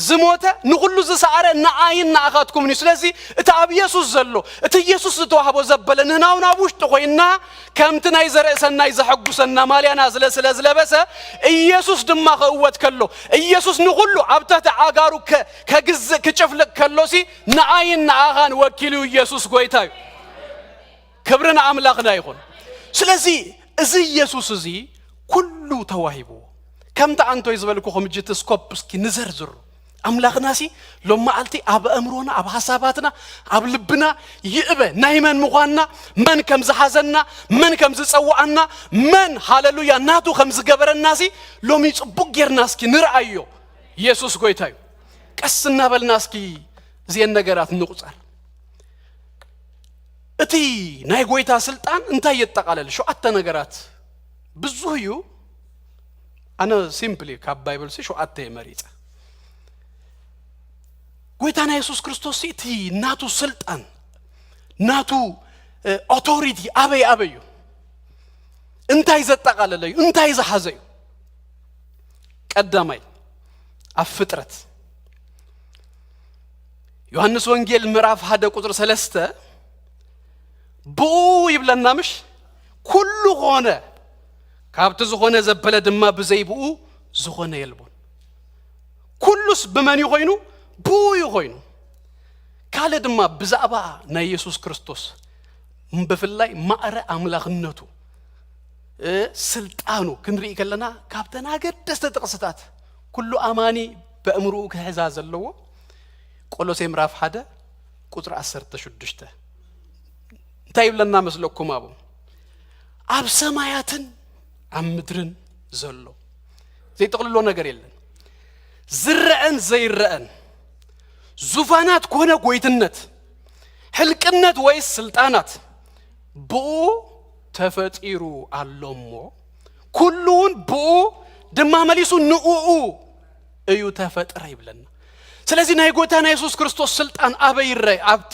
ዝሞተ፣ ንኹሉ ዝሰዓረ ንኣይን ንኣኻትኩምን እዩ። ስለዚ እቲ ኣብ ኢየሱስ ዘሎ፣ እቲ ኢየሱስ ዝተዋህቦ ዘበለ ንህናውን ኣብ ውሽጢ ኮይንና፣ ከምቲ ናይ ዘርእሰናይ ዘሐጉሰና ማልያና ዝለ-፣ ስለ ዝለበሰ፣ ኢየሱስ ድማ ክእወት ከሎ፣ ኢየሱስ ንኹሉ ኣብ ትሕቲ ኣጋሩ ከ-፣ ከግዝእ ክጭፍልቕ ከሎሲ ንኣይን ንኣኻን ወኪሉ ኢየሱስ ጎይታ እዩ። ክብሪ ንኣምላኽና ይኹን። ስለዚ እዚ ኢየሱስ እዚ ኩሉ ተዋሂብዎ። ከምቲ ኣንቶይ ዝበልኩኹም ሕጂ እቲ ስኮፕ እስኪ ንዘርዝሩ። ኣምላኽናሲ ሎም መዓልቲ ኣብ ኣእምሮና፣ ኣብ ሓሳባትና፣ ኣብ ልብና ይእበ። ናይ መን ምዃንና፣ መን ከም ዝሓዘና፣ መን ከም ዝጸውዓና፣ መን ሃለሉያ ናቱ ከም ዝገበረናሲ ሎሚ ጽቡቕ ጌርና እስኪ ንርኣዮ። ኢየሱስ ጎይታ እዩ። ቀስ እናበልና እስኪ እዚአን ነገራት ንቑጸር። እቲ ናይ ጎይታ ስልጣን እንታይ የጠቓለል? ሸውዓተ ነገራት ብዙህ እዩ። ኣነ ሲምፕሊ ካብ ባይብል ሲ ሸውዓተ እየ መሪጸ። ጎይታና የሱስ ክርስቶስ ሲ እቲ ናቱ ስልጣን፣ ናቱ፣ እ፣ ኦቶሪቲ ኣበይ ኣበይ እዩ? እንታይ ዘጠቓለለ እዩ? እንታይ ዝሓዘ እዩ? ቀዳማይ፣ ኣብ ፍጥረት ዮሃንስ ወንጌል ምዕራፍ ሓደ ቁጽሪ ሰለስተ ብኡ ይብለና ምሽ? ኩሉ ኾነ፣ ካብቲ ዝኾነ ዘበለ ድማ ብዘይ ብኡ ዝኾነ የልቦን። ኩሉስ ብመን እዩ ኮይኑ? ብኡ እዩ ኮይኑ። ካልእ ድማ ብዛዕባ ናይ የሱስ ክርስቶስ ብፍላይ ማዕረ ኣምላኽነቱ፣ እ፣ ስልጣኑ ክንርኢ ከለና ካብተን ኣገደስቲ ጥቕስታት ኩሉ ኣማኒ በእምርኡ ክሕዛ ዘለዎ ቆሎሴ ምዕራፍ ሓደ ቁጽሪ ዓሰርተ ሽዱሽተ እንታይ ይብለና መስለኩም? ኣብኡ ኣብ ሰማያትን ኣብ ምድርን ዘሎ ዘይጠቕልሎ ነገር የለን። ዝረአን ዘይረአን ዙፋናት ኮነ ጎይትነት፣ ሕልቅነት ወይስ ስልጣናት ብኡ ተፈጢሩ ኣሎ እሞ፣ ኩሉ እውን ብኡ ድማ መሊሱ ንእኡ እዩ ተፈጥረ ይብለና። ስለዚ ናይ ጎይታና የሱስ ክርስቶስ ስልጣን ኣበይ ይረኣይ? ኣብቲ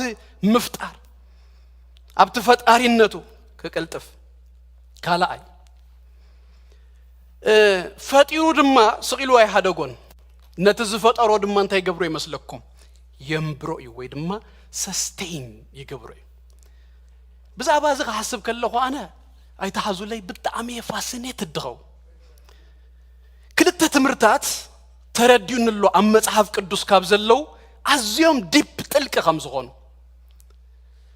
ምፍጣር፣ ኣብቲ ፈጣሪነቱ ክቅልጥፍ። ካልኣይ፣ ፈጢሩ ድማ ስቕ ኢሉ ኣይሃደጎን። ነቲ ዝፈጠሮ ድማ እንታይ ይገብሮ ይመስለኩም? የንብሮ እዩ፣ ወይ ድማ ሰስቴይን ይገብሮ እዩ። ብዛዕባ እዚ ክሓስብ ከለኹ ኣነ ኣይተሓዙለይ ብጣዕሚ እየ ፋሲኔትድ ድኸው። ክልተ ትምህርታት ተረዲኡኒ ኣሎ ኣብ መጽሓፍ ቅዱስ ካብ ዘለዉ ኣዝዮም ዲፕ ጥልቂ ከም ዝኾኑ።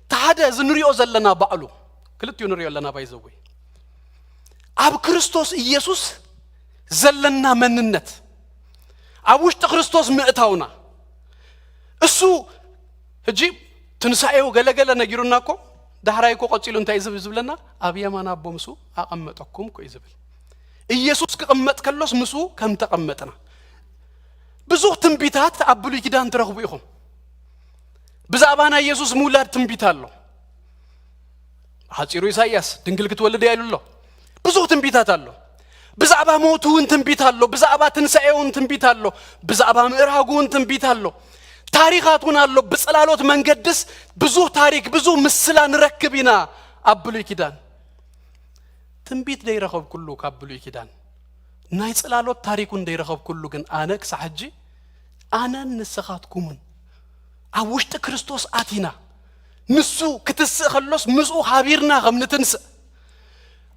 እቲ ሓደ እዚ ንሪኦ ዘለና ባዕሉ ክልቲኡ ንሪኦ ኣለና ባይዘወይ ኣብ ክርስቶስ ኢየሱስ ዘለና መንነት ኣብ ውሽጢ ክርስቶስ ምእታውና እሱ ሕጂ ትንሳኤው ገለገለ ነጊሩና እኮ ዳሕራይ እኮ ቀፂሉ እንታይ ዝብ ዝብለና ኣብ የማን ኣቦ ምስኡ ኣቐመጠኩም እኮ እዩ ዝብል። ኢየሱስ ክቕመጥ ከሎስ ምስኡ ከም ተቐመጥና ብዙሕ ትንቢታት ኣብ ብሉይ ኪዳን ትረኽቡ ኢኹም። ብዛዕባ ናይ ኢየሱስ ምውላድ ትንቢት ኣሎ። ሓፂሩ ኢሳይያስ ድንግል ክትወልድ እያ ኢሉ ኣሎ። ብዙሕ ትንቢታት ኣሎ። ብዛዕባ ሞቱ እውን ትንቢት ኣሎ። ብዛዕባ ትንሳኤ እውን ትንቢት ኣሎ። ብዛዕባ ምእራጉ እውን ትንቢት ኣሎ። ታሪኻት እውን ኣሎ። ብጽላሎት መንገድስ ብዙሕ ታሪክ ብዙሕ ምስላ ንረክብ ኢና። ኣብ ብሉይ ኪዳን ትንቢት ደይረኸብኩሉ ካብ ብሉይ ኪዳን ናይ ጽላሎት ታሪክ እውን ደይረኸብኩሉ ግን ኣነ ክሳዕ ሕጂ ኣነን ንስኻትኩምን ኣብ ውሽጢ ክርስቶስ ኣቲና ንሱ ክትስእ ከሎስ ምስኡ ሃቢርና ከም ንትንስእ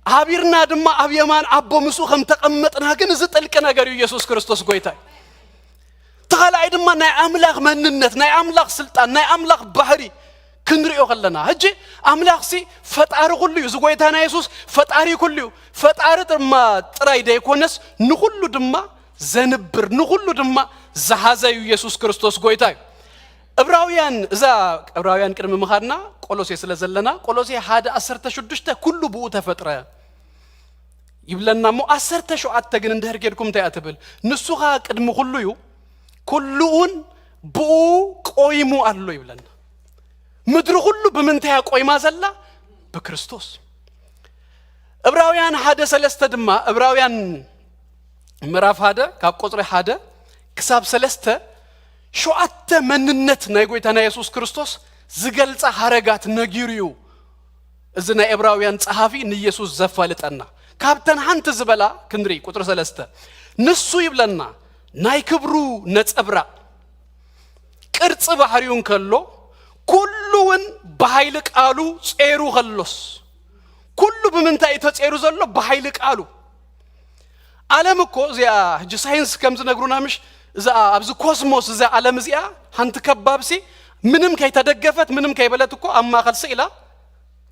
ሃቢርና ድማ ኣብ የማን ኣቦ ምስኡ ከም ተቐመጥና ግን እዚ ጥልቂ ነገር እዩ። ኢየሱስ ክርስቶስ ጎይታ እዩ። ተኻልኣይ ድማ ናይ ኣምላኽ መንነት ናይ ኣምላኽ ስልጣን ናይ ኣምላኽ ባህሪ ክንሪኦ ከለና ሕጂ ኣምላኽ ሲ ፈጣሪ ኩሉ እዩ። እዚ ጎይታና የሱስ ፈጣሪ ኩሉ እዩ። ፈጣሪ ድማ ጥራይ ደይኮነስ ንኩሉ ድማ ዘንብር ንኩሉ ድማ ዝሓዘ እዩ። ኢየሱስ ክርስቶስ ጎይታ እዩ። እብራውያን እዛ እብራውያን ቅድሚ ምኻድና ቆሎሴ ስለ ዘለና ቆሎሴ ሓደ ዓሰርተ ሽዱሽተ ኩሉ ብኡ ተፈጥረ ይብለና እሞ ዓሰርተ ሸውዓተ ግን እንድሕር ጌድኩም እንታይ እያ ትብል? ንሱ ኸኣ ቅድሚ ኩሉ እዩ፣ ኩሉ እውን ብኡ ቆይሙ ኣሎ ይብለና። ምድሪ ኩሉ ብምንታይ እያ ቆይማ ዘላ? ብክርስቶስ። እብራውያን ሓደ ሰለስተ ድማ እብራውያን ምዕራፍ ሓደ ካብ ቁፅሪ ሓደ ክሳብ ሰለስተ ሸውዓተ መንነት ናይ ጎይታና የሱስ ክርስቶስ ዝገልፃ ሃረጋት ነጊሩ እዩ። እዚ ናይ እብራውያን ጸሓፊ ንየሱስ ዘፋልጠና ካብተን ሓንቲ ዝበላ ክንርኢ ቁፅሪ ሰለስተ ንሱ ይብለና ናይ ክብሩ ነጸብራቕ ቅርጺ ባሕሪኡ እንከሎ ኩሉ እውን ብሓይሊ ቃሉ ጼሩ ከሎስ ኩሉ ብምንታይ እዩ ተጼሩ ዘሎ ብሓይሊ ቃሉ ዓለም እኮ እዚኣ ሕጂ ሳይንስ ከም ዝነግሩና ምሽ እዛ ኣብዚ ኮስሞስ እዛ ዓለም እዚኣ ሓንቲ ከባብሲ ምንም ከይተደገፈት ምንም ከይበለት እኮ ኣብ ማእኸል ስኢላ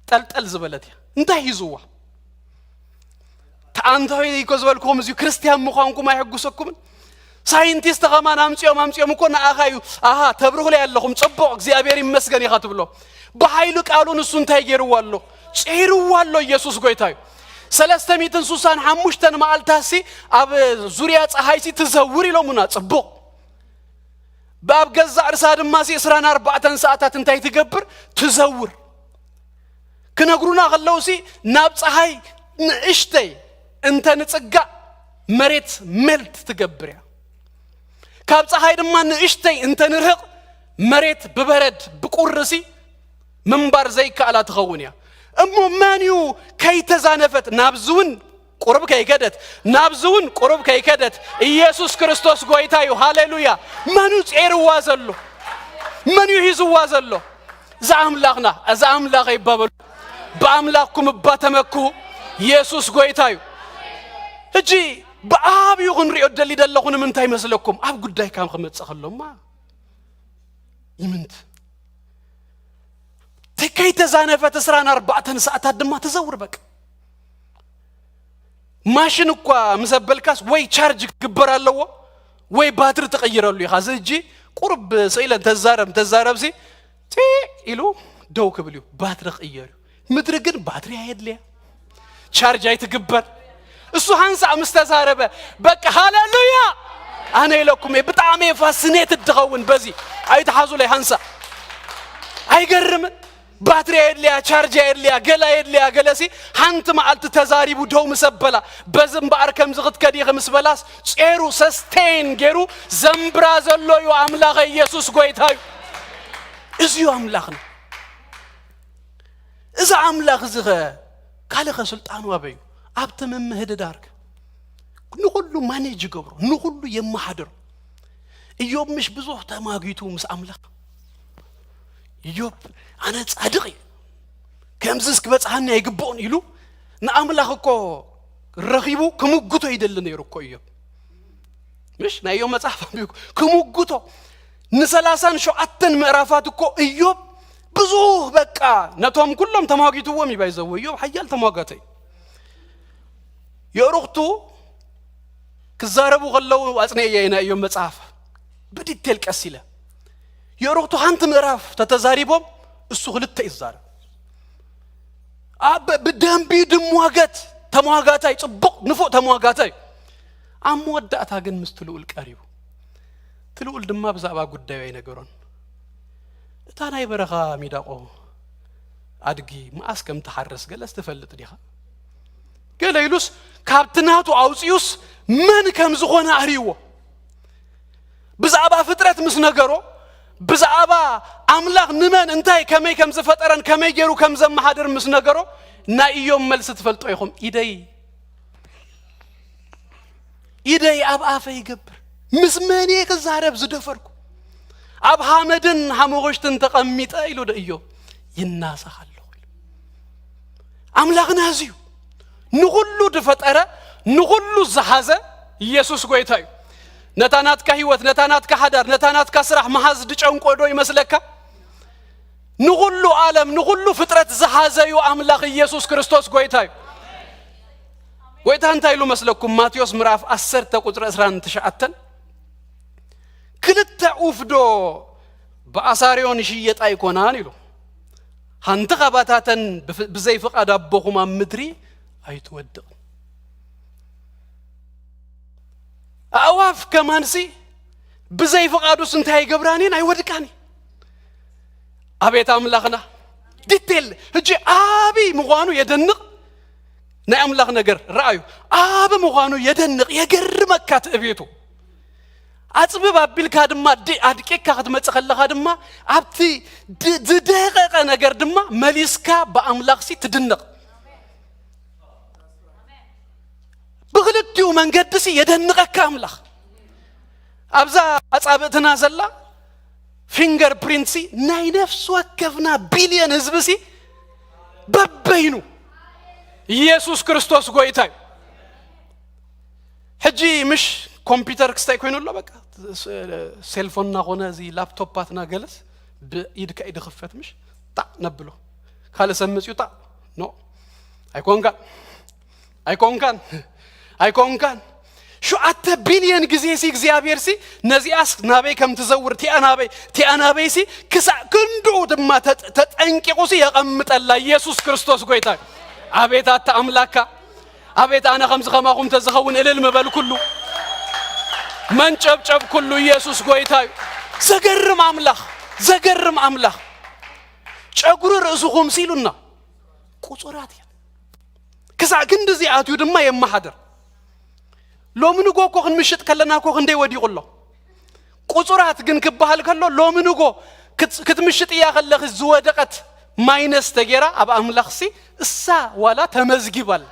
ጠልጠል ዝበለት እያ እንታይ ሂዝዋ ተኣንተሆይ እኮ ዝበልክዎም እዚዩ ክርስትያን ምዃንኩም ኣይሕጉሰኩምን ሳይንቲስት ኸማን ኣምፅኦም ኣምፅኦም እኮ ንኣኻ እዩ ኣሃ ተብርሁለይ ኣለኹም ፅቡቕ እግዚኣብሔር ይመስገን ኢኻ ትብሎ ብሓይሉ ቃሉ ንሱ እንታይ ገይርዋ ኣሎ ፂርዋ ኣሎ ኢየሱስ ጎይታ እዩ ሰለስተ ሚእትን ሱሳን ሓሙሽተን መዓልታሲ ኣብ ዙርያ ፀሓይሲ ትዘውር ኢሎሙና ፅቡቕ ብኣብ ገዛእ ርሳ ድማ ሲ ዕስራን ኣርባዕተን ሰዓታት እንታይ ትገብር ትዘውር ክነግሩና ከለውሲ ናብ ፀሓይ ንእሽተይ እንተ ንፅጋእ መሬት ሜልት ትገብር እያ ካብ ፀሓይ ድማ ንእሽተይ እንተ ንርህቕ መሬት ብበረድ ብቁርሲ ምንባር ዘይከኣላ ትኸውን እያ እሞ መን እዩ ከይተዛነፈት ናብዚ እውን ቁሩብ ከይከደት ናብዚ እውን ቁሩብ ከይከደት ኢየሱስ ክርስቶስ ጎይታ እዩ ሃሌሉያ መን እዩ ጼርዋ ዘሎ መን እዩ ሂዝዋ ዘሎ እዛ ኣምላኽና እዛ ኣምላኽ ይባበሉ ብኣምላኽኩም እባ ተመኩ ኢየሱስ ጎይታ እዩ ሕጂ ብዓብዩ ክንሪኦ ደሊ ደለኹ ንምንታይ መስለኩም ኣብ ጉዳይ ካም ክመፅእ ከሎማ ይምንት ከይተዛነፈት ዕስራን ኣርባዕተን ሰዓታት ድማ ትዘውር በቃ ማሽን እኳ ምስ ኣበልካስ ወይ ቻርጅ ክግበር ኣለዎ ወይ ባትሪ ትቕይረሉ ኢኻ እዚ እጂ ቁሩብ ስኢለ እንተዛረብ እንተዛረብሲ ፂዕ ኢሉ ደው ክብል እዩ ባትሪ ክቕየር እዩ ምድሪ ግን ባትሪ ኣየድልያ ቻርጅ ኣይትግበር እሱ ሓንሳእ ምስ ተዛረበ በቃ ሃሌሉያ ኣነ ኢለኩም እየ ብጣዕሚ እየ ፋስኔትድ ድኸውን በዚ ኣይትሓዙለይ ሓንሳእ ኣይገርምን ባትሪ የድልያ ቻርጅ የድልያ ገላ የድልያ ገለሲ ሓንቲ መዓልቲ ተዛሪቡ ደው ምስ ኣበላ በዚ እምበኣር ከምዚ ክትከድ ኢኺ ምስ በላስ ጼሩ ሰስቴን ገይሩ ዘንብራ ዘሎ እዩ ኣምላኸ ኢየሱስ ጎይታ እዩ እዚ እዩ ኣምላኽና እዚ ኣምላኽ እዚ ኸ ካልኸ ስልጣኑ ኣበዩ ኣብቲ ምምህድዳር ከ ንኹሉ ማኔጅ ይገብሮ፣ ንኹሉ የመሓድሮ። እዮብ ምሽ ብዙሕ ተማጊቱ ምስ ኣምላኽ። እዮብ ኣነ ጻድቕ እየ፣ ከምዚስ ክበጽሓኒ ኣይግብኦን ኢሉ ንኣምላኽ እኮ ረኺቡ ክምጉቶ ይደሊ ነይሩ እኮ እዮብ። ምሽ ናይ እዮብ መጽሓፍ ኣንቢብኩ ክምጉቶ ንሰላሳን ሸውዓተን ምዕራፋት እኮ እዮብ ብዙሕ በቃ ነቶም ኩሎም ተማጊትዎም እዩ ባይዘዎ። እዮብ ሓያል ተሟጋታይ። የእሩኽቱ ክዛረቡ ከለዉ ኣጽንኤ እየ ናይ እዮም መጽሓፍ ብዲቴል ቀስ ኢለ። የእሩኽቱ ሓንቲ ምዕራፍ ተተዛሪቦም እሱ ክልተ ይዛረብ። ኣብ ብደንቢ ድሟገት ተሟጋታይ፣ ጽቡቕ ንፉዕ ተሟጋታይ። ኣብ መወዳእታ ግን ምስቲ ልኡል ቀሪቡ። እቲ ልኡል ድማ ብዛዕባ ጉዳዩ ኣይነገሮን። እታ ናይ በረኻ ሚዳቆ ኣድጊ መኣስ ከም ትሓርስ ገለስ ትፈልጥ ዲኻ? ገለ ኢሉስ ካብቲ ናቱ ኣውጺኡስ መን ከም ዝኾነ ኣርእይዎ። ብዛዕባ ፍጥረት ምስ ነገሮ፣ ብዛዕባ ኣምላኽ ንመን እንታይ ከመይ ከም ዝፈጠረን ከመይ ገይሩ ከም ዘመሓድር ምስ ነገሮ፣ ናይ እዮም መልሲ ትፈልጦ ኢኹም። ኢደይ ኢደይ ኣብ ኣፈ ይገብር፣ ምስ መን እየ ክዛረብ ዝደፈርኩ? ኣብ ሓመድን ሓመኾሽትን ተቐሚጠ ኢሉ ዶ እዮም ይናሳኽ ኣለኹ ኢሉ። ኣምላኽና እዚ እዩ። ንኹሉ ዝፈጠረ፣ ንኹሉ ዝሓዘ ኢየሱስ ጎይታ እዩ። ነታ ናትካ ህይወት፣ ነታ ናትካ ሓዳር፣ ነታ ናትካ ስራሕ መሓዝ ድጨንቆ ዶ ይመስለካ? ንኹሉ ዓለም፣ ንኹሉ ፍጥረት ዝሓዘ እዩ ኣምላኽ ኢየሱስ ክርስቶስ ጎይታ እዩ። ጎይታ እንታይ ኢሉ መስለኩም? ማቴዎስ ምዕራፍ ዓሰርተ ቁጽሪ ዕስራን ትሽዓተን፣ ክልተ ኡፍ ዶ ብኣሳርዮን ይሽየጣ ኣይኮናን ኢሉ። ሓንቲ ካባታተን ብፍ-፣ ብዘይ ፍቓድ ኣቦኹም ኣብ ምድሪ ኣይትወድቕን። ኣእዋፍ ከማንሲ ብዘይ ፍቓዱስ እንታይ ይገብራን እየን? ኣይወድቃን እየን። ኣቤት ኣምላኽና። ዲቴል ሕጂ ዓቢ ምዃኑ የደንቕ። ናይ ኣምላኽ ነገር ረኣዩ። ዓቢ ምዃኑ የደንቕ፣ የገርመካ ትዕቢቱ። ኣጽብብ ኣቢልካ ድማ ድ-፣ ኣድቂቅካ ክትመጽእ ከለኻ ድማ ኣብቲ ድ-፣ ዝደቀቀ ነገር ድማ መሊስካ ብኣምላኽሲ ትድነቕ። ብኽልቲኡ መንገድሲ የደንቐካ ኣምላኽ። ኣብዛ ኣጻብእትና ዘላ ፊንገር ፕሪንትሲ ናይ ነፍሲ ወከፍና ቢልዮን ህዝብሲ በበይኑ ኢየሱስ ክርስቶስ ጎይታ እዩ። ሕጂ ምሽ ኮምፒውተር ክስታይ ኮይኑ ኣሎ፣ በቃ ስ-፣ ሴልፎን እናኾነ እዚ ላፕቶፓትና ገለስ ብኢድካ ኢድ ክፈት ምሽ ጣዕ ነብሎ። ካልእ ሰብ መፅዩ ጣዕ ኖ ኣይኮንካን፣ ኣይኮንካን፣ ኣይኮንካን። ሸውዓተ ቢልዮን ግዜ ሲ እግዚኣብሔር ሲ ነዚኣስ ናበይ ከም ትዘውር፣ እቲኣ ናበይ፣ እቲኣ ናበይ ሲ ክሳዕ ክንድኡ ድማ ተጥ-፣ ተጠንቂቑ ሲ የቐምጠላ። ኢየሱስ ክርስቶስ ጎይታ እዩ። ኣቤት ኣታ ኣምላካ፣ ኣቤት ኣነ ከምዚ ከማኹም ተዝኸውን እልል ምበልኩሉ፣ መንጨብጨብኩሉ። ኢየሱስ ጎይታ እዩ። ዘገርም ኣምላኽ፣ ዘገርም ኣምላኽ። ጨጉሪ ርእስኹም ሲሉና ቁጹራት እየን። ክሳዕ ክንድዚ ኣትዩ ድማ የመሓድር። ሎሚ ንጎ እኮ ክንምሽጥ ከለና እኮ ክንደይ ወዲቑ ኣሎ። ቁጹራት ግን ክበሃል ከሎ ሎሚ ንጎ ክት-፣ ክትምሽጥ እያ ከለኺ ዝወደቐት ማይነስ ተጌራ ኣብ ኣምላኽሲ እሳ ዋላ ተመዝጊባል።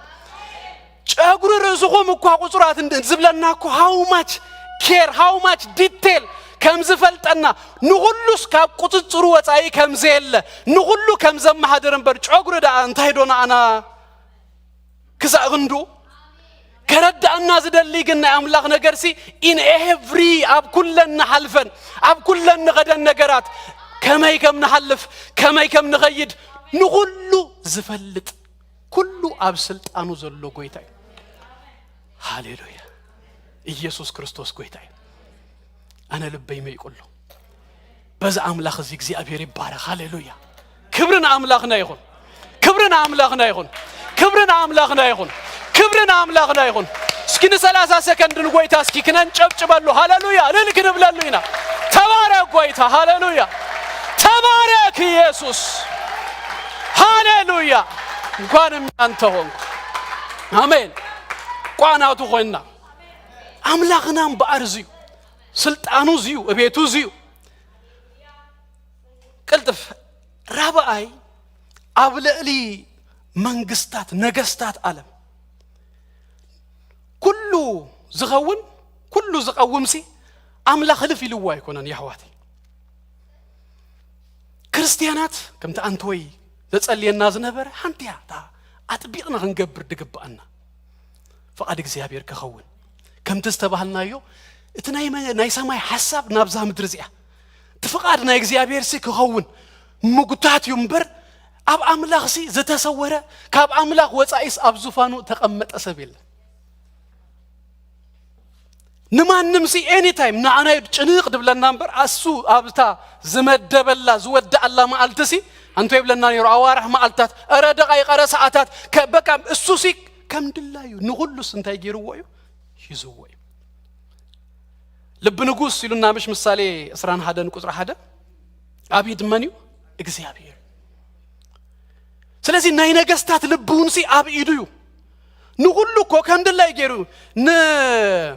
ጨጉሪ ርእስኹም እኳ ቁጹራት እንድ-፣ ዝብለና እኮ how much care, how much detail ከም ዝፈልጠና፣ ንኹሉስ ካብ ቁጽጽሩ ወጻኢ ከም ዘየለ፣ ንኹሉ ከም ዘመሓድር እምበር ጨጉሪ ደኣ እንታይ ዶ ንኣና ክሳእ ክንዱ ከረድኣና ዝደሊ ግን ናይ ኣምላኽ ነገርሲ in every ኣብ ኩለን ንሓልፈን ኣብ ኩለን ንኸደን ነገራት ከመይ ከም ንሓልፍ ከመይ ከም ንኸይድ ንኹሉ ዝፈልጥ ኩሉ ኣብ ስልጣኑ ዘሎ ጎይታ እዩ። ሃሌሉያ! ኢየሱስ ክርስቶስ ጎይታ እዩ። ኣነ ልበይ መይቁ ኣሎ። በዚ ኣምላኽ እዚ እግዚኣብሔር ይባረኽ። ሃሌሉያ! ክብሪ ንኣምላኽና ይኹን። ክብሪ ንኣምላኽና ይኹን። ክብሪ ንኣምላኽና ይኹን። ክብሪ ንኣምላኽና ይኹን። እስኪ ንሰላሳ ሰከንድ ንጎይታ እስኪ ክነንጨብጭበሉ። ሃሌሉያ! እልል ክንብለሉ ኢና። ተባረክ ጎይታ። ሃሌሉያ! ተባረክ ኢየሱስ። ሃሌሉያ! እንኳን እኛ አንተ ሆንኩ። ኣሜን። ቋናቱ ኮይና ኣምላኽና እምበኣር እዚዩ፣ ስልጣኑ እዚዩ፣ እቤቱ እዚዩ። ቅልጥፍ ራብኣይ ኣብ ልዕሊ መንግስታት ነገስታት ዓለም ኩሉ ዝኸውን፣ ኩሉ ዝቐውምሲ ኣምላኽ ህልፍ ኢልዎ ኣይኮነን። የሕዋተይ ክርስትያናት፣ ከምቲ ኣንቶይ ዘጸልየና ዝነበረ ሓንቲ እያ እታ ኣጥቢቕና ክንገብር ድግብኣና፣ ፍቓድ እግዚኣብሔር ክኸውን። ከምቲ ዝተባህልናዮ፣ እቲ ናይ መ-፣ ናይ ሰማይ ሓሳብ ናብዛ ምድሪ እዚኣ፣ እቲ ፍቓድ ናይ እግዚኣብሔር ሲ ክኸውን ምጉታት እዩ እምበር፣ ኣብ ኣምላኽ ሲ ዝተሰወረ፣ ካብ ኣምላኽ ወጻኢስ ኣብ ዙፋኑ ተቐመጠ ሰብ የለን። ንማንም ሲ ኤኒ ታይም ንዓናይ ጭንቕ ድብለና እምበር፣ ኣሱ ኣብታ ዝመደበላ ዝወድኣላ መዓልቲ ሲ ኣንቶ ይብለና ነይሩ። ኣዋርሕ መዓልታት፣ ኧረ ደቓይቕ፣ ኧረ ሰዓታት፣ ከ-፣ በቃ እሱ ሲ ከም ድላዩ ንኹሉስ እንታይ ገይርዎ እዩ? ሒዝዎ እዩ። ልቢ ንጉስ ኢሉና ምሽ ምሳሌ ዕስራን ሓደን ቁጽሪ ሓደ፣ ኣብ ኢድ መን እዩ? እግዚኣብሔር። ስለዚ ናይ ነገስታት ልቢ እውን ሲ ኣብ ኢዱ እዩ። ንኹሉ እኮ ከም ድላይ ገይሩ ን-፣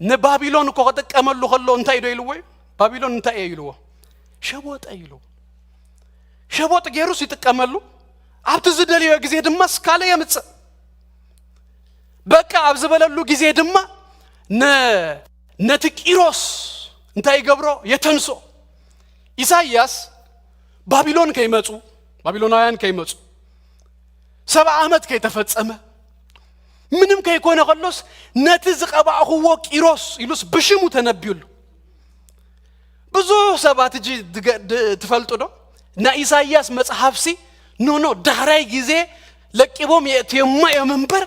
ንባቢሎን እኮ ክጥቀመሉ ከሎ እንታይ ዶ ኢልዎ እዩ? ባቢሎን እንታይ እየ ኢልዎ? ሸቦጠ ኢልዎ። ሸቦጥ ገይሩስ ይጥቀመሉ። ኣብቲ ዝደልዮ ግዜ ድማ ስካለ የምጽእ። በቃ ኣብ ዝበለሉ ግዜ ድማ ነ-፣ ነቲ ቂሮስ እንታይ ይገብሮ? የተንስኦ። ኢሳይያስ ባቢሎን ከይመጹ፣ ባቢሎናውያን ከይመጹ፣ ሰብዓ ዓመት ከይተፈጸመ፣ ምንም ከይኮነ ከሎስ፣ ነቲ ዝቐባእኽዎ ቂሮስ ኢሉስ ብሽሙ ተነብዩሉ። ብዙሕ ሰባት እጂ ድገ-፣ ድ-፣ ትፈልጡ ዶ? ናይ ኢሳይያስ መጽሓፍሲ፣ ኖ፣ ኖ፣ ዳሕራይ ግዜ ለቂቦም የእትዮማ እዮም እምበር፣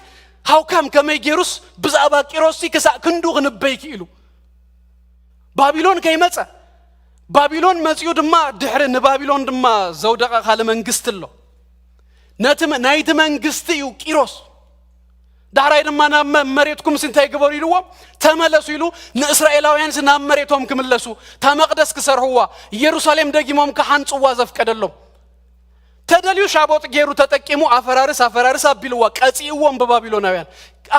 ሃውካም ከመይ ገይሩስ ብዛዕባ ቂሮስሲ ክሳዕ ክንዱ ክንበይ ክኢሉ። ባቢሎን ከይመጸ፣ ባቢሎን መጺኡ ድማ፣ ድሕሪ ንባቢሎን ድማ ዘውደቐ ካልእ መንግስቲ ኣሎ። ነቲ መ-፣ ናይቲ መንግስቲ እዩ ቂሮስ። ዳሕራይ ድማ ናብ መ-፣ መሬትኩም ሲ እንታይ ግበሩ ኢልዎም? ተመለሱ ኢሉ ንእስራኤላውያን ሲ ናብ መሬቶም ክምለሱ፣ እታ መቕደስ ክሰርሕዋ፣ ኢየሩሳሌም ደጊሞም ክሓንጽዋ ዘፍቀደሎም። ተደልዩ ሻቦጥ ገይሩ ተጠቂሙ ኣፈራርስ ኣፈራርስ ኣቢልዋ፣ ቀጺእዎም ብባቢሎናውያን።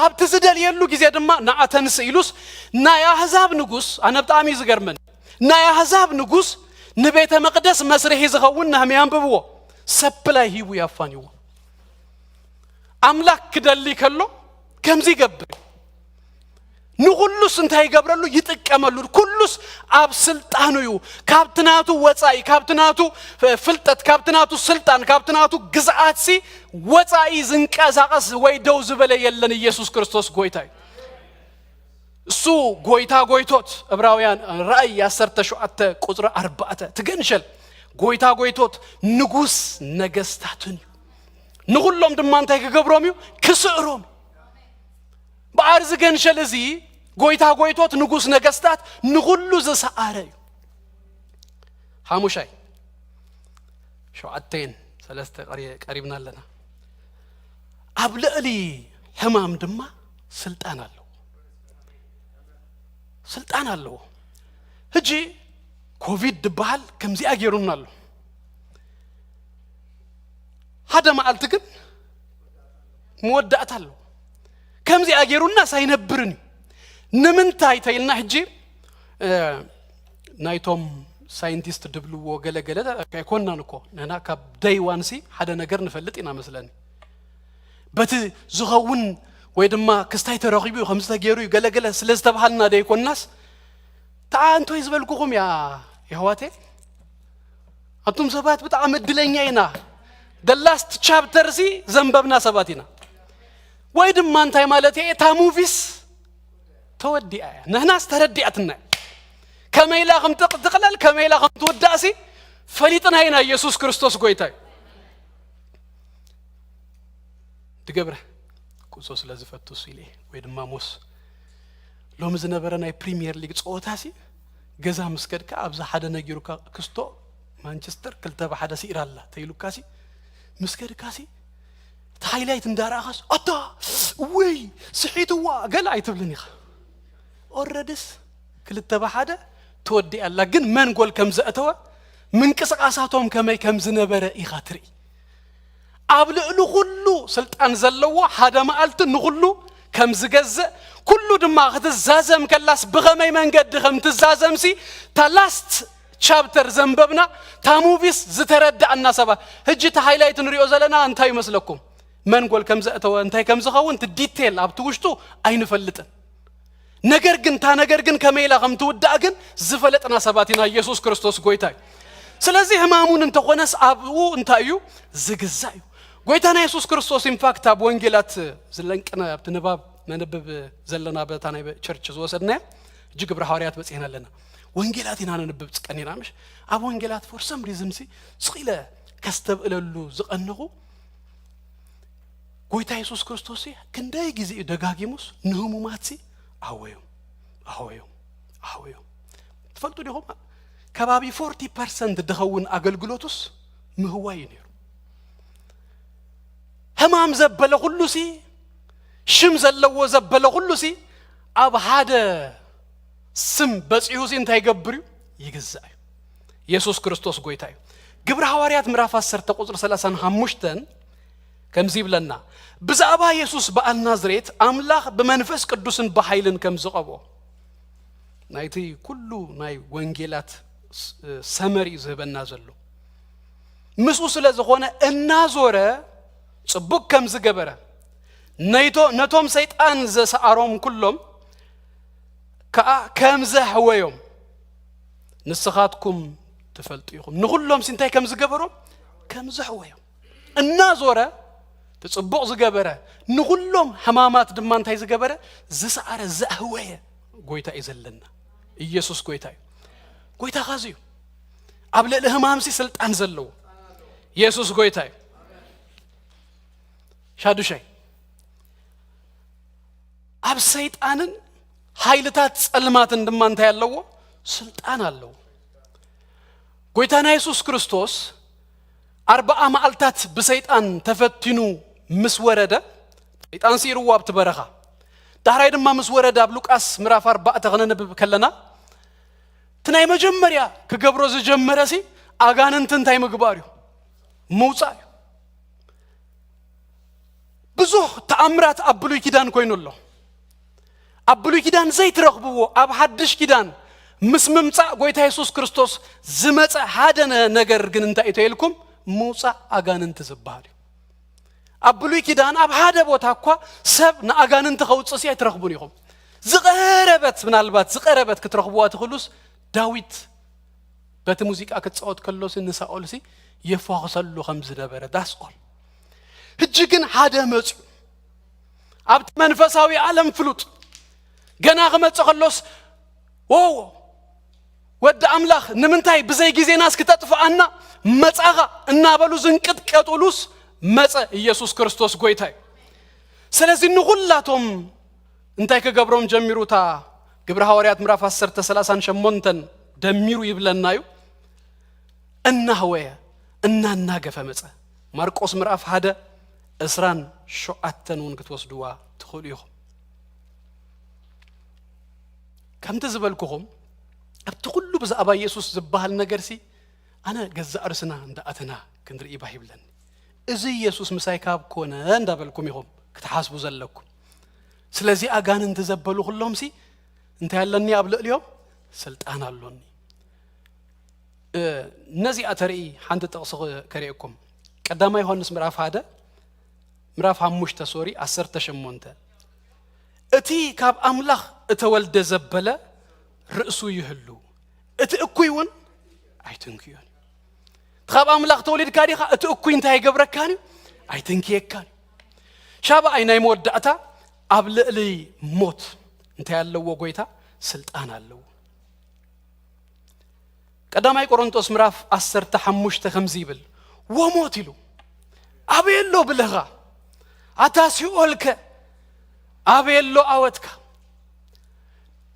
ኣብቲ ዝደልየሉ ግዜ ድማ ንዓ ተንስ ኢሉስ ናይ ኣህዛብ ንጉስ፣ ኣነ ብጣዕሚ እዩ ዝገርመን፣ ናይ ኣህዛብ ንጉስ ንቤተ መቕደስ መስርሒ ዝኸውን ነህምያ ኣንብብዎ፣ ሰፕላይ ሂቡ ያፋንይዎ። ኣምላኽ ክደሊ ከሎ ከምዚ ይገብር። ንኹሉስ እንታይ ይገብረሉ? ይጥቀመሉ። ኩሉስ ኣብ ስልጣኑ እዩ። ካብቲ ናቱ ወጻኢ፣ ካብቲ ናቱ ፍልጠት፣ ካብቲ ናቱ ስልጣን፣ ካብቲ ናቱ ግዝኣትሲ ወጻኢ ዝንቀሳቐስ ወይ ደው ዝበለ የለን። ኢየሱስ ክርስቶስ ጎይታ እዩ። እሱ ጎይታ ጎይቶት፣ ዕብራውያን፣ ራእይ ዓሰርተ ሸውዓተ ቁጽሪ ኣርባዕተ፣ ትገንሸል ጎይታ ጎይቶት፣ ንጉስ ነገስታትን እዩ። ንኹሎም ድማ እንታይ ክገብሮም እዩ? ክስዕሮም። በዓር ዝገንሸል እዚ ጎይታ ጎይቶት፣ ንጉስ ነገስታት፣ ንኹሉ ዝሰዓረ እዩ። ሓሙሻይ፣ ሸውዓተን ሰለስተ ቀሪ-፣ ቀሪብና ኣለና። ኣብ ልዕሊ ሕማም ድማ ስልጣን ኣለዎ። ስልጣን ኣለዎ። ሕጂ ኮቪድ ዝበሃል ከምዚኣ ገይሩና ኣሎ። ሓደ መዓልቲ ግን መወዳእታ ኣለዎ። ከምዚኣ ገይሩናስ ኣይነብርን እዩ። ንምንታይ ተይልና ሕጂ፣ እ፣ ናይቶም ሳይንቲስት ድብልዎ ገለገለ ኣይኮንናን እኮ። ንሕና ካብ ደይ ዋን ሲ ሓደ ነገር ንፈልጥ ኢና መስለኒ። በቲ ዝኸውን ወይ ድማ ክስታይ ተረኺቡ እዩ፣ ከምዚ ተገይሩ እዩ፣ ገለገለ ስለ ዝተባሃልና ደይኮንናስ፣ ተኣ እንቶይ ዝበልኩኹም እያ የሕዋቴ። ኣቱም ሰባት ብጣዕሚ እድለኛ ኢና። The last chapter ሲ ዘንበብና ሰባት ኢና። ወይ ድማ እንታይ ማለት እየ? እታ ሙቪስ ተወዲኣ እያ። ንሕናስ ተረዲኣትና እያ። ከመይ ኢላ ከም ትቕ-፣ ትቕለል፣ ከመይ ኢላ ከም ትውዳእሲ ፈሊጥና ኢና። ኢየሱስ ክርስቶስ ጎይታ እዩ። ድገብረ ኩዕሶ ስለ ዝፈቱ እሱ ኢለ ወይ ድማ ሞስ ሎሚ ዝነበረ ናይ ፕሪሚየር ሊግ ጸወታ ሲ ገዛ ምስ ከድካ ኣብዛ ሓደ ነጊሩካ ክስቶ ማንቸስተር ክልተ ብሓደ ስኢራ ኣላ ተይሉካ ሲ ምስ ከድካ ሲ እቲ ሃይላይት እንዳረኣኻስ ኣታ ወይ ስሒትዋ ገለ ኣይትብልን ኢኻ። ኦረድስ ክልተ ብሓደ ተወዲኣ ኣላ። ግን መን ጎል ከም ዘእተወ ምንቅስቃሳቶም ከመይ ከም ዝነበረ ኢኻ ትርኢ። ኣብ ልዕሊ ኩሉ ስልጣን ዘለዎ ሓደ መዓልቲ ንኹሉ ከም ዝገዝእ ኩሉ ድማ ክትዛዘም ከላስ ብኸመይ መንገዲ ከም ትዛዘምሲ እታ ላስት ቻፕተር ዘንበብና እታ ሙቪስ ዝተረዳእና ሰባት። ሕጂ እቲ ሃይላይት ንሪኦ ዘለና እንታይ ይመስለኩም? መን ጎል ከም ዘእተወ እንታይ ከም ዝኸውን እቲ ዲቴል ኣብቲ ውሽጡ ኣይንፈልጥን። ነገር ግን እታ ነገር ግን ከመይ ኢላ ከም ትውዳእ ግን ዝፈለጥና ሰባት ኢና። ኢየሱስ ክርስቶስ ጎይታ እዩ። ስለዚ ሕማሙን እንተኾነስ ኣብኡ እንታይ እዩ ዝግዛእ እዩ። ጎይታና የሱስ ክርስቶስ ኢንፋክት ኣብ ወንጌላት ዝለንቅነ ኣብቲ ንባብ ነንብብ ዘለና በታ ናይ ቸርች ዝወሰድናያ እጅ ግብረ ሃዋርያት በፂሕና ኣለና። ወንጌላት ኢና ነንብብ ፅቀን ኢና ምሽ ኣብ ወንጌላት ፎር ሰም ሪዝን ሲ ስቕ ኢለ ከስተብእለሉ ዝቐነኹ ጎይታ የሱስ ክርስቶስ ሲ ክንደይ ግዜ እዩ ደጋጊሙስ ንህሙማት ሲ ኣወዮም ኣወዮም ኣወዮም። ትፈልጡ ዲኹም? ከባቢ ፎርቲ ፐርሰንት ድኸውን ኣገልግሎቱስ ምህዋይ እዩ ነይሩ። ሕማም ዘበለ ኩሉ ሲ ሽም ዘለዎ ዘበለ ኩሉ ሲ ኣብ ሓደ ስም በፂሑ ሲ እንታይ ይገብር እዩ? ይግዛእ እዩ። የሱስ ክርስቶስ ጎይታ እዩ። ግብሪ ሃዋርያት ምዕራፍ ዓሰርተ ቁፅሪ ሰላሳን ሓሙሽተን ከምዚ ይብለና፣ ብዛዕባ የሱስ በዓል ናዝሬት ኣምላኽ ብመንፈስ ቅዱስን ብሓይልን ከም ዝቐብኦ። ናይቲ ኩሉ ናይ ወንጌላት ስ- ሰመር እዩ ዝህበና ዘሎ። ምስኡ ስለ ዝኾነ እናዞረ ጽቡቕ ከም ዝገበረ ነይቶ ነቶም ሰይጣን ዘሰኣሮም ኩሎም ከኣ ከም ዘሕወዮም ንስኻትኩም ትፈልጡ ኢኹም። ንኹሎም ሲ እንታይ ከም ዝገበሮም ከም ዘሕወዮም እናዞረ እቲ ጽቡቕ ዝገበረ ንኹሎም ሕማማት ድማ እንታይ ዝገበረ ዝሰኣረ ዘሕወየ ጎይታ እዩ ዘለና። ኢየሱስ ጎይታ እዩ። ጎይታ ኻዚ እዩ ኣብ ልዕሊ ሕማምሲ ስልጣን ዘለዎ ኢየሱስ ጎይታ እዩ። ሻዱሻይ ኣብ ሰይጣንን ሓይልታት ጸልማትን ድማ እንታይ ኣለዎ? ስልጣን ኣለዎ። ጎይታና የሱስ ክርስቶስ ኣርባዓ መዓልታት ብሰይጣን ተፈቲኑ ምስ ወረደ፣ ሰይጣን ስኢርዎ ኣብቲ በረኻ። ዳሕራይ ድማ ምስ ወረደ ኣብ ሉቃስ ምዕራፍ ኣርባዕተ ከነንብብ ከለና እቲ ናይ መጀመርያ ክገብሮ ዝጀመረ ሲ ኣጋንንቲ እንታይ ምግባር እዩ? ምውፃእ እዩ። ብዙሕ ተኣምራት ኣብ ብሉይ ኪዳን ኮይኑ ኣሎ። ኣብ ብሉይ ኪዳን ዘይትረኽብዎ ኣብ ሓድሽ ኪዳን ምስ ምምጻእ ጎይታ የሱስ ክርስቶስ ዝመጸ ሓደ ነ- ነገር ግን እንታይ እዩ ተኢልኩም? ምውጻእ ኣጋንንቲ ዝበሃል እዩ። ኣብ ብሉይ ኪዳን ኣብ ሓደ ቦታ እኳ ሰብ ንኣጋንንቲ ከውፅእ ሲ ኣይትረኽቡን ኢኹም። ዝቐረበት ምናልባት ዝቐረበት ክትረኽብዋ ትኽእሉስ ዳዊት በቲ ሙዚቃ ክጻወት ከሎሲ ንሳኦልሲ የፏኽሰሉ ከም ዝነበረ ዳስኦል ሕጂ ግን ሓደ መጽኡ ኣብቲ መንፈሳዊ ዓለም ፍሉጥ ገና ክመጽእ ከሎስ ዎ ወዲ ኣምላኽ ንምንታይ ብዘይ ግዜናስ ክተጥፍኣና መጻኻ እናበሉ ዝንቅጥቀጡሉስ መጸ ኢየሱስ ክርስቶስ ጎይታ እዩ። ስለዚ ንኹላቶም እንታይ ክገብሮም ጀሚሩ? እታ ግብሪ ሃዋርያት ምዕራፍ ዓሰርተ ሰላሳን ሸሞንተን ደሚሩ ይብለና እዩ። እናህወየ እናናገፈ መጸ። ማርቆስ ምዕራፍ ሓደ ዕስራን ሸውዓተን እውን ክትወስድዋ ትኽእሉ ኢኹም። ከምቲ ዝበልኩኹም ኣብቲ ኩሉ ብዛዕባ ኢየሱስ ዝበሃል ነገርሲ ኣነ ገዛእ ርስና እንዳኣተና ክንርኢ ባህ ይብለኒ። እዚ ኢየሱስ ምሳይ ካብ ኮነ እንዳበልኩም ኢኹም ክትሓስቡ ዘለኩም። ስለዚ ኣጋንንቲ ዘበሉ ኩሎምሲ እንታይ ኣለኒ? ኣብ ልዕሊኦም ስልጣን ኣሎኒ። ነዚኣ ተርኢ ሓንቲ ጥቕሲ ከርእየኩም። ቀዳማይ ዮሃንስ ምዕራፍ ሓደ ምዕራፍ ሓሙሽተ ሶሪ ዓሰርተ ሸሞንተ እቲ ካብ ኣምላኽ እተወልደ ዘበለ ርእሱ ይህሉ፣ እቲ እኩይ እውን ኣይትንክዮን። ካብ ኣምላኽ ተወሊድካ ዲኻ? እቲ እኩይ እንታይ ኣይገብረካን እዩ? ኣይትንክየካን እዩ። ሻብኣይ ናይ መወዳእታ ኣብ ልዕሊ ሞት እንታይ ኣለዎ? ጎይታ ስልጣን ኣለዎ። ቀዳማይ ቆሮንቶስ ምዕራፍ ዓሰርተ ሓሙሽተ ከምዚ ይብል፣ ወሞት ኢሉ ኣበይ ኣሎ ብልህኻ? ኣታ ሲኦልከ ኣበይ ኣሎ ኣወትካ?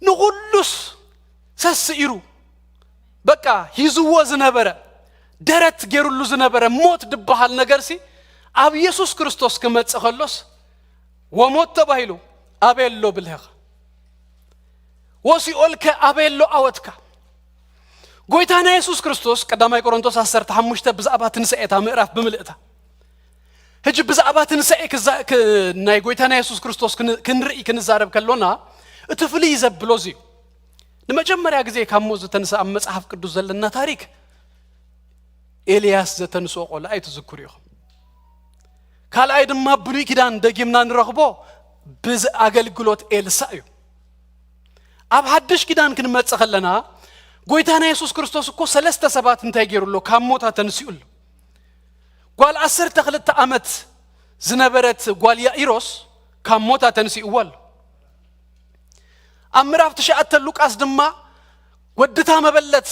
ንኹሉስ ሰስኢሩ በቃ ሂዝዎ ዝነበረ ደረት ገይሩሉ ዝነበረ ሞት ድበሃል ነገርሲ ኣብ ኢየሱስ ክርስቶስ ክመጽእ ከሎስ ወሞት ተባሂሉ ኣበይ ኣሎ ብልህኻ? ወሲኦልከ ኣበይ ኣሎ ኣወትካ? ጎይታና የሱስ ክርስቶስ ቀዳማይ ቆሮንቶስ ዓሰርተ ሓሙሽተ ብዛዕባ ትንሳኤ እታ ምዕራፍ ብምልእታ ሕጂ ብዛዕባ ትንሳኤ ክዛ- ክ- ናይ ጎይታና የሱስ ክርስቶስ ክን- ክንርኢ ክንዛረብ ከሎና እቲ ፍልይ ዘብሎ እዚ እዩ። ንመጀመርያ ግዜ ካብ ሞት ዝተንስእ ኣብ መጽሓፍ ቅዱስ ዘለና ታሪክ ኤልያስ ዘተንስኦ ቆልዓ እዩ ትዝክሩ ኢኹም። ካልኣይ ድማ ብሉይ ኪዳን ደጊምና ንረኽቦ ብዚ ኣገልግሎት ኤልሳ እዩ። ኣብ ሓድሽ ኪዳን ክንመጽእ ከለና፣ ጎይታና የሱስ ክርስቶስ እኮ ሰለስተ ሰባት እንታይ ገይሩ ኣሎ? ካብ ሞት ኣተንሲኡ ኣሎ። ጓል ዓሰርተ ክልተ ዓመት ዝነበረት ጓል ያኢሮስ ካብ ሞት ኣተንሲእዎ ኣሎ። ኣብ ምዕራፍ ትሽዓተ ሉቃስ ድማ ወድታ መበለት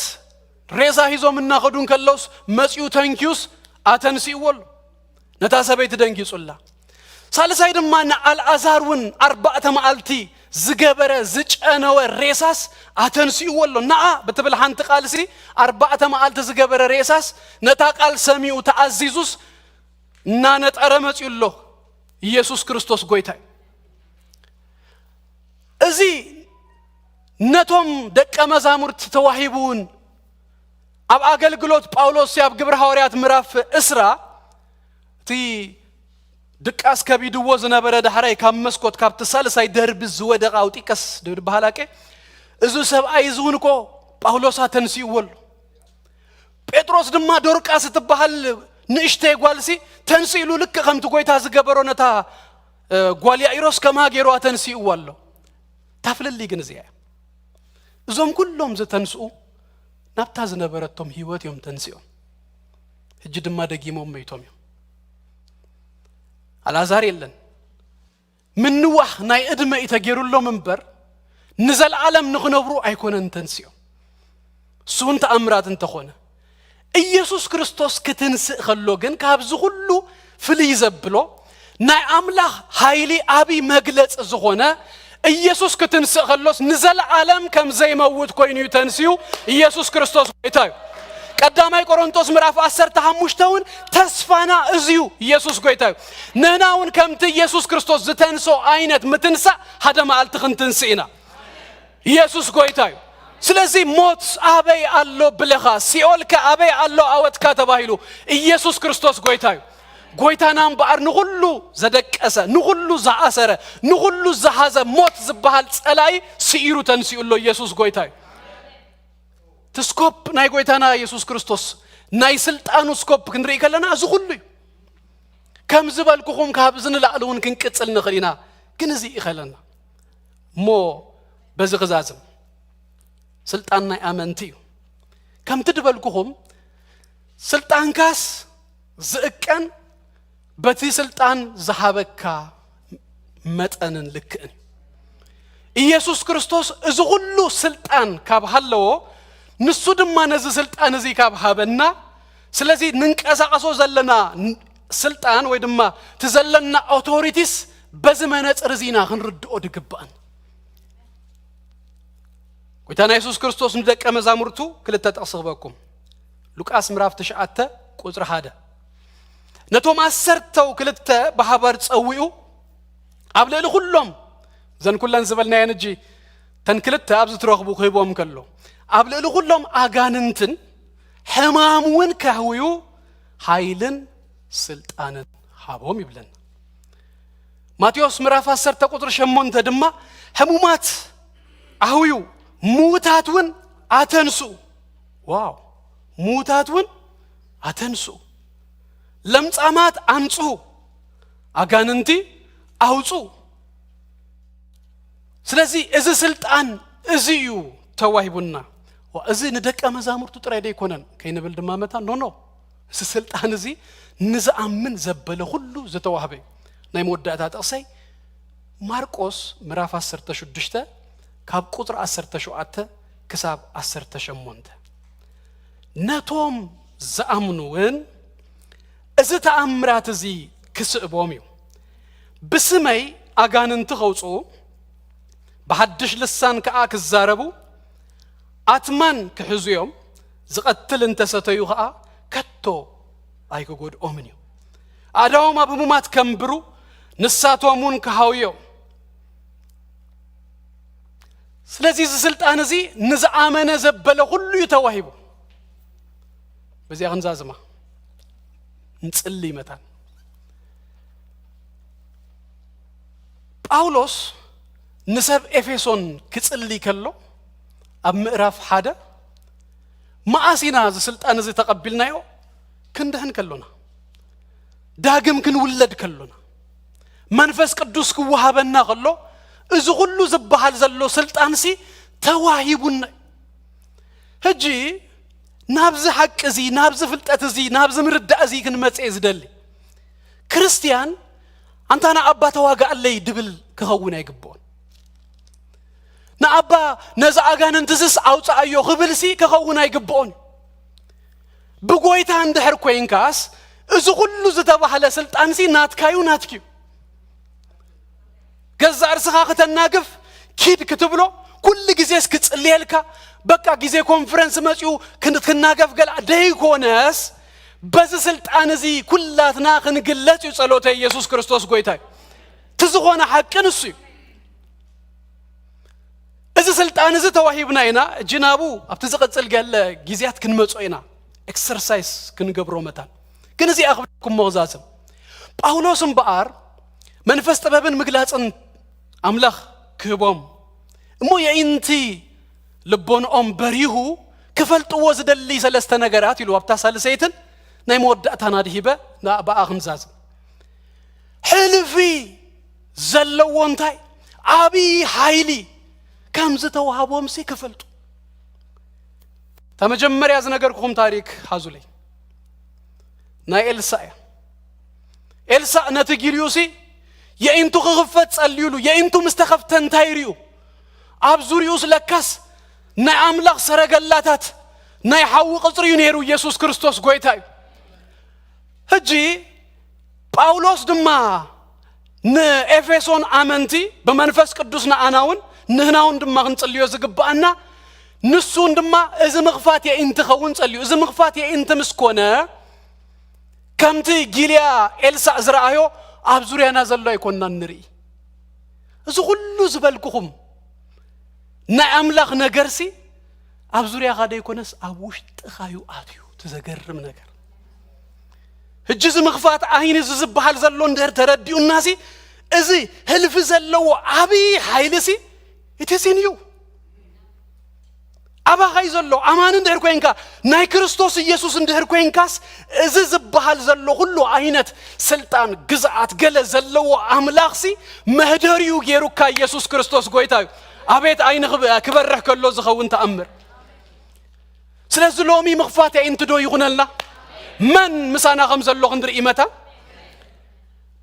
ሬሳ ሒዞም እናኸዱ እንከለውስ መጺኡ ተንኪዩስ ኣተንሲእዎ ኣሎ። ነታ ሰበይቲ ደንጊጹላ። ሳልሳይ ድማ ንኣልዓዛር እውን ኣርባዕተ መዓልቲ ዝገበረ ዝጨነወ ሬሳስ ኣተንሲእዎ ኣሎ። ንዓ ብትብል ሓንቲ ቃልሲ ኣርባዕተ መዓልቲ ዝገበረ ሬሳስ ነታ ቃል ሰሚኡ ተኣዚዙስ እናነጠረ መጺኡ ኣሎ። ኢየሱስ ክርስቶስ ጎይታ እዩ። እዚ ነቶም ደቀ መዛሙርቲ ተዋሂቡ እውን ኣብ ኣገልግሎት ጳውሎስ ኣብ ግብሪ ሃዋርያት ምዕራፍ ዕስራ እቲ ድቃስ ከቢድዎ ዝነበረ ዳሕራይ ካብ መስኮት ካብቲ ሳልሳይ ደርቢ ዝወደቐ ኣውጢቀስ ድብል በሃል ኣቄ፣ እዚ ሰብኣይ እዚ እውን እኮ ጳውሎስ ኣተንሲእዎ ኣሎ። ጴጥሮስ ድማ ዶርቃስ እትበሃል ንእሽተይ ጓልሲ ተንስኢሉ ልክዕ ከምቲ ጎይታ ዝገበሮ ነታ እ፣ ጓል ያኢሮስ ከማ ገይሩ ኣተንሲእዎ ኣሎ። ታፍልሊ ግን እዚኣ እያ። እዞም ኩሎም ዝተንስኡ ናብታ ዝነበረቶም ህይወት እዮም ተንሲኦም። ሕጂ ድማ ደጊሞም መይቶም እዮም። ኣልዓዛር የለን። ምንዋሕ ናይ ዕድመ እዩ ተገይሩሎም እምበር ንዘለዓለም ንኽነብሩ ኣይኮነን ተንሲኦም። እሱ እውን ተኣምራት እንተኾነ፣ ኢየሱስ ክርስቶስ ክትንስእ ከሎ ግን ካብዚ ኩሉ ፍልይ ዘብሎ ናይ ኣምላኽ ሓይሊ ኣብይ መግለጺ ዝኾነ ኢየሱስ ክትንስእ ከሎስ ንዘለዓለም ከም ዘይመውት ኮይኑ እዩ ተንስዩ። ኢየሱስ ክርስቶስ ጎይታ እዩ። ቀዳማይ ቆሮንቶስ ምዕራፍ ዓሰርተ ሓሙሽተ እውን ተስፋና እዚ እዩ። ኢየሱስ ጎይታ እዩ። ንሕና እውን ከምቲ ኢየሱስ ክርስቶስ ዝተንስኦ ዓይነት ምትንሳእ ሓደ መዓልቲ ክንትንስእ ኢና። ኢየሱስ ጎይታ እዩ። ስለዚ ሞት ኣበይ ኣሎ ብለኻ፣ ሲኦልከ ኣበይ ኣሎ ኣወትካ ተባሂሉ፣ ኢየሱስ ክርስቶስ ጎይታ እዩ። ጎይታና እምበኣር ንኹሉ ዘደቀሰ፣ ንኹሉ ዝኣሰረ፣ ንኹሉ ዝሓዘ ሞት ዝበሃል ጸላኢ ስኢሩ ተንሲኡ ኣሎ። ኢየሱስ ጎይታ እዩ። እቲ ስኮፕ ናይ ጎይታና ኢየሱስ ክርስቶስ ናይ ስልጣኑ ስኮፕ ክንርኢ ከለና እዚ ኩሉ እዩ። ከም ዝበልኩኹም ካብ እዚ ንላዕሊ እውን ክንቅጽል ንኽእል ኢና፣ ግን እዚ ይኸለና እሞ በዚ ክዛዝም። ስልጣን ናይ ኣመንቲ እዩ። ከምቲ ድበልኩኹም ስልጣንካስ ዝእቀን በቲ ስልጣን ዝሃበካ መጠንን ልክእን። ኢየሱስ ክርስቶስ እዚ ኩሉ ስልጣን ካብ ሃለዎ፣ ንሱ ድማ ነዚ ስልጣን እዚ ካብ ሃበና፣ ስለዚ ንንቀሳቐሶ ዘለና ን-፣ ስልጣን ወይ ድማ እቲ ዘለና ኣውቶሪቲስ በዚ መነጽር እዚ ኢና ክንርድኦ ድግባእን። ጎይታና የሱስ ክርስቶስ ንደቀ መዛሙርቱ ክልተ ጥቕሲ ክበኩም። ሉቃስ ምዕራፍ ትሽዓተ ቁጽሪ ሓደ። ነቶም ዓሰርተው ክልተ ብሓባር ጸዊኡ፣ ኣብ ልዕሊ ኩሎም፣ እዘን ኩለን ዝበልናየን እጂ፣ ተን ክልተ ኣብዚ ትረኽቡ ክህቦም ከሎ፣ ኣብ ልዕሊ ኩሎም ኣጋንንትን ሕማም እውን ከህውዩ ሓይልን ስልጣንን ሃቦም ይብለና። ማቴዎስ ምዕራፍ ዓሰርተ ቁጽሪ ሸሞንተ ድማ ሕሙማት ኣህውዩ፣ ምዉታት እውን ኣተንስኡ። ዋው! ምዉታት እውን ኣተንስኡ፣ ለምጻማት ኣንጽሁ፣ ኣጋንንቲ ኣውጹ። ስለዚ እዚ ስልጣን እዚ እዩ ተዋሂቡና። ዋ፣ እዚ ንደቀ መዛሙርቱ ጥራይ ደይኮነን ከይንብል ድማ መታን፣ ኖ፣ ኖ። እዚ ስልጣን እዚ ንዝኣምን ዘበለ ኩሉ ዝተዋህበ እዩ። ናይ መወዳእታ ጥቕሰይ ማርቆስ ምዕራፍ ዓሰርተ ሽዱሽተ ካብ ቁጽሪ ዓሰርተ ሸውዓተ ክሳብ ዓሰርተ ሸሞንተ። ነቶም ዝኣምኑ እውን እዚ ተኣምራት እዚ ክስእቦም እዩ። ብስመይ ኣጋንንቲ ከውጽኡ፣ ብሓድሽ ልሳን ከኣ ክዛረቡ፣ ኣትማን ክሕዙ እዮም፣ ዝቐትል እንተሰተዩ ከኣ ከቶ ኣይክጎድኦምን እዩ። ኣእዳዎም ኣብ ህሙማት ከንብሩ፣ ንሳቶም እውን ክሃውዮም። ስለዚ እዚ ስልጣን እዚ ንዝኣመነ ዘበለ ኩሉ እዩ ተዋሂቡ። በዚኣ ክንዛዝማ ንጽሊ መታን። ጳውሎስ ንሰብ ኤፌሶን ክጽሊ ከሎ ኣብ ምዕራፍ ሓደ፣ መዓስ ኢና እዚ ስልጣን እዚ ተቐቢልናዮ? ክንድሕን ከሎና፣ ዳግም ክንውለድ ከሎና፣ መንፈስ ቅዱስ ክወሃበና ከሎ፣ እዚ ኩሉ ዝበሃል ዘሎ ስልጣንሲ ተዋሂቡና እዩ። ሕጂ ናብዚ ሓቂ እዚ፣ ናብዚ ፍልጠት እዚ፣ ናብዚ ምርዳእ እዚ ክንመጽእ እየ ዝደሊ። ክርስትያን ኣንታ ንኣባ ተዋጋኣለይ ድብል ክኸውን ኣይግብኦን። ንኣባ ነዚ ኣጋንንትዝስ ኣውፅኣዮ ክብልሲ ክኸውን ኣይግብኦን። ብጎይታ እንድሕር ኮይንካስ እዚ ኩሉ ዝተባህለ ስልጣንሲ ናትካዩ ናትክዩ። ገዛእ ርስኻ ክተናግፍ ኪድ ክትብሎ፣ ኩሉ ግዜስ ክጽልየልካ፣ በቃ ግዜ ኮንፈረንስ መጺኡ ክን- ክናገፍ ገላ ደይኮነስ፣ በዚ ስልጣን እዚ ኩላትና ክንግለጽ እዩ ጸሎተ። ኢየሱስ ክርስቶስ ጎይታ እዩ። እቲ ዝኾነ ሓቂ ንሱ እዩ። እዚ ስልጣን እዚ ተዋሂብና ኢና። እጂ ናቡ ኣብቲ ዝቕጽል ገለ ግዜያት ክንመጾ ኢና፣ ኤክሰርሳይስ ክንገብሮ መታን። ግን እዚኣ ክብለኩም መቕዛዝም ጳውሎስ እምበኣር መንፈስ ጥበብን ምግላጽን ኣምላኽ ክህቦም እሞ የኢንቲ ልቦንኦም በሪሁ ክፈልጥዎ ዝደሊ ሰለስተ ነገራት ኢሉ ኣብታ ሳልሰይትን ናይ መወዳእታና ድሂበ ብኣ ክንዛዝም። ሕልፊ ዘለዎ እንታይ ዓብዪ ሓይሊ ከም ዝተዋህቦምሲ ክፈልጡ። እታ መጀመርያ ዝነገርኩኹም ታሪክ ሓዙለይ፣ ናይ ኤልሳእ እያ። ኤልሳእ ነቲ ጊልዩሲ የኢንቱ ክኽፈት ጸልዩሉ። የኢንቱ ምስ ተኸፍተ እንታይ ርእዩ? ኣብ ዙሪኡስ ለካስ ናይ ኣምላኽ ሰረገላታት ናይ ሓዊ ቅጽሪ እዩ ነይሩ። ኢየሱስ ክርስቶስ ጎይታ እዩ። ሕጂ ጳውሎስ ድማ ንኤፌሶን ኣመንቲ ብመንፈስ ቅዱስ ንኣና እውን ንህና እውን ድማ ክንጽልዮ ዝግብኣና፣ ንሱ እውን ድማ እዚ ምኽፋት የኢንቲ ኸውን ጸልዩ። እዚ ምኽፋት የኢንቲ ምስ ኮነ፣ ከምቲ ጊልያ ኤልሳዕ ዝረኣዮ ኣብ ዙርያና ዘሎ ኣይኮንናን ንርኢ። እዚ ኩሉ ዝበልኩኹም ናይ ኣምላኽ ነገርሲ ኣብ ዙርያኻ ደይኮነስ ኣብ ውሽጥኻዩ ኣትዩ። እቲ ዘገርም ነገር፣ ሕጂ እዚ ምኽፋት ዓይኒ እዚ ዝበሃል ዘሎ እንድሕር ተረዲኡናሲ፣ እዚ ህልፊ ዘለዎ ዓብዪ ሓይልሲ እቲ ሲንዩ ኣባኻይ ዘሎ ኣማኒ እንድሕር ኮይንካ፣ ናይ ክርስቶስ ኢየሱስ እንድሕር ኮይንካስ፣ እዚ ዝበሃል ዘሎ ኩሉ ዓይነት ስልጣን፣ ግዝኣት፣ ገለ ዘለዎ ኣምላኽሲ መህደሪኡ ገይሩካ ኢየሱስ ክርስቶስ ጎይታ እዩ። ኣቤት ዓይኒ ክብ- ክበርሕ ከሎ ዝኸውን ተኣምር። ስለዚ ሎሚ ምኽፋት የኢንቲ ዶ ይኹነልና? መን ምሳና ከም ዘሎ ክንርኢ መታ።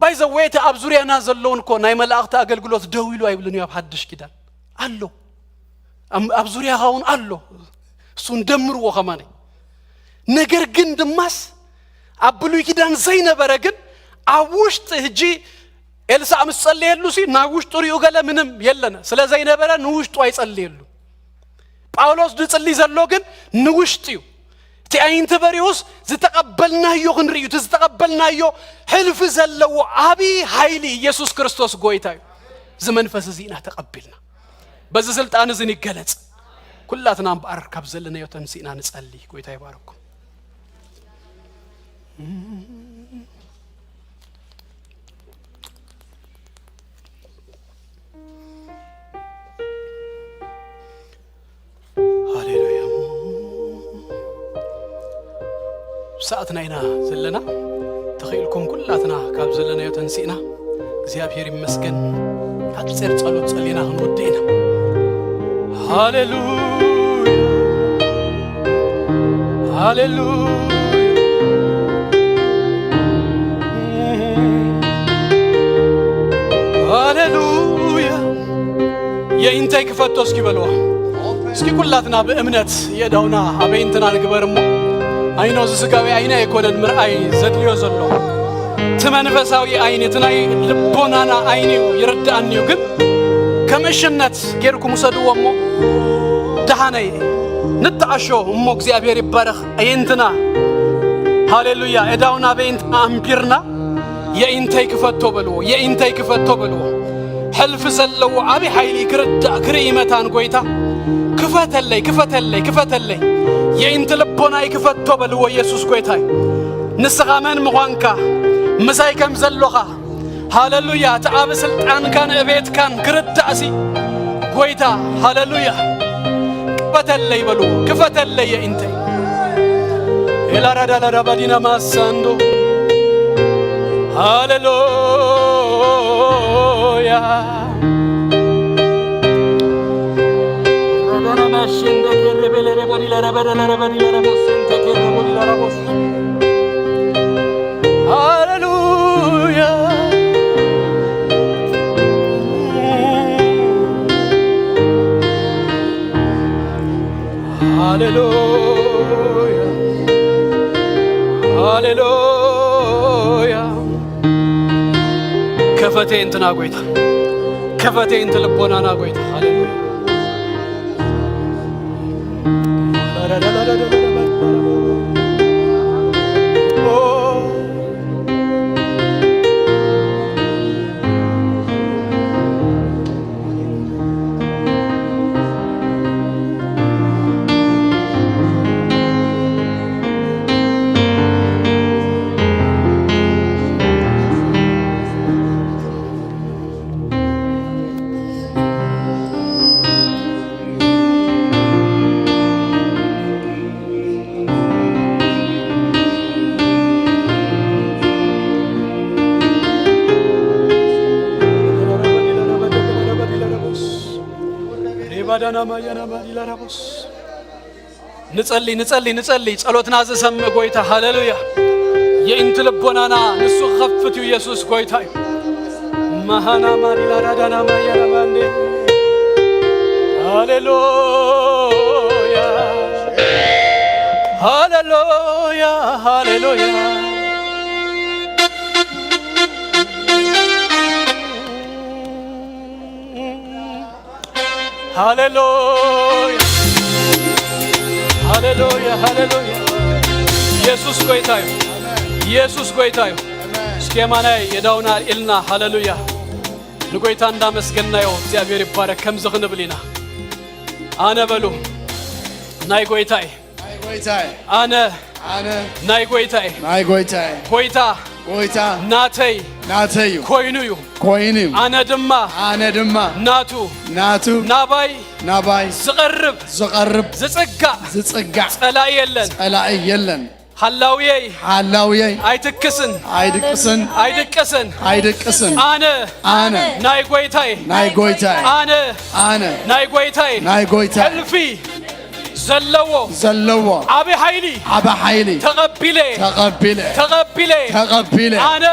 ባይዘወይ እቲ ኣብ ዙርያና ዘለውን እኮ ናይ መላእኽቲ ኣገልግሎት ደው ኢሉ ኣይብልን እዩ። ኣብ ሓድሽ ኪዳን ኣሎ፣ ኣብ- ኣብ ዙርያኻ እውን ኣሎ። እሱ እንደምርዎ ከማነይ። ነገር ግን ድማስ ኣብ ብሉይ ኪዳን ዘይነበረ ግን ኣብ ውሽጢ፣ ሕጂ ኤልሳዕ ምስ ጸለየሉ ሲ ናብ ውሽጡ ሪኡ ገለ ምንም የለን ስለ ዘይነበረ ንውሽጡ ኣይጸልየሉ። ጳውሎስ ዝጽሊ ዘሎ ግን ንውሽጢ እዩ። እቲ ኣዒንቲ በሪሁስ ዝተቐበልናዮ ክንርኢ እዩ። እቲ ዝተቐበልናዮ ሕልፊ ዘለዎ ዓብዪ ሓይሊ ኢየሱስ ክርስቶስ ጎይታ እዩ። እዚ መንፈስ እዚ ኢና ተቐቢልና። በዚ ስልጣን እዚ ንገለጽ። ኩላትና እምበኣር ካብ ዘለናዮ ተንሲእና ንጸሊ። ጎይታ ይባረኩም። ሃሌሉያ። ሰዓትና ኢና ዘለና። ተኽኢልኩም ኩላትና ካብ ዘለናዮ ተንሲእና እግዚኣብሔር ይመስገን። ሓፂር ጸሎት ጸሊና ክንወድእ ኢና። ሃሌሉያ፣ ሃሌሉያ። ሃሌሉያ። የኢንተይ ክፈቶ እስኪ በልዋ። እስኪ ኩላትና ብእምነት የእዳውና ኣበይንትና ንግበር እሞ፣ ኣይኖ እዚ ስጋዊ ኣይኒ ኣይኮነን ምርኣይ ዘድልዮ ዘሎ። እቲ መንፈሳዊ ኣይኒ፣ እቲ ናይ ልቦናና ኣይኒ እዩ ይርድኣኒ እዩ። ግን ከም እሽነት ጌርኩም ውሰድዎ እሞ፣ ደሓነይ ንተዓሾ እሞ እግዚኣብሔር ይባረኽ። ኣየንትና ሃሌሉያ። እዳውና ኣበይንትና ኣንቢርና፣ የኢንተይ ክፈቶ በልዎ፣ የኢንተይ ክፈቶ በልዎ። ሕልፊ ዘለዎ ዓቢ ሓይሊ ክርዳእ ክርኢ መታን ጎይታ ክፈተለይ፣ ክፈተለይ፣ ክፈተለይ። የኢንቲ ልቦናይ ክፈቶ በልዎ። ኢየሱስ ጎይታይ፣ ንስኻ መን ምዃንካ፣ ምሳይ ከም ዘሎኻ፣ ሃሌሉያ፣ እቲ ዓቢ ስልጣንካን እቤትካን ክርዳእሲ፣ ጎይታ፣ ሃሌሉያ፣ ክፈተለይ በልዎ፣ ክፈተለይ የኢንተይ። ኤላራዳላራባዲና ማሳንዶ፣ ሃሌሉያ። ሃሌሉያ፣ ሃሌሉያ፣ ሃሌሉያ። ከፈቴ እንትና ጎይታ፣ ከፈቴ እንት ልቦናና ጎይታ። ሃሌሉያ። ንጸሊ፣ ንጸሊ፣ ንጸሊ። ጸሎትና ዝሰምዕ ጎይታ፣ ሃሌሉያ። የኢንቲ ልቦናና ንሱ ክኸፍት እዩ። ኢየሱስ ጎይታ እዩ። ማሃና ማዲላ ዳዳና ማያና ባንዴ። ሃሌሉያ፣ ሃሌሉያ፣ ሃሌሉያ። ሃሌሉያ፣ ሃሌሉያ፣ ሃሌሉያ። ኢየሱስ ጎይታ እዩ። ኢየሱስ ጎይታ እዩ። እስኪ የማናይ የዳውና ኢልና፣ ሃሌሉያ። ንጎይታ እንዳመስገናዮ እግዚኣብሔር ይባረክ። ከምዚ ክንብል ኢና። ኣነ በሉ ናይ ጎይታይ፣ ናይ ጎይታይ፣ ኣነ ኣነ ናይ ጎይታይ፣ ናይ ጎይታይ፣ ጎይታ ጎይታ ናተይ ናተይ እዩ ኮይኑ እዩ። ኮይኑ እዩ። ኣነ ድማ ኣነ ድማ ናቱ ናቱ ናባይ ናባይ ዝቐርብ ዝቐርብ ዝጽጋዕ ዝጽጋዕ ጸላኢ የለን። ጸላኢ የለን። ሃላውየይ ሃላውየይ ኣይትክስን ኣይድቅስን ኣይድቅስን ኣይድቅስን። ኣነ ኣነ ናይ ጎይታይ ናይ ጎይታይ ኣነ ኣነ ናይ ጎይታይ ናይ ጎይታይ ሕልፊ ዘለዎ ዘለዎ ዓቢ ሓይሊ ዓቢ ሓይሊ ተቐቢለ ተቐቢለ ተቐቢለ ተቐቢለ ኣነ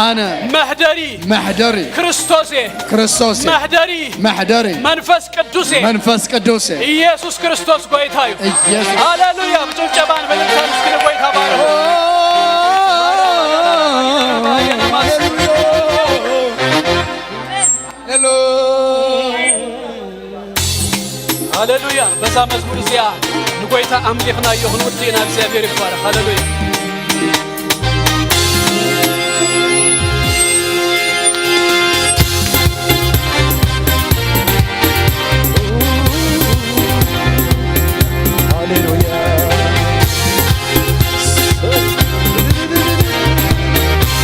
ኣነ መሕደሪ መሕደሪ ክርስቶስ እየ። ክርስቶስ እየ። መሕደሪ መሕደሪ መንፈስ ቅዱስ እየ። መንፈስ ቅዱስ እየ። ኢየሱስ ክርስቶስ ጎይታ እዩ። ኢየሱስ ሃሌሉያ። ብጭብጨባን ብእልልታን እስኪ ንጎይታ ባርኹ። ሃሌሉያ። ሃሌሉያ። በዛ መዝሙር እዚኣ ንጎይታ ኣምሊኽናዮ ክንውድእ ኢና። እግዚኣብሔር ይባረኽ። ሃሌሉያ። ሃሌሉያ።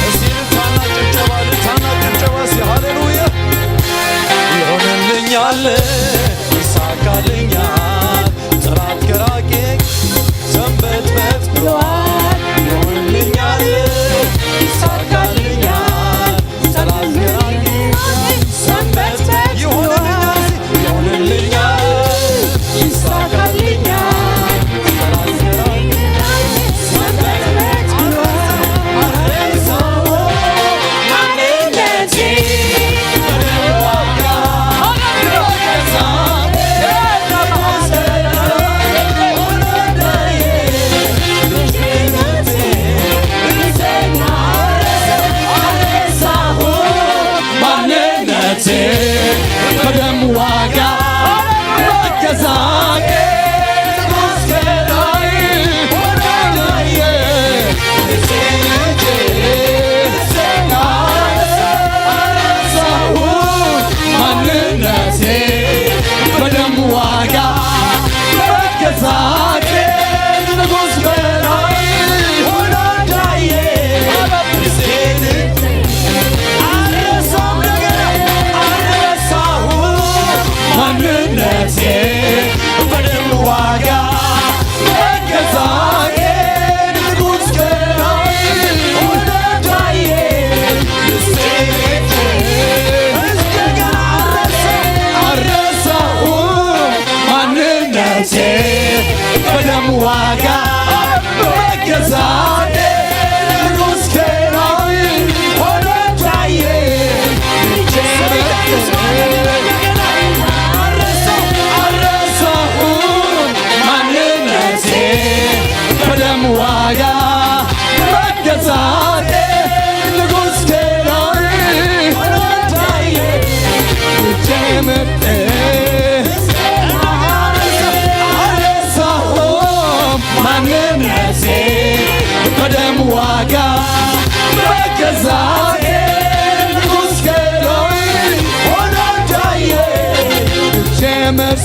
እስቲ እልልታና ጭብጨባ፣ እልልታና ጭብጨባ እስቲ። ሃሌሉያ። ይሆንልኛል፣ ይሳካልኛል፣ ጠላት ከራቄ ሰንበትበት ብሏል።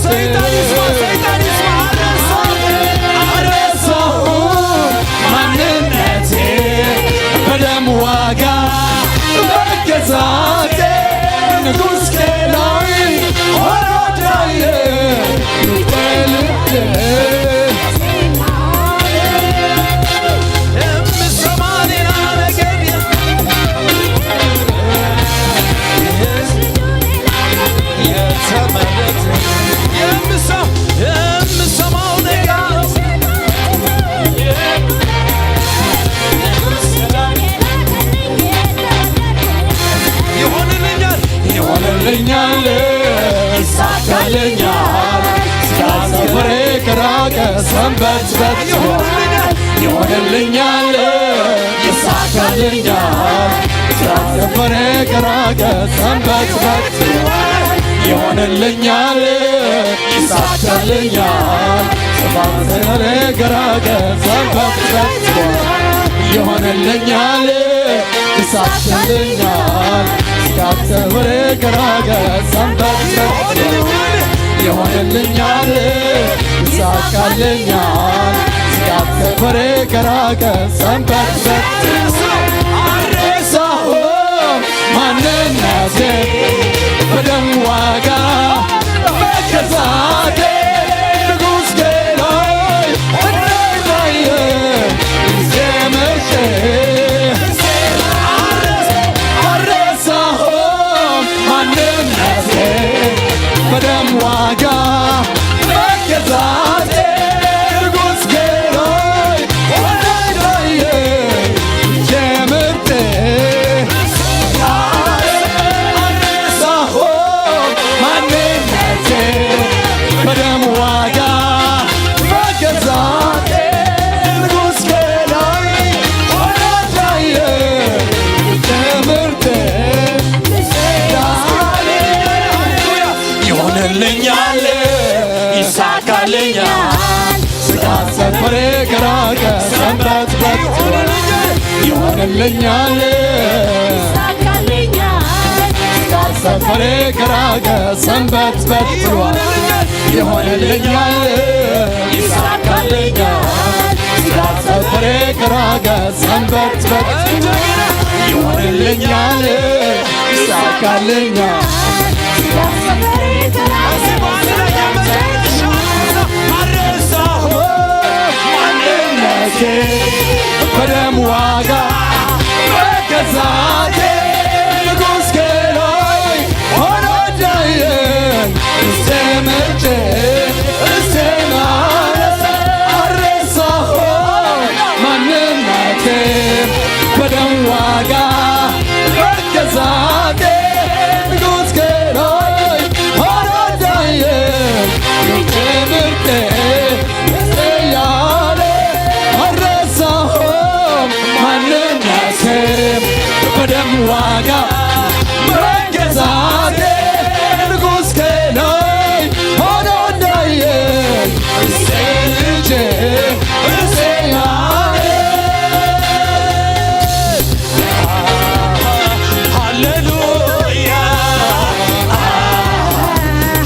ሰይጣን ይስማ፣ ሰይጣን ይስማ። አረሳው፣ አረሳው ማንነቴ በደም ዋጋ መገዛቴ ንጉሥ ከላይ ሆኖ ታየ በልቤ። የምሰማ ሌላ ነገር የለም። የተመረጠ የምሰ-፣ የምሰማው ነገር ይሆንልኛል፣ ይሆንልኛል፣ ይሳካልኛል። ስጋ ሰፈሬ ከራቀ ሰንበት በት ይሆንልኛል፣ ይሆንልኛል፣ ይሳካልኛል። ስጋ ሰፈሬ ከራቀ ሰንበት በት ይሆንልኛል፣ ይሳካልኛል። ስጋ ሰፈሬ ከራቀ ሰንበት በት ይሆንልኛል፣ ይሳካልኛል። ስጋ ሰፈሬ ከራቀ ሰንበት በት ይሆንልኛል፣ ይሳካልኛል። ስጋ ሰፈሬ ከራቀ ሰንበት በት አረሳሁ ማንነቴ በደም ዋጋ መገዛቴ ንጉሥ ጌታዬ እንዳይታየ ጊዜ መቼ አረሳሁ ማንነቴ በደም ዋጋ መገዛቴ ንጉሥ ጌታዬ እንዳይታየ ጊዜ መቼ አረሳሁ ማንነቴ በደም ዋጋ መገዛቴ ንጉሥ ከላይ ሆኖ ታየ ትምህርቴ። ይሆንልኛል፣ ይሳካልኛል። ስጋ ሰፈሬ ከራቀ ሰንበት በት ይሆንልኛል፣ ይሳካልኛል። ስጋ ሰፈሬ ከራቀ ሰንበት በት ብሏል። ይሆንልኛል፣ ይሳካልኛል። ስጋ ሰፈሬ ከራቀ ሰንበት በት ይሆንልኛል፣ ይሳካልኛል። ማንነቴ በደም ዋጋ መገዛቴ ንጉሥ ከላይ ሆኖ ዳዬ እስከ መቼ እስከ ማለት አረሳሁ ማንነቴ በደም ዋጋ መገዛቴ ንጉሥ ከላይ ሆኖ ዳዬ ትምህርቴ እያለ አረሳሁም ማንነቴ በደም ዋጋ መገዛቴ ንጉሥ ከላይ ሆኖ እንዳየ እሴ ልጄ እሴ ያለ ሃሌሉያ፣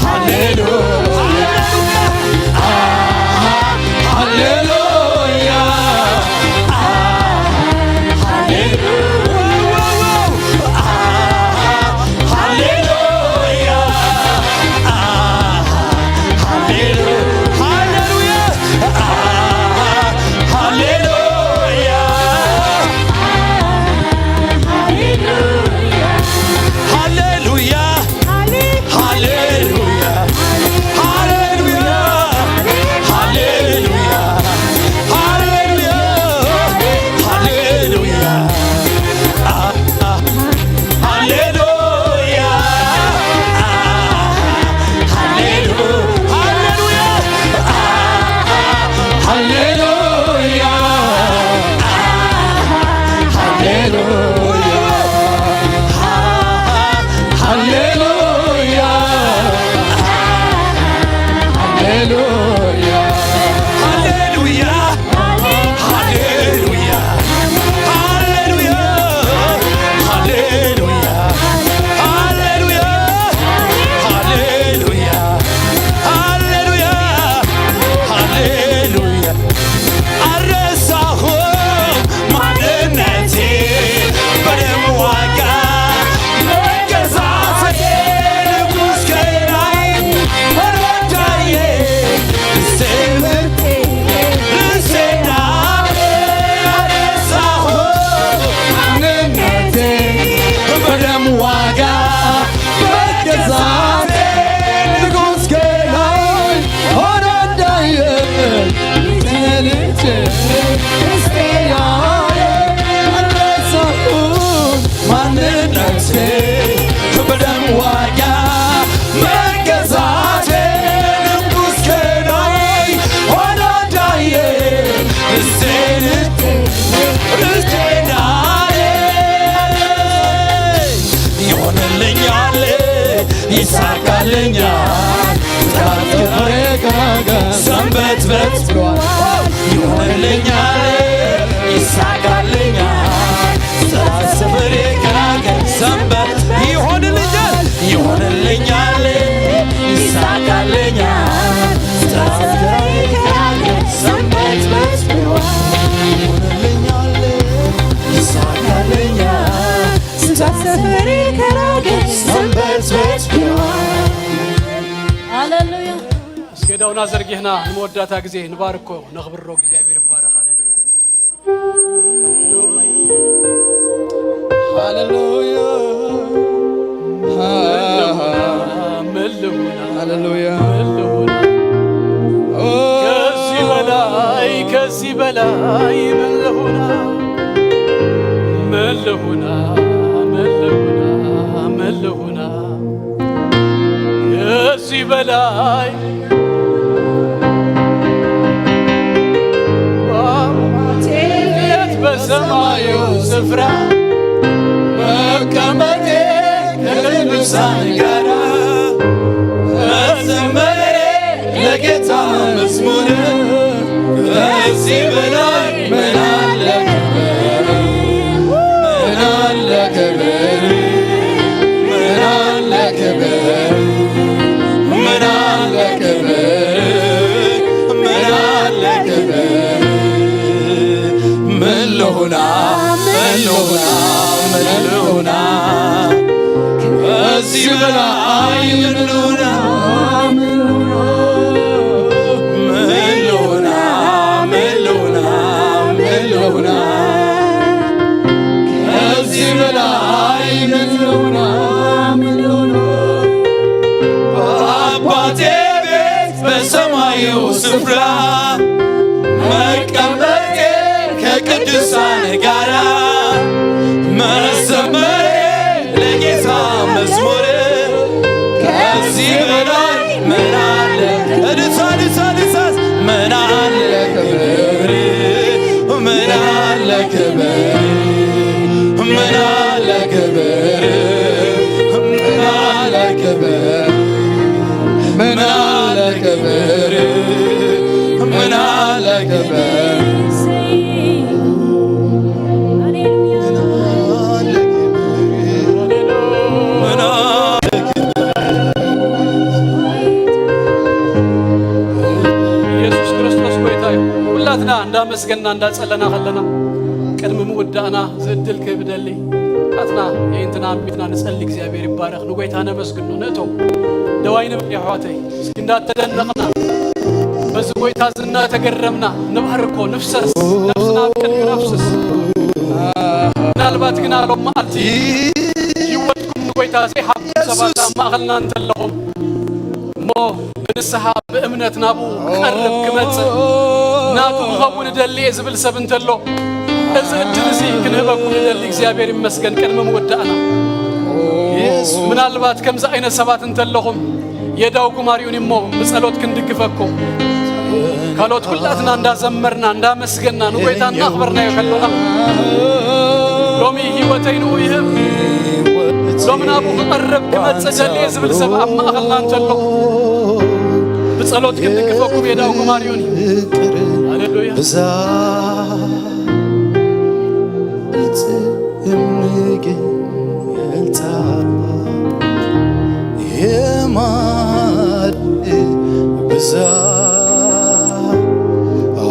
ሃሌሉያ፣ ሃሌሉያ፣ ሃሌሉያ። ይሳካልኛል። ጥራት ክብሬ ከናገር ሰንበት በት ይሆንልኛል። ይሳካልኛል። ጥራት ክብሬ ከናገር ሰንበት ይሆንልኛል። ይሆንልኛል። ይሳካልኛል። ጥራት ክብሬ ከናገር ሰንበት በት ይሆንልኛል። ይሳካልኛል። ስንት ሰፈሬ ከራቀ ሰንበት በት ብሏል። ሃሌሉያ። እስኪ ዳውና ዘርጊሕና ንመወዳእታ ግዜ ንባርኮ፣ ነኽብሮ። እግዚኣብሔር ይባረኽ። ሃሌሉያ። ሃሌሉያ። መለኹና፣ መለኹና፣ ሃሌሉያ። መለኹና። ኦ። ከዚህ በላይ፣ ከዚህ በላይ መለኹና፣ መለኹና፣ መለኹና፣ መለኹና። ከዚህ በላይ ቤት በሰማዩ ስፍራ መቀመጤ ከቅዱሳን ጋራ መዘመሬ ለጌታ መዝሙር ከዚህ በላይ ምን አለ ክብር? ምን አለ ክብር? ምን አለ ክብር? ምን አለ ክብር? ምን አለ ክብር? ምን ልሁና? ምን ልሁና? ምን ልሁና? ከዚህ በላይ ምን ልሁና? ምን ልሁና? ምን ልሁና? ምን ልሁና? ከዚህ በላይ ምን ልሁና? ምን ልሁና? በአባቴ ቤት በሰማዩ ስፍራ መቀመጤ ከቅዱሳን ጋራ መዘመሬ ለጌታ መዝሙር ከዚህ በላይ ምን አለ? እልልታ፣ እልልታ፣ እልልታ። ምን አለ ክብር? ምን አለ ክብር? ምን አለ ክብር? ምን አለ ክብር? ምን አለ ክብር? ምን አለ ክብር? ምን አለ ክብር? ምን አለ ክብር? ኢየሱስ ክርስቶስ ጎይታ እዩ። ሁላትና እንዳመስገንና እንዳጸለና ከለና ቅድሚ ምውዳእና ዝእድል ክህብ ደሊ። ናትና የእንትና ኣንቢትና ንጸሊ። እግዚኣብሔር ይባረኽ። ንጎይታ ነመስግኖ። ንእቶ ደዋይ ንብል የሕዋተይ። እስኪ እንዳተደነቕና በዚ ጎይታ እዚ እናተገረምና ንባርኮ። ንፍሰስ፣ ነፍስና ኣብ ቅድሚ ነፍስስ። ምናልባት ግና ሎም መዓልቲ ህይወትኩም ንጎይታ ዘይሃብኩም ሰባት ኣብ ማእኸልና እንተለኹም እሞ ብንስሓ ብእምነት ናብኡ ክቐርብ ክመጽእ ናቱ ክኸውን እደሊ እየ ዝብል ሰብ እንተሎ እዚ ዕድል እዚ ክንህበኩም ንደሊ። እግዚኣብሔር ይመስገን። ቅድሚ ምውዳእና ምናልባት ከምዚ ዓይነት ሰባት እንተለኹም የዳውኩም ኣርዩኒ እሞ ብጸሎት ክንድግፈኩም ካልኦት ኩላትና እንዳዘመርና እንዳመስገንና ንጎይታ እናኽበርናዮ ከሎና ሎሚ ህይወተይ ንኡ ይህብ ሎም ናብኡ ክቐርብ ክመጽእ ደልየ ዝብል ሰብ ኣብ ማእኸልና እንተሎ ብጸሎት ክንድግፈኩም የዳውኩም ኣርዩኒ። ሃሌሉያ። ብዛ እልጽ እምግን የልጻ የማድ ብዛ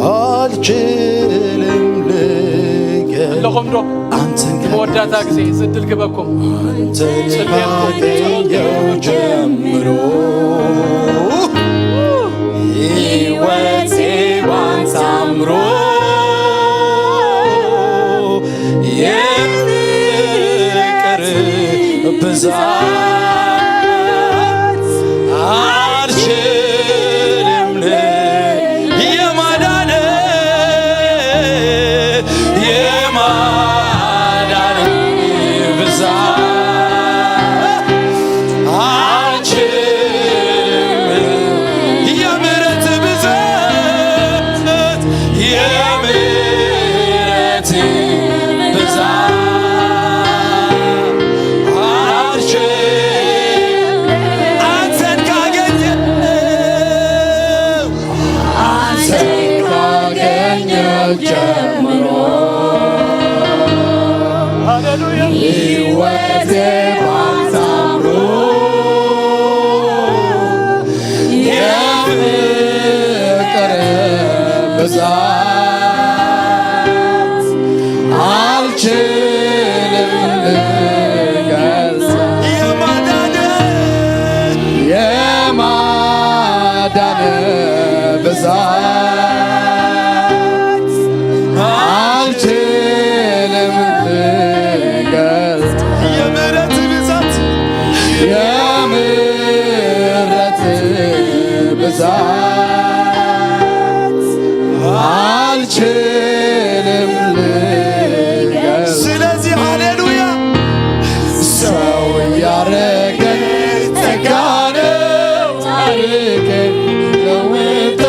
ኣልችልም ልገ ኣለኹም ዶ? መወዳእታ ግዜ እዚ ዕድል ክበኩም። ጽልየልኩም። ካገኘው ጀምሮ ህይወቴ ባንተ አምሮ የፍቅር ብዛት አልችልም የማዳን የማዳን ብዛት አልችልም የምህረት ብዛት የምህረት ብዛት አልችልም ባንተ አምሮ የፍቅር ብዛት አልችልም ልገልጽ። የማዳን የማዳን ብዛት አልችልም ልገልጽ። የምህረት ብዛት የምህረት ብዛት አልችልም ልገልጽ። ስለዚህ ሃሌሉያ ሰው ያረገ ጸጋ ነው ታሪክ ለውጦ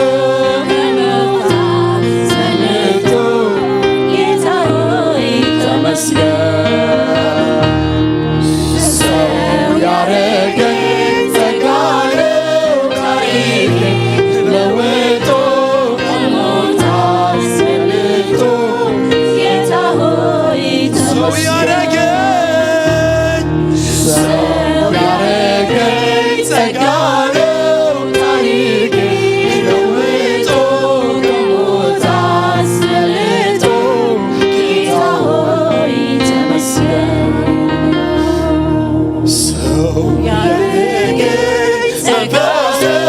ከመውጣት አስመልጦ ጌታ ሆይ ተመስገን። ሰው ያረገ ጸጋ ነው ታሪክ ለውጦ ከሞት አስመልጦ ጌታ ሆይ ሰው ተመስገን። ያረገኝ ሰው ያረገኝ ጸጋ ነው ታሪክ ለውጦ ከሞት አስመልጦ ጌታ ሆይ ተመስገን። ሰው ያረገኝ ጸጋ ነው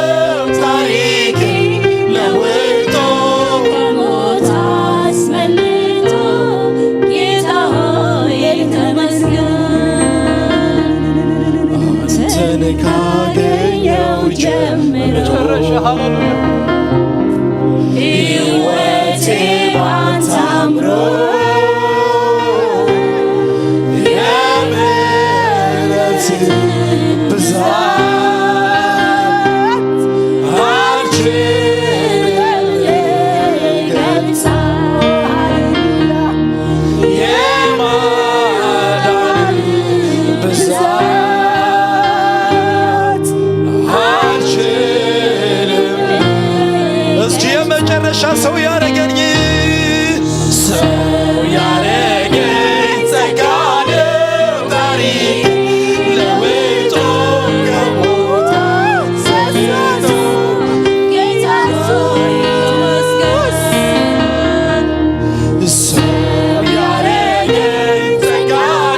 ታሪክ ለውጦ ከሞት አስመልጦ ጌታ ሆይ ተመስገን። አንተን ካገኘው ጀምሮ መጨረሻ ሃሌሉያ ሕይወቴ ባንተ አምሮ የምህረት ብዛት አልችልም ልገልጽ። የማዳን ብዛት አልችልም። እስኪ የመጨረሻ ሰው ያረገኝ ሰው ያረገኝ ጸጋ ነው ታሪክ ለውጦ ከሞት አስነስቶ ጌታ ሆይ ተመስገን። ሰው ያረገኝ ጸጋ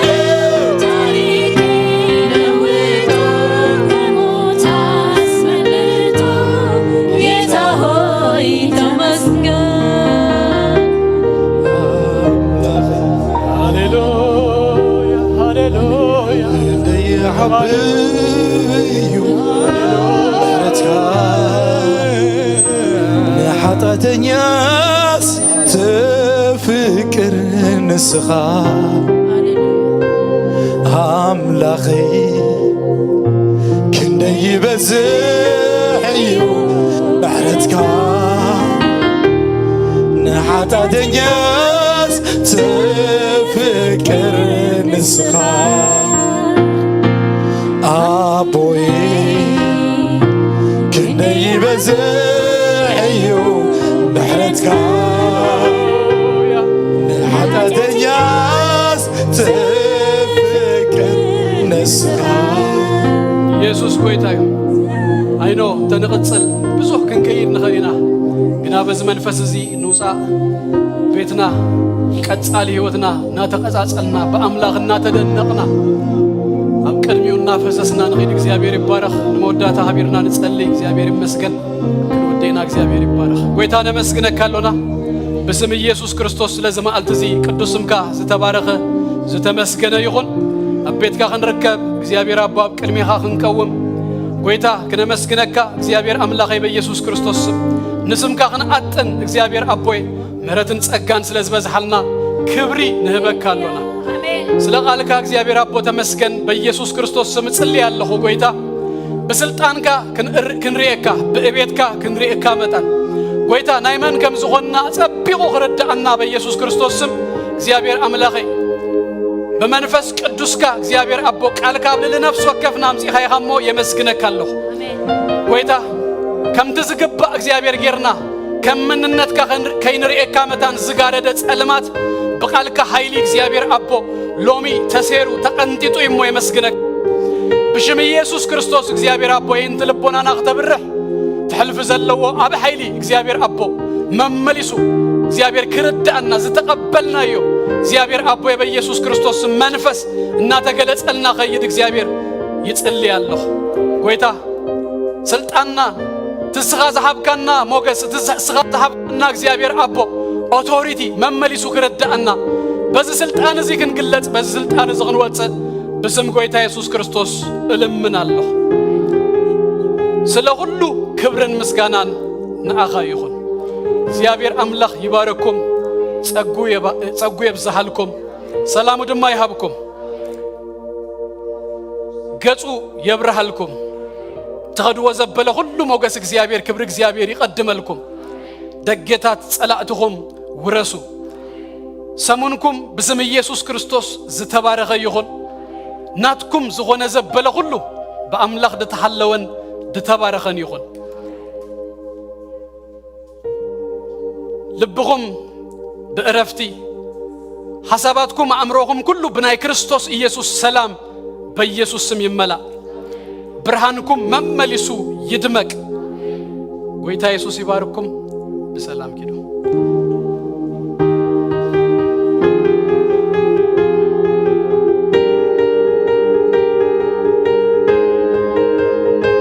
ነው ታሪክ ለውጦ ከሞት አስመልጦ ጌታ ሆይ ተመስገን። ሃሌሉያ፣ ሃሌሉያ። እንደየ ዓብዩ ምሕረትካ ንሓጢኣተኛስ ተፍቅር ንስኻ ኣምላኸይ ክንደይ ይበዝሕ እዩ ምሕረትካ ንሓጢኣተኛስ ተፍቅር ንስኻ ኣቦይ ክንደይ ይበዝሕ እዩ ምሕረትካ ንሓጢኣተኛስ ተፍቅር ንስኻ። ኢየሱስ ጎይታ እዩ። ኣይኖ ተንቕጽል ብዙሕ ክንከይድ ንኽእል ኢና፣ ግና በዚ መንፈስ እዚ ንውጻእ። ቤትና ቀጻሊ ህይወትና እናተቐጻጸልና ብኣምላኽ እናተደነቕና ኣብ ቅድሚኡ እናፈሰስና ንኸይድ። እግዚኣብሔር ይባረኽ። ንመወዳእታ ሃቢርና ንጸሊ። እግዚኣብሔር ይመስገን። ክንወደይና እግዚኣብሔር ይባረኽ። ጎይታ ነመስግነካ ኣሎና። ብስም ኢየሱስ ክርስቶስ ስለዚ መዓልቲ እዚ ቅዱስ ስምካ ዝተባረኸ ዝተመስገነ ይኹን። ኣብ ቤትካ ክንርከብ እግዚኣብሔር ኣቦ ኣብ ቅድሜኻ ክንቀውም ጎይታ ክነመስግነካ እግዚኣብሔር ኣምላኸይ በኢየሱስ ክርስቶስ ስም ንስምካ ክንኣጥን እግዚኣብሔር ኣቦይ ምሕረትን ጸጋን ስለ ዝበዝሓልና ክብሪ ንህበካ ኣሎና። ስለ ቃልካ እግዚኣብሔር ኣቦ ተመስገን። በኢየሱስ ክርስቶስ ስም እጽሊ ኣለኹ ጎይታ ብስልጣንካ ክንእር-፣ ክንርእየካ ብእቤትካ ክንርእየካ መጠን ጎይታ ናይ መን ከም ዝኾንና ጸቢቑ ክርድኣና በኢየሱስ ክርስቶስ ስም እግዚኣብሔር ኣምላኸይ ብመንፈስ ቅዱስካ እግዚኣብሔር ኣቦ ቃልካ ኣብ ልዕሊ ነፍሲ ወከፍና ኣምጺእኻ ኢኻ እሞ የመስግነካ ኣለኹ። ጎይታ ከምቲ ዝግባእ እግዚኣብሔር ጌርና ከም መንነትካ ከን-፣ ከይንርእየካ መታን ዝጋረደ ጸልማት ብቓልካ ሓይሊ እግዚኣብሔር ኣቦ ሎሚ ተሴሩ ተቐንጢጡ እሞ የመስግነክ። ብሽም ኢየሱስ ክርስቶስ እግዚኣብሔር ኣቦ የንቲ ልቦናና ክተብርሕ ትሕልፊ ዘለዎ ኣብ ሓይሊ እግዚኣብሔር ኣቦ መመሊሱ እግዚኣብሔር ክርዳእና ዝተቐበልናዮ እግዚኣብሔር ኣቦ የበ ኢየሱስ ክርስቶስ መንፈስ እናተገለጸልና ኸይድ እግዚኣብሔር ይጽልይ ኣለኹ። ጎይታ ስልጣንና ትስኻ ዝሃብካና ሞገስ ትስኻ ዝሃብካና እግዚኣብሔር ኣቦ ኦቶሪቲ መመሊሱ ክረዳእና በዚ ስልጣን እዚ ክንግለጽ በዚ ስልጣን እዚ ክንወጽእ ብስም ጎይታ የሱስ ክርስቶስ እልምን ኣለኹ። ስለ ኩሉ ክብርን ምስጋናን ንኣኻ ይኹን። እግዚኣብሔር ኣምላኽ ይባረኩም፣ ጸጉ የባ- ጸጉ የብዝሃልኩም፣ ሰላሙ ድማ ይሃብኩም። ገጹ የብርሃልኩም። ትኸድዎ ዘበለ ኩሉ ሞገስ እግዚኣብሔር ክብሪ እግዚኣብሔር ይቐድመልኩም። ደገታት ጸላእትኹም ውረሱ። ሰሙንኩም ብስም ኢየሱስ ክርስቶስ ዝተባረኸ ይኹን። ናትኩም ዝኾነ ዘበለ ኩሉ ብኣምላኽ ድተሓለወን ድተባረኸን ይኹን። ልብኹም ብእረፍቲ ሓሳባትኩም ኣእምሮኹም ኩሉ ብናይ ክርስቶስ ኢየሱስ ሰላም በኢየሱስ ስም ይመላእ። ብርሃንኩም መመሊሱ ይድመቅ። ጎይታ የሱስ ይባርኩም። ብሰላም ኪዱ።